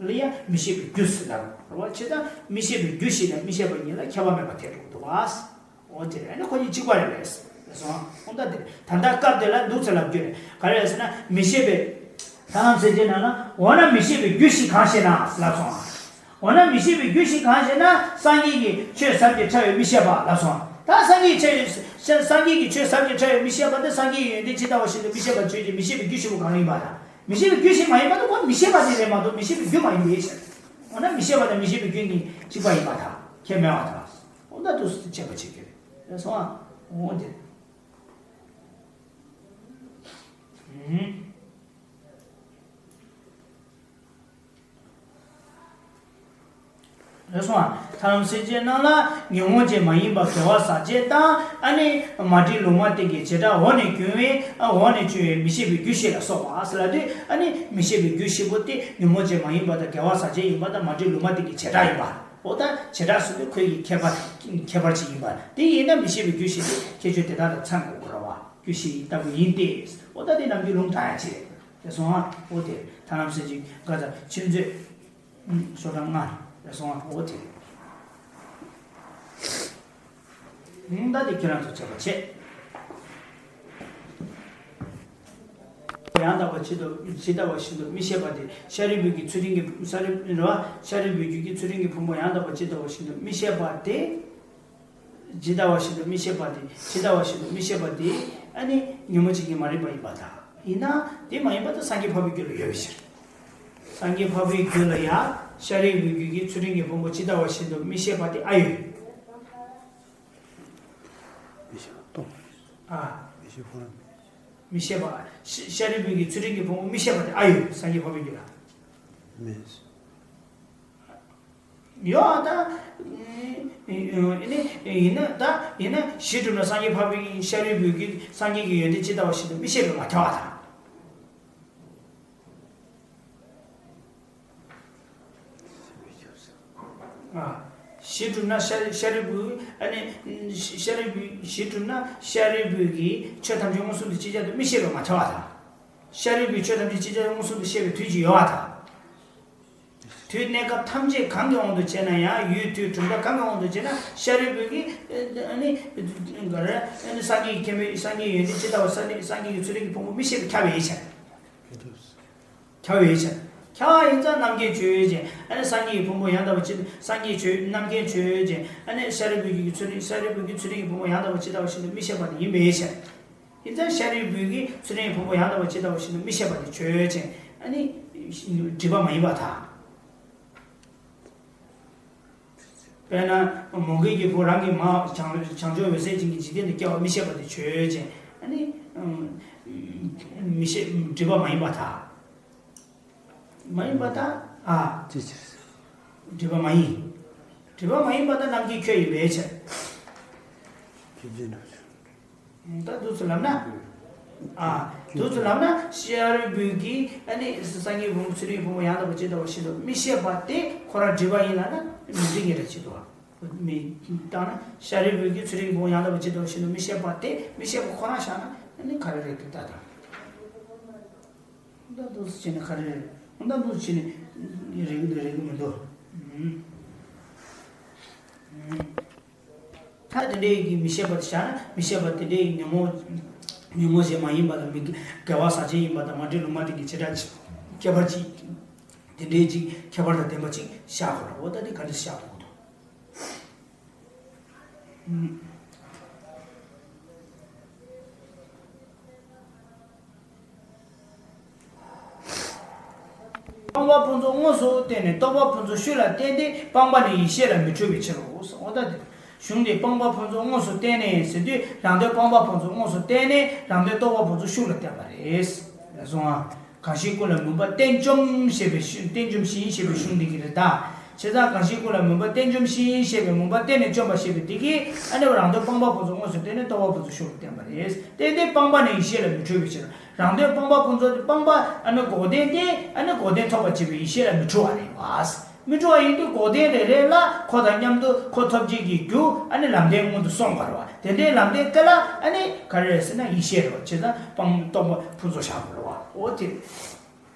ལ་ཡང་མི་ཤེས་པའི་རྒྱུ་ཟེར་ལབ་རེད་པ། བྱས་ཙང་མི་ཤེས་པའི་རྒྱུ་བཞི་དང་མི་ཤེས་པ་གཉིས་ལ་ཁྱད་པར་མེད་པར་ཐལ་འགྲོ་གི་འདུག་པ། འོ་དེ་རེད། ཨ་ནི་ཁོ་གཉིས་གཅིག་པ་རེད་པས་ཟེར་སོང་། འོ་ད་དེ་རེད། ད་ལྟ་སྐབས་དེ་ལ་འདུག་ཚེ་ལབ་རྒྱུ་རེད། ག་རེ་རེད་ཟེར་ན་མི་ཤེས་པའི། ཐར་ལམ་གསལ་བྱེད་ནང་ལ་འོ་ན་མི་ཤེས་པའི་རྒྱུ་བཞི་གང་ཞེ་ན་ལབ་སོང་། འོ་ན་མི་ཤེས་པའི་རྒྱུ་བཞི་གང་ཞེ་ན་སངས་རྒྱས་ཀྱི་ཆོས་ཟབ་ཅིང་ཕྲ་བའི་མི་ཤེས་པ་ལབ་སོང་། ད་སངས་རྒྱས་ཆོས་སངས་རྒྱས་ཀྱི་ཆོས་ཟབ་ཅིང་ཕྲ་བའི་མི་ཤེས་པ་དེ་སངས་རྒྱས་ཀྱི་ཡོན་ཏན་ཇི་ལྟ་བ་བཞིན་དུ་མི་ཤེས་པར་བརྗོད་ཅིང་མི་ཤེས་པའི་རྒྱུ་བཞི་པོ་གང་རུང་ཡིན་པ་དང་། མི་ཤེས་པའི་རྒྱུ་བཞི་མ་ཡིན་པ་དེ་ཁོ་མི་ཤེས་པ་དེ་རེད་མ་གཏོགས་མི་ཤེས་པའི་རྒྱུ་མ་ཡིན་པའི་ཕྱིར། འོ་ན་མི་ཤེས་པ་དང་མི་ཤེས་པའི་རྒྱུ་གཉིས་གཅིག་པ་ཡིན་པ་དང་ཁྱད་མེད་པ་དང་། འོ་ད་དུ་དཔྱད་པ་བྱེད་ཀྱི་རེད། རེད་སོང་ཨ། འོ་དེ། ཨུམ། རེད་སོང་ཨ། ཐར་ལམ་གསལ་བྱེད་ནང་ལ་ཉོན་མོངས་ཅན་མ་ཡིན་པ་དགེ་བ་ཟག་བཅས་དང་། ཨ་ནི་མ་འདྲེས་ལུང་མ་བསྟན་གྱི་བྱེ་བྲག་འོག་ནས་བྱུང་བའི། ཨ་འོག་ནས་བྱུང་བའི་མི་ཤེས་པའི་རྒྱུ་བཞི་ལ་སོགས་པ་ཟེར་ལབ་དུས། ཨ་ནི་མི་ཤེས་པའི་རྒྱུ་བཞི་པོ་དེ་ཉོན་མོངས་ཅན་མ་ཡིན་པ་དང་དགེ་བ་ཟག་བཅས་ཡིན་པ་དང་མ་འདྲེས་ལུང་མ་བསྟན་གྱི་བྱེ་བྲག་ཡིན་པ། འོ་ད་བྱེ་བྲག་ཟེར་དུས་ཁོའི་ཁྱད་པར་ཁྱད་པར་ཅིག་ཡིན་པ། དེ་ཡིན་ན་མི་ཤེས་པའི་རྒྱུ་བཞི་དེ་ཁྱད་ཆོས་དེ་དག་དང་མཚན་དགོས་རེད་པ། རྒྱུ་བཞི་ཡི་ལྟ་བུ་ཡིན་ཏེ། འོ་ད་དེ་ནམ་རྒྱུན་ལུང་དྲངས་ཡ་ཅིག་རེད། དེ་སོང་ཨ། འོ་དེ་ཐར་ལམ་གསལ་བྱེད་ག་ཚ་ཆུ་མཛོད། ཨུམ། ཤོག་གྲངས་ལྔ་རེད་སོང་ཨ། འོ་དེ་རེད། ཨུམ། ད་དེ་ཁྱེད་རང་ཚོ་དཔྱད་པ་བྱེད། ཇི་ལྟ་ཇི་ལྟ་བ་བཞིན་དུ་མི་ཤེས་པ་དེ། ཤཱ་རིའི་བུ་གི་ཚུལ་ཁྲིམས་ཀྱི་ཤཱ་རིའི་རེད་བ། ཤཱ་རིའི་བུ་རྒྱུད་ཀྱི་ཚུལ་ཁྲིམས་ཀྱི་ཕུང་པོ་ཡང་དག་པ་ཇི་ལྟ་བ་བཞིན་དུ་མི་ཤེས་པ་དེ། ཇི་ལྟ་བ་བཞིན་དུ་མི་ཤེས་པ་དེ། ཇི་ལྟ་བ་བཞིན་དུ་མི་ཤེས་པ་དེ། ཨ་ནི་ཉོན་མོངས་ཅན་གྱི་མ་རིག་པ་ཡིན་པར་ཐལ། ཡིན་ན་དེ་མ་ཡིན་པ་དེ་སངས་རྒྱས་འཕགས་པའི་རྒྱུད་ལ་ཡོད་པའི་ཕྱིར། སངས་རྒྱས་འཕགས་པའི་རྒྱུད་ལ་ཡང་ཤཱ་རིའི་བུ་རྒྱུད་ཀྱི་ཚུལ་ཁྲིམས་ཀྱི་ཕུང་པོ་ཇི་ལྟ་བ་བཞིན་དུ་མི་ཤེས་པ་དེ་ཨ་ཡོད། མི་ཤེས་པ་སྟོང་། ཨ། མི་ཤེས་པ་ཁོ་རང་མེད། མི་ཤེས་པ། ཤ་ཤཱ་རིའི་བུ་གི་ཚུལ་ཁྲིམས་ཀྱི་ཕུང་པོ་མི་ཤེས་པ་དེ་ཨ་ཡོད། སངས་རྒྱས་འཕགས་པའི་རྒྱུད་ལ། མེད། ཡོད་ཨ་ད། ཡིན་ན་ད་ཡིན་ན་གཞི་གྲུབ་ན་སངས་རྒྱས་འཕགས་པའི་ཤཱ་རིའི་བུ་གི་སངས་རྒྱས་ཀྱི་ཡོན་ཏན་ཇི་ལྟ་བ་བཞིན་དུ་མི་ཤེས་པས་མ་ཁྱབ་པར་ཐལ། ཨ། གཞི་གྲུབ་ན་ཤཱ་ཤཱ་རིའི་བུ། ཨ་ནི་ཤཱ་རིའི་བུ་གཞི་གྲུབ་ན་ཤཱ་རིའི་བུ་གིས་ཆོས་ཐམས་ཅད་མངོན་སུམ་དུ་ཅིག་ཅར་དུ་མི་ཤེས་པས་མ་ཁྱབ་པར་ཐལ། ཤཱ་རིའི་བུས་ཆོས་ཐམས་ཅད་ཅིག་ཅར་མངོན་སུམ་དུ་ཤེས་པའི་དུས་ཅིག་ཡོད་པར་ཐལ། དུས་གནས་སྐབས་ཐམས་ཅད་གང་གི་དབང་དུ་བྱས་ན་ཡང་། ཡུལ་དུས་གྲུབ་མཐའ་གང་གི་དབང་དུ་བྱས་ན་ཤཱ་རིའི་བུ་གིས་ཨ་ནི་ག་རེ་ཨ་ནི་སངས་རྒྱས་ཀྱི་མཁྱེན་པའི་སངས་རྒྱས་ཡོན་ཏན་ཇི་ལྟ་བ་སངས་རྒྱས་སངས་རྒྱས་ཀྱི་ཚུལ་ཁྲིམས་ཀྱི་ཕུང་པོ་མི་ཤེས་པས་ཁྱབ་པའི་ཕྱིར། ཁྱབ་པའི་ཕྱིར། ཁྱབ་པ་ཡིན་ཙང་རྣམ་མཁྱེན་ཆོས་ཅན། ཨ་ནི་སངས་རྒྱས་ཀྱི་ཕུང་པོ་ཡང་དག་པ་ཅི། སངས་རྒྱས་ཆོས་རྣམ་མཁྱེན་ཆོས་ཅན། ཨ་ནི་ཤཱ་རིའི་བུ་གི་ཚུལ་ཁྲིམས་ཤཱ་རིའི་བུ་གི་ཚུལ་ཁྲིམས་ཀྱི་ཕུང་པོ་ཡང་དག་པ་ཇི་ལྟ་བ་བཞིན་དུ་མི་ཤེས་པ་དེ་ཡིན་པའི་ཕྱིར། ཡིན་ཙང་ཤཱ་རིའི་བུ་གི་ཚུལ་ཁྲིམས་ཀྱི་ཕུང་པོ་ཡང་དག་པ་ཇི་ལྟ་བ་བཞིན་དུ་མི་ཤེས་པ་དེ་ཆོས་ཅན། ཨ་ནི་སྒྲིབ་པ་མ་ཡིན་པར་ཐལ། དཔེར་ན་མོའུ་འགལ་གྱི་བུ་རང་གི་མ་བྱང་བྱང་ཆུབ་འོད་གསལ་ཅན་གྱི་འཇིག་རྟེན་དུ་སྐྱེ་བ་མི་ཤེས་པ་དེ་ཆོས་ཅན། ཨ་ནི་མི་ཤེས་སྒྲིབ་པ་མ་ཡིན་པར་ཐལ། མ་ཡིན་པར་ཐལ། ཨ། ཅི་ཕྱིར། སྒྲིབ་པ་མ་ཡིན། སྒྲིབ་པ་མ་ཡིན་པར་ཐལ། རྣམ་མཁྱེན་ཁྱོད་ཡིན་པའི་ཕྱིར། ཁྱོད་ཀྱི་རྣམ་ཤེས། ད་འདུག་སེ་ལབ་ན། ཨ། འདུག་སེ་ལབ་ན་ཤཱ་རིའི་བུ་གིས་ཨ་ནི་སངས་རྒྱས་ཀྱི་ཕུང་པོ་ཚུལ་ཁྲིམས་ཀྱི་ཕུང་པོ་ཡང་དག་པ་ཇི་ལྟ་བ་བཞིན་དུ་མི་ཤེས་པ་དེ་ཁོ་རང་སྒྲིབ་པ་ཡིན་ལབ་ན་མི་འགྲིག་གི་རེད་ཅེས་དུ་བ། མི་བཏང་ན་ཤཱ་རིའི་བུ་གིས་ཚུལ་ཁྲིམས་ཀྱི་ཕུང་པོ་ཡང་དག་པ་ཇི་ལྟ་བ་བཞིན་དུ་མི་ཤེས་པ་དེ་མི་ཤེས་པ་ཁོ་རང་བཞག་ན་ཨ་ནི་ག་རེ་རེད་འདུག་ད་ད། ད་འདུག་སེ་བྱས་ན་ག་རེ་རེད། ད་འདུག་སེ་བྱས་ན་རེད་གི་འདུག་རེད་གི་མི་འདུག་ད་དེ་འདྲའི་གི་མི་ཤེས་པ་དེ་བཞག་ན་མི་ཤེས་པ་དེ་འདྲའི་ཉོན་མོངས་ཉོན་མོངས་གཞན་མ་ཡིན་པ་དང་མི་དགེ་བ་ཟག་བཅས་ཡིན་པ་དང་མ་འདྲེས་ལུང་མ་བསྟན་གྱི་བྱེ་བྲག་ཅིག་ཁྱད་པར་ཅིག་དེ་འདྲའི་ཅིག་ཁྱད་པར་དང་ལྡན་པ་ཅིག་བཞག་དགོས་རེད། འོ་ད་དེ་ག་འདྲ་བཞག་དགོས་འདུག་སྤངས་པ་ཕུན་ཚོགས་དངོས་སུ་བསྟན་ནས་རྟོག་པ་ཕུན་ཚོགས་ཤུགས་ལ་བརྟེན་ཏེ་སྤངས་པ་ནི་ཡིད་ཤེས་ལ་མི་འཁྲུལ་བའི་ཕྱིར་རོ། འོ་ད་དེ་གཞུང་འདིས་སྤངས་པ་ཕུན་ཚོགས་དངོས་སུ་བསྟན་ནས་ཟེར་དུས་རང་དོན་སྤངས་པ་ཕུན་ཚོགས་དངོས་སུ་བསྟན་ནས་རང་དོན་རྟོག་པ་ཕུན་ཚོགས་ཤུགས་ལ་བསྟན་པ་རེད། སོང་ང་། གང་ཞིག་ཀུན་ལ་མུན་པ་གཏན་བཅོམ་ཞེས་པའི་ཤུ་གཏན་བཅོམ་ཞིང་ཞེས་པའི་གཞུང་འདི་གི་རེད་ད། བྱས་ཙང་གང་ཞིག་ཀུན་ལ་མུན་པ་གཏན་བཅོམ་ཞིང་ཞེས་པའི་མུན་པ་གཏན་ནས་བཅོམ་པ་ཞེས་པའི་དེ་གིས་ཨ་ནི་རང་དོན་སྤངས་པ་ཕུན་ཚོགས་དངོས་སུ་བསྟན་ནས་རྟོག་པ་ཕུན་ཚོགས་ཤུགས་ལ་བསྟན་པ་རེད། བསྟན་ཏེ་སྤངས་པ་ནི་ཡིད་ཤེས་ལ་མི་འཁྲུལ་བའི་ཕྱིར། རང་དོན་སྤངས་པ་ཕུན་ཚོགས་དེ་སྤངས་པ་ཨ་ནི་འགོག་བདེན་དེ་ཨ་ནི་འགོག་བདེན་ཐོབ་པ་བྱེད་པའི་ཡིད་ཤེས་ལ་མི་འཁྲུལ་བ་རེད་བ། མི་འཁྲུལ་བ་ཡིན་དུས་འགོག་བདེན་རེ་རེ་ལ་ཁོ་དང་མཉམ་དུ་ཁོ་ཐོབ་བྱེད་ཀྱི་རྒྱུ་ཨ་ནི་ལམ་བདེན་སྔོན་དུ་སོང་བ་རེད་བ། དེ་འདྲའི་ལམ་བདེན་དེ་ལ་ཨ་ནི་ག་རེ་རེད་ཟེར་ན་ཡིད་ཤེས་རེད་བ། བྱས་ཙང་སྤངས་རྟོག་པ་ཕུན་ཚོགས་བཞག་དགོས་རེད་བ། འོ་དེ་རེད།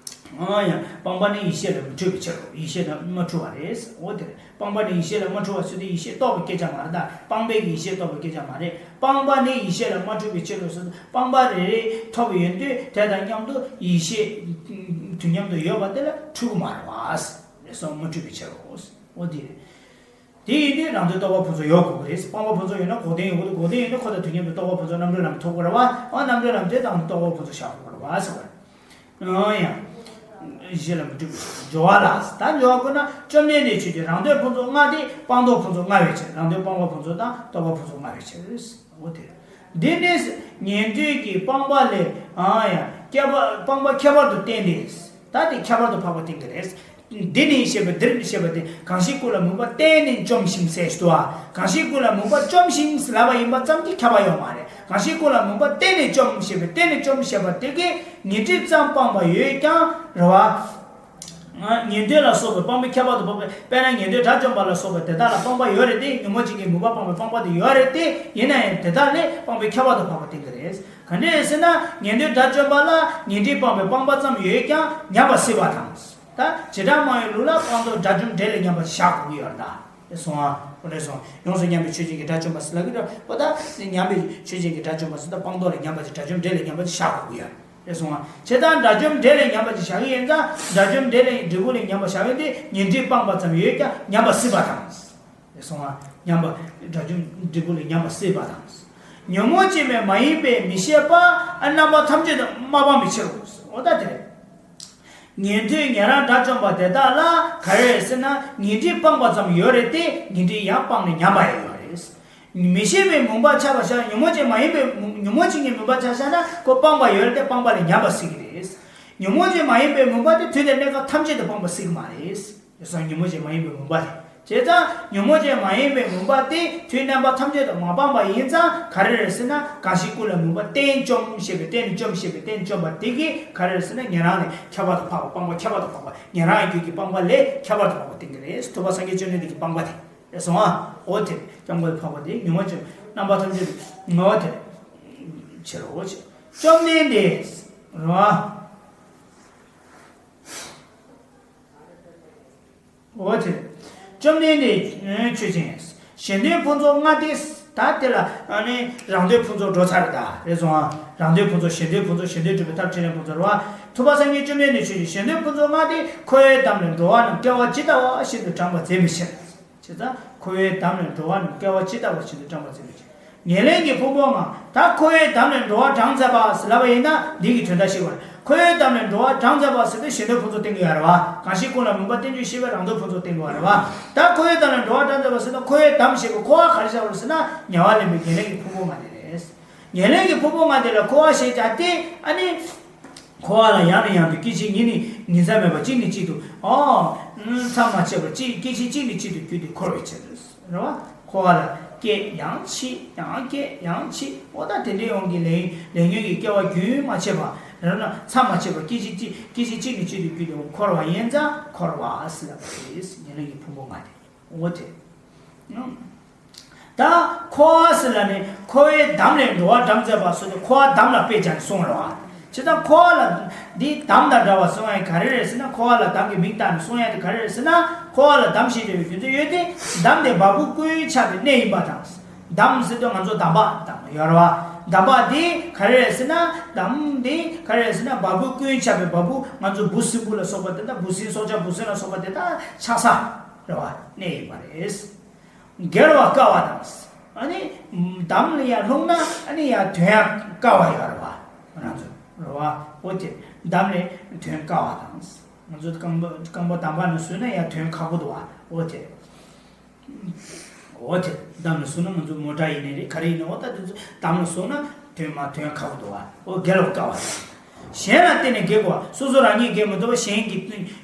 ཨང་ཡང་སྤངས་པ་ནི་ཡིད་ཤེས་ལ་མི་འཁྲུལ་བའི་ཕྱིར་རོ། ཡིད་ཤེས་ལ་མ་འཁྲུལ་བ་རེད། འོ་དེ་རེད། སྤངས་པ་ནི་ཡིད་ཤེས་ལ་མ་འཁྲུལ་བ་ཟེར་དུས་ཡིད་ཤེས་རྟོགས་པའི་སྐད་ཆ་མ་རེད་ད། སྤངས་པའི་ཡིད་ཤེས་རྟོགས་པའི་སྐད་ཆ་མ་རེད། སྤངས་པ་ནི་ཡིད་ཤེས་ལ་མ་འཁྲུལ་བའི་ཕྱིར་རོ་ཟེར་དུས་སྤངས་པ་རེ་རེ་ཐོབ་ཡོང་དུས་དེ་དང་མཉམ་དུ་ཡིད་ཤེས་དུས་མཉམ་དུ་ཡོད་པ་དེ་ལ་འཁྲུལ་གྱི་མ་རེད་བ། རེད་སོང་མ་འཁྲུལ་བའི་ཕྱིར་རོ། འོ་དེ་རེད། དེ་ཡིན་དུས་རང་དོན་རྟོགས་པ་ཕུན་ཚོགས་ཡོད་དགོས་ཀྱི་རེད། སྤངས་པ་ཕུན་ཚོགས་ཡོད་ན་འགོག་བདེན་ཡོད་དགོས་འདུག་འགོག་བདེན་ཡོད་ན་ཁོ་དང་དུས་མཉམ་དུ་རྟོགས་པ་ཕུན་ཚོགས་རྣམ་གྲོལ་ལམ་ཐོབ་དགོས་རེད་བ། འོ་རྣམ་གྲོལ་ལམ་དེ་དང་རྟོགས་པ་ཕུན་ཚོགས་བཞག་དགོས་རེད་བ་ཟེར་བ་རེད། འོ་ཡང་། ཡིད་ཤེས་ལ་མི་འཁྲུལ་བའི་ཕྱིར། སྦྱོར་བ་ལ། ད་སྦྱོར་བ་བཀོད་ན་བཅོམ་ལྡན་འདས་ཆོས་ཀྱི་རང་དོན་ཕུན་ཚོགས་ལྔ་སྟེ་སྤངས་རྟོགས་ཕུན་ཚོགས་ལྔ་བའི་ཕྱིར། རང་དོན་སྤངས་པ་ཕུན་ཚོགས་དང་རྟོགས་པ་ཕུན་ཚོགས་ལྔ་བའི་ཕྱིར། འོ་དེ་རེད། འདི་ནི་ཉན་ཐོས་ཀྱི་སྤངས་པ་ལས་ཨང་ཡང་ཁྱད་པར་སྤངས་པ་ཁྱད་པར་དུ་བསྟན་ཏེ། ད་དེ་ཁྱད་པར་དུ་འཕགས་པ་བསྟན་གྱི་རེད། འདི་ནི་ཞེས་པ་འདིར་ཞེས་པ་དེ་གང་ཞིག་ཀུན་ལ་མུན་པ་གཏན་ནས་བཅོམ་ཞིང་ཟེར་ཞུ་བ། གང་ཞིག་ཀུན་ལ་མུན་པ་བཅོམ་ཞིང་ལབ་པ་ཡིན་པ་ཙམ་གྱིས་ཁྱབ་པ་ཡོད་མ་རེད། གང་ཞིག་ཀུན་ལ་མུན་པ་གཏན་ནས་བཅོམ་ཞེས་པའི་གཏན་ནས་བཅོམ་ཞེས་པ་དེ་གིས་ཉོན་སྒྲིབ་ཙམ་སྤངས་པ་ཡོད་ཀྱང་རེད་བ། ཉན་ཐོས་ལ་སོགས་པའི་སྤངས་པའི་ཁྱད་པར་དུ་འཕགས་པའི་དཔེར་ན་ཉན་ཐོས་དགྲ་བཅོམ་པ་ལ་སོགས་པའི་དེ་དག་ལ་སྤངས་པ་ཡོད་རེད་དེ། ཉོན་མོངས་ཅན་གྱི་མུན་པ་སྤངས་པའི་སྤངས་པ་དེ་ཡོད་རེད་དེ། ཡིན་ན་ཡང་དེ་དག་ལས་སྤངས་པའི་ཁྱད་པར་དུ་འཕགས་པ་བསྟན་གྱི་རེད། ག་འདྲས་ཟེར་ན་ཉན་ཐོས་དགྲ་བཅོམ་པ་ལ་ཉོན་སྒྲིབ་སྤངས་པའི་སྤངས་པ་ཙམ་ཡོད་ཀྱང་ཉམས་པ་སྲིད་པ་དང་། ད་བྱེ་བྲག་སྨྲ་བའི་ལུགས་ལ་སྤངས་རྟོགས་དགྲ་བཅོམ་འབྲེལ་ལས་ཉམས་པ་ཞེས་བཞག་དགོས་ཀྱི་ཡོད་རེད་ད། སོང་ཨ། འོ་རེད་སོང་། ཡོངས་སུ་ཉམས་པའི་ཆོས་ཅན་གྱི་དགྲ་བཅོམ་པ་ཟེར་ལབ་ཀྱི་རེད། འོ་ད་ཉམས་པའི་ཆོས་ཅན་གྱི་དགྲ་བཅོམ་པ་ཟེར་ད་སྤངས་རྟོགས་ལས་ཉམས་པ་ཅིག་དགྲ་བཅོམ་འབྲེལ་ལས་ཉམས་པ་ཅིག་བཞག་དགོས་ཀྱི་ཡོད། རེད་སོང་ང་། བྱས་ཙང་དགྲ་བཅོམ་འབྲས་ལས་ཉམས་པ་ཅིག་བཞག་གི་ཡིན་ཙང་དགྲ་བཅོམ་འབྲས་ལས་འབྲས་བུ་ལས་ཉམས་པ་བཞག་ཡོད་དེ་ཉོན་སྒྲིབ་སྤངས་པ་ཙམ་ཡོད་ཀྱང་ཉམས་པ་སྲིད་པ་དང་། རེད་སོང་ང་། ཉམས་པ་དགྲ་བཅོམ་འབྲས་བུ་ལས་ཉམས་པ་སྲིད་པ་དང་། ཉོན་མོངས་ཅན་མ་ཡིན་པའི་མི་ཤེས་པ་རྣམ་པ་ཐམས་ཅད་དུ་མ་སྤངས་པའི་ཕྱིར་རོ། འོ་ད་དེ་རེད། ཉན་ཐོས་ཉན་རང་དགྲ་བཅོམ་པ་དེ་དག་ལ་ག་རེ་རེད་ཟེར་ན་ཉོན་སྒྲིབ་སྤངས་པ་ཙམ་ཡོད་རེད་དེ་ཉོན་སྒྲིབ་ཡང་སྤངས་ནས་ཉམས་པ་ཡང་ཡོད་རེད། མི་ཤེས་པའི་མུན་པ་ཆགས་པ་ཤར། ཉོན་མོངས་ཅན་མ་ཡིན་པའི་མུན་ཉོན་མོངས་ཅན་གྱི་མུན་པ་ཆགས་ཤར་ན་ཁོ་སྤངས་པ་ཡོད་རེད་དེ་སྤངས་པ་ལས་ཉམས་པ་སྲིད་ཀྱི་རེད། ཉོན་མོངས་ཅན་མ་ཡིན་པའི་མུན་པ་དེ་དུས་དང་གནས་སྐབས་ཐམས་ཅད་དུ་སྤངས་པ་སྲིད་ཀྱི་མ་རེད། ཡོད་སོང་ཉོན་མོངས་ཅན་མ་ཡིན་པའི་མུན་པ་དེ། བྱས་ཙང་ཉོན་མོངས་ཅན་མ་ཡིན་པའི་མུན་པ་དེ་དུས་རྣམ་པ་ཐམས་ཅད་དུ་མ་སྤངས་པ་ཡིན་ཙང་ག་རེ་རེད་ཟེར་ན་གང་ཞིག་ཀུན་ལ་མུན་པ་གཏན་བཅོམ་ཞེས་པའི་གཏན་ནས་བཅོམ་ཞེས་པའི་གཏན་བཅོམ་པ་དེ་གིས་ག་རེ་རེད་ཟེར་ན་ཉན་རང་ལས་ཁྱད་པར་དུ་འཕགས་པ་སྤངས་པ་ཁྱད་པར་དུ་འཕགས་པ་ཉན་རང་རྒྱུད་ཀྱི་སྤངས་པ་ལས་ཁྱད་པར་དུ་འཕགས་པ་བསྟན་གྱི་རེད། ཐུབ་པ་སངས་རྒྱས་བཅོམ་ལྡན་འདས་ཀྱི་སྤངས་པ་དེ་རེད་སོང་ཨ། འོ་དེ་སྐྱབས་མགོན་འཕགས་པ་དེ་ཉོན་མོངས་ཅན་རྣམ་པ་ཐམས་ཅད་དུ་ངོ་བོ་དེ་ཕྱིར་རོ། བཅོམ་ལྡན་འདས་རོ། འོ་དེ། བཅོམ་ལྡན་འདས་ཆོས་ཅན། གཞན་དོན་ཕུན་ཚོགས་ལྔ་སྟེ། ད་དེ་ལ་ཨ་ནི་རང་དོན་ཕུན་ཚོགས་འགྲོ་ཚར་ད་རེད་སོང་ཨ། རང་དོན་ཕུན་ཚོགས་གཞན་དོན་ཕུན་ཚོགས་གཞན་དོན་སྒྲུབ་པའི་ཐབས་འཕྲིན་ལས་ཕུན་ཚོགས་རེད་བ། ཐུབ་པ་སངས་རྒྱས་བཅོམ་ལྡན་འདས་ཆོས་ཅན། གཞན་དོན་ཕུན་ཚོགས་ལྔ་སྟེ། འཁོར་བའི་འདམ་ལས་འགྲོ་བ་རྣམས་སྐལ་བ་ཇི་ལྟ་བ་བཞིན་དུ་དྲངས་པར་མཛད་པའི་ཕྱིར། བྱས་ཙང་འཁོར་བའི་འདམ་ལས་འགྲོ་བ་རྣམས་སྐལ་བ་ཇི་ལྟ་བ་བཞིན་དུ་དྲངས་པར་མཛད་པའི་ཕྱིར། ཉེར་ལེན་གྱི་ཕུང་པོ་ལྔ། ད་འཁོར་བའི་འདམ་ལས་འགྲོ་བ་དྲངས་མཛད་པ་ཟེར་ལབ་པ་ཡིན་ན་འདི་གི་དོན་དག་ཤེས་དགོས་རེད། འཁོར་བའི་འདམ་ལས་འགྲོ་བ་དྲངས་མཛད་པ་ཟེར་དུས་གཞན་དོན་ཕུན་ཚོགས་བསྟན་གྱི་ཡོད་རེད་བ། གང་ཞིག་ཀུན་ལ་མུན་པ་གཏན་བཅོམ་ཞེས་པའི་རང་དོན་ཕུན་ཚོགས་བསྟན་གྱི་ཡོད་རེད་བ། ད་འཁོར་བའི་འདམ་ལས་འགྲོ་བ་དྲངས་མཛད་པ་ཟེར་ན་འཁོར་བའི་འདམ་ཞེས་པའི་འཁོར་བ་ག་རེ་བཞག་པ་རེད་ཟེར་ན་ཉེ་བར་ལེན་པའི་ཉེར་ལེན་གྱི་ཕུང་པོ་ལྔ་དེ་རེད། ཉེར་ལེན་གྱི་ཕུང་པོ་ལྔ་དེ་ལ་འཁོར་བ་ཞེས་བྱ་སྟེ་ཨ་ནི། འཁོར་བ་ལ་ཡང་ནས་ཡང་དུ་སྐྱེ་འཆི་གཉིས་ནི་ཉིན་མཚན་མེད་པར་གཅིག་ནས་གཅིག་ཏུ་ཨོ། མཚམས་མ་ཆད་པར་གཅིག་སྐྱེ་འཆི་གཅིག་ནས་གཅིག་ཏུ་གྱུར་ཏེ་འཁོར་བའི་ཕྱིར་རོ། འཁོར་བ་ལ་སྐྱེ་ཡང་འཆི་ཡང་སྐྱེ་ཡང་འཆི་ཨོ་ད་དེ་འདྲའི་དབང་གིས་ལས་ལས་ཉོན་གྱི་སྐྱེ་བ་རྒྱུན་མ་ཆད་པ་རབ་ན་མཚམས་མ་ཆད་པར་སྐྱེ་འཆི་གཅིག་སྐྱེ་འཆི་གཅིག་ནས་གཅིག་ཏུ་གྱུར་ཏེ་འཁོར་བ་ཡིན་ཙང་འཁོར་བ་ཟེར་ལབ་པ་རེད། ཉེར་ལེན་གྱི་ཕུང་པོ་ལྔ་དེ། འོ་དེ། ད་འཁོར་བ་ཟེར་ལ་ནི་འཁོར་བའི་འདམ་ལས་འགྲོ་བ་དྲངས་མཛད་པ་སོགས་ཏེ་འཁོར་བ་འདམ་ལ་དཔེ་བྱས་ནས་གསུངས་རེད་བ། བྱས་ཙང་འཁོར་བ་ལ་འདི་འདམ་དང་འདྲ་བ་གསུང་ཡ་ག་རེ་རེད་ཟེར་ན་འཁོར་བ་ལ་འདམ་གྱི་མིང་བཏགས་ནས་གསུང་ཡ་དེ་ག་རེ་རེད་ཟེར་ན་འཁོར་བ་ལ་འདམ་ཞེས་བྱ་བའི་རྒྱུ་མཚན་ཡོད་དེ་འདམ་དེ་བ་སྤུ་ཀུན་ཆགས་པའི་གནས་ཡིན་པ་དང་། འདམ་ཟེར་དུས་ང་ཚོ་འདམ་བག་དང་ཡོད་རེད་བ། འདམ་བག་འདི་ག་རེ་རེད་ཟེར་ན་འདམ་འདི་ག་རེ་རེད་ཟེར་ན་བ་སྤུ་ཀུན་ཆགས་པའི་བ་སྤུ་ང་ཚོ་འབུ་སྲིན་འབུ་ལ་སོགས་པ་དེ་དག་འབུ་སྲིན་སྲོག་ཆགས་འབུ་སྲིན་ལ་སོགས་པ་དེ་དག་ཆགས་ས་རེད་བ་གནས་ཡིན་པ་རེད། བརྒལ་བར་དཀའ་བ་དང་། ཨ་ནི་འདམ་ལ་ཡར་ལྷུང་ན་ཨ་ནི་ཡར་ཐོན་ཡ་དཀའ་བ་ཡོད་རེད་བ། ང་ཚོ་རེད་བ། འོ་དེ་འདམ་ལས་ཐོན་དཀའ་བ་དང་། ང་ཚོ་རྐང་པ་རྐང་པ་འདམ་བག་ནང་ཟུག་ན་ཡར་ཐོན་ཁག་པོ་འདུག་བ། འོ་དེ། འོ་དེ་འདམ་ལ་ཟུག་ན་ང་ཚོ་མོ་ཊ་ཡིན་ནའི་རེད་ག་རེ་ཡིན་ནའི་འོ་ད་དེ་ཚོ་འདམ་ལ་ཟུག་ན་ཐོན་མ་ཐོན་ཁག་པོ་འདུག་བ། འོ་བརྒལ་བར་དཀའ་བ་དང་། གཞན་ལ་བརྟེན་ནས་བརྒལ་དགོས་པ། སོ་སོ་རང་ཉིད་བརྒལ་མི་ཐུབ་པ་གཞན་གྱི་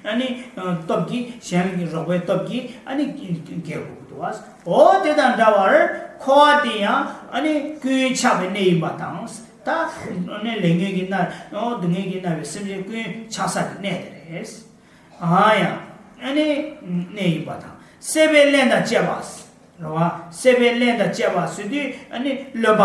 ཨ་ནི་སྟོབས་ཀྱིས་གཞན་གྱི་རོགས་པའི་སྟོབས་ཀྱིས་ཨ་ནི་བརྒལ་དགོས་ཀྱི་འདུག་བ། འོ་དེ་དང་འདྲ་བར་འཁོར་བ་དེ་ཡང་ཨ་ནི་ཀུན་ཆགས་པའི་གནས་ཡིན་པ་དང་། ད་ཨ་ནི་ལས་ཉོན་གྱིས་མནར་འོ་སྡུག་བསྔལ་གྱིས་མནར་བའི་སེམས་ཅན་ཀུན་ཆགས་ས་ཀྱི་གནས་དེ་རེད། ཨ་ཡང་ཨ་ནི་གནས་ཡིན་པ་དང་སྲེད་པའི་རླན་དང་བཅས་པ། རེད་བ། སྲེད་པའི་རླན་དང་བཅས་པ་ཟེར་དུས་ཨ་ནི་རློན་པ།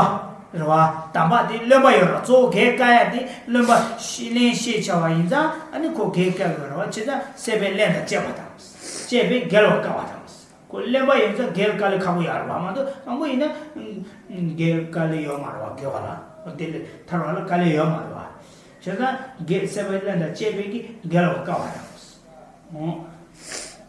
རེད་བ། འདམ་བག་དེ་རློན་པ་ཡོད་རེད་བ། གཙོ་བོ་གས་དཀའ་ཡ་དེ་རློན་པ་ཤི་རླན་ཤས་ཆེ་བ་ཡིན་ཙང་ཨ་ནི་ཁོ་གས་དཀའ་གི་རེད་བ། བྱས་ཙང་སྲེད་པའི་རླན་དང་བཅས་པ་དང་། བཅས་པས་བརྒལ་བར་དཀའ་བ་དང་། ཁོ་རློན་པ་ཡིན་ཙང་བརྒལ་དཀའ་ལས་ཁག་པོ་ཡོད་རེད་བ། མ་གཏོགས་དང་པོ་ཡིན་ན་བརྒལ་དཀའ་ལས་ཡོད་མ་རེད་བ། བརྒལ་བ་ལ་དེ་ལས་ཐར་བ་ལ་དཀའ་ལས་ཡོད་མ་རེད་བ། བྱས་ཙང་བརྒལ་སྲེད་པའི་རླན་དང་བཅས་པས་ཀྱིས་བརྒལ་བར་དཀའ་བ་དང་། འོ།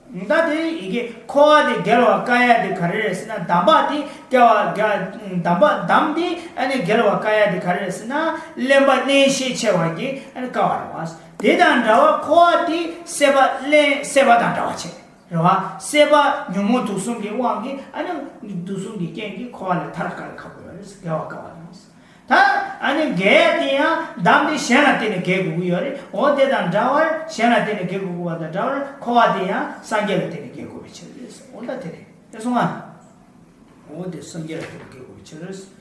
ད་དེ་ཡི་གེ་འཁོར་བ་དེ་བརྒལ་བར་དཀའ་ཡ་དེ་ག་རེ་རེད་ཟེར་ན་འདམ་བག་དེ་བརྒལ་བ་བརྒལ་འདམ་བག་འདམ་དེ་ཨ་ནི་བརྒལ་བར་དཀའ་ཡ་དེ་ག་རེ་རེད་ཟེར་ན་རློན་པ་རླན་ཤས་ཆེ་བ་གིས་ཨ་ནི་དཀའ་བ་རེད་བ། དེ་དང་འདྲ་བར་འཁོར་བ་དེ་སྲེད་པ་རླན་སྲེད་པ་དང་འདྲ་བ་བྱས་རེད་བ། སྲེད་པ་ཉོན་མོངས་དུག་གསུམ་གྱི་དབང་གིས་ཨ་ནི་དུག་གསུམ་གྱི་རྐྱེན་གྱིས་འཁོར་བ་ལས་ཐར་དཀའ་ལས་ཁག་པོ་ཡོད་རེད། བརྒལ་བར་དཀའ་བ་དང་། ད་ཨ་ནི་བརྒལ་ཡ་དེ་ཡང་འདམ་དེ་གཞན་ལ་བརྟེན་ནས་བརྒལ་དགོས་ཀྱི་ཡོད་རེད། འོ་དེ་དང་འདྲ་བར་གཞན་ལ་བརྟེན་ནས་བརྒལ་དགོས་ཀྱི་བ་དང་འདྲ་བར་འཁོར་བ་དེ་ཡང་སངས་རྒྱས་ལ་བརྟེན་ནས་བརྒལ་དགོས་པའི་ཕྱིར་རེད། འོ་ད་དེ་རེད། དེ་སོང་ང་། འོ་དེ་སངས་རྒྱས་ལ་བརྟེན་ནས་བརྒལ་དགོས་པའི་ཕྱིར་རེད།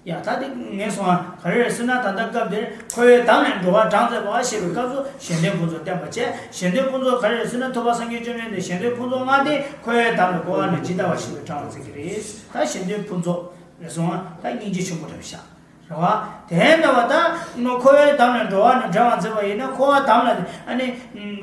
ཡ་ད་དེ་ངས་སོང་ང་ག་རེ་རེད་ཟེར་ན་ད་ལྟ་སྐབས་འདིར་འཁོར་བའི་འདམ་ལས་འགྲོ་བ་དྲངས་མཛད་པ་ཞེས་པའི་སྐབས་སུ་གཞན་དོན་ཕུན་ཚོགས་བསྟན་པ་བྱས། གཞན་དོན་ཕུན་ཚོགས་ག་རེ་རེད་ཟེར་ན་ཐུབ་པ་སངས་རྒྱས་བཅོམ་ལྡན་འདས་གཞན་དོན་ཕུན་ཚོགས་ལྔ་སྟེ་འཁོར་བའི་འདམ་ལས་འགྲོ་བ་རྣམས་ཇི་ལྟ་བ་ཞེས་པའི་དྲངས་པ་ཟེར་གྱི་རེད། ད་གཞན་དོན་ཕུན་ཚོགས་རེད་སོང་ང་ད་སྙིང་རྗེ་ཆེན་པོ་རེད་ཤག་རེད་བ། དེ་ལྟ་བ་ད་ནོ་འཁོར་བའི་འདམ་ལས་འགྲོ་བ་ནི་འདྲེན་པར་མཛད་པ་ཡིན་ན་འཁོར་བ་འདམ་ལ་ཨ་ནི་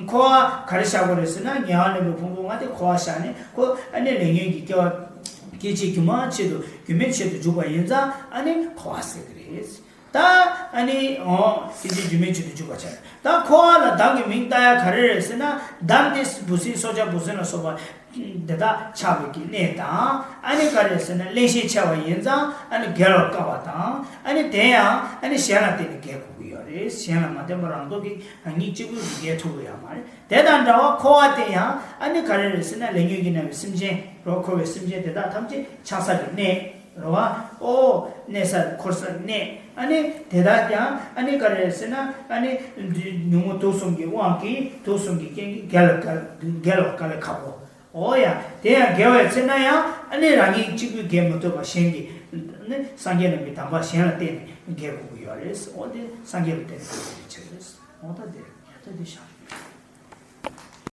འཁོར་བ་ག་རེ་བཞག་དགོས་རེད་ཟེར་ན་ཉེ་བར་ལེན་པའི་ཕུང་པོ་ལྔ་སྟེ་འཁོར་བ་བཞག་ནས་ཁོ་ཨ་ནི་ལས་ཉོན་གྱི་སྐྱེ་བ་སྐྱེ་འཆི་སྒྱུ་མ་ཆེད་དུ་སྒྱུ་མའི་ཆེད་དུ་འཇུག་པ་ཡིན་ཙང་ཨ་ནི་འཁོར་བ་ཟེར་གི་རེད། ད་ཨ་ནི་འོ་སྐྱེ་མཆེད་སྒྱུ་མའི་ཆོས་དུ་འཇུག་པར་བྱ། ད་འཁོར་བ་ལ་བདག་གི་མིང་བཏགས་ཡ་ག་རེ་རེད་ཟེར་ན། འདམ་དེ་འབུ་སྲིན་སྲོག་ཆགས་འབུ་སྲིན་ལ་སོགས་པ་དེ་དག་ཆགས་པའི་གི་གནས་དང་། ཨ་ནི་ག་རེ་ཟེར་ན་གླེན་ཞེན་ཆེ་བ་ཡིན་ཙང་ཨ་ནི་རྒྱལ་བར་དཀའ་བ་དང་། ཨ་ནི་དེ་ཡང་ཨ་ནི་གཞན་ལ་བརྟེན་ནས་རྒྱལ་དགོས་ཀྱི་ཡོད་རེད། གཞན་ལ་མ་བརྟེན་པར་རང་སྟོབས་ཀྱིས་རང་ཉིད་གཅིག་པུས་རྒྱལ་ཐུབ་ཀྱི་ཡོད་མ་རེད། དེ་དང་འདྲ་བར་འཁོར་བ་དེ་ཡང་ཨ་ནི་ག་རེ་རེད་ཟེར་ན་ལས་ཉོན་གྱིས་མནར་བའི་སེམས་ཅན་རོ། འཁོར་བའི་སེམས་ཅན་དེ་དག་ཐམས་ཅད་ཆགས་ས་གི་གནས་རེད་བ། ཨོ་གནས་ས་འཁོར་ས་གནས། ཨ་ནི་དེ་དག་ཀྱང་ཨ་ནི་ག་རེ་རེད་ཟེར་ན་ཨ་ནི་ཉོན་མོངས་དུག་གསུམ་གྱི་དབང་གིས་དུག་གསུམ་གྱི་རྐྱེན་གྱིས་རྒྱལ་ལ་དཀའ་རྒྱལ་བ་དཀའ་ལས་ཁག་པོ། ཨོ་ཡ། དེ་ཡང་རྒྱལ་བའི་ཚེ་ན་ཡང་ཨ་ནི་རང་ཉིད་གཅིག་པུས་རྒྱལ་མི་ཐུབ་པ་གཞན་གྱིས་ནི་སངས་རྒྱས་རྣམས་ཀྱི་དམ་པ་གཞན་ལ་བརྟེན་ནས་རྒྱལ་དགོས་ཀྱི་ཡོད་རེད། ཨོ་དེ་སངས་རྒྱས་ལ་བརྟེན་ནས་རྒྱལ་དགོས་ཀྱི་ཆེད་རེད། ཨོ་ད་དེ་ད་དེ་བཞག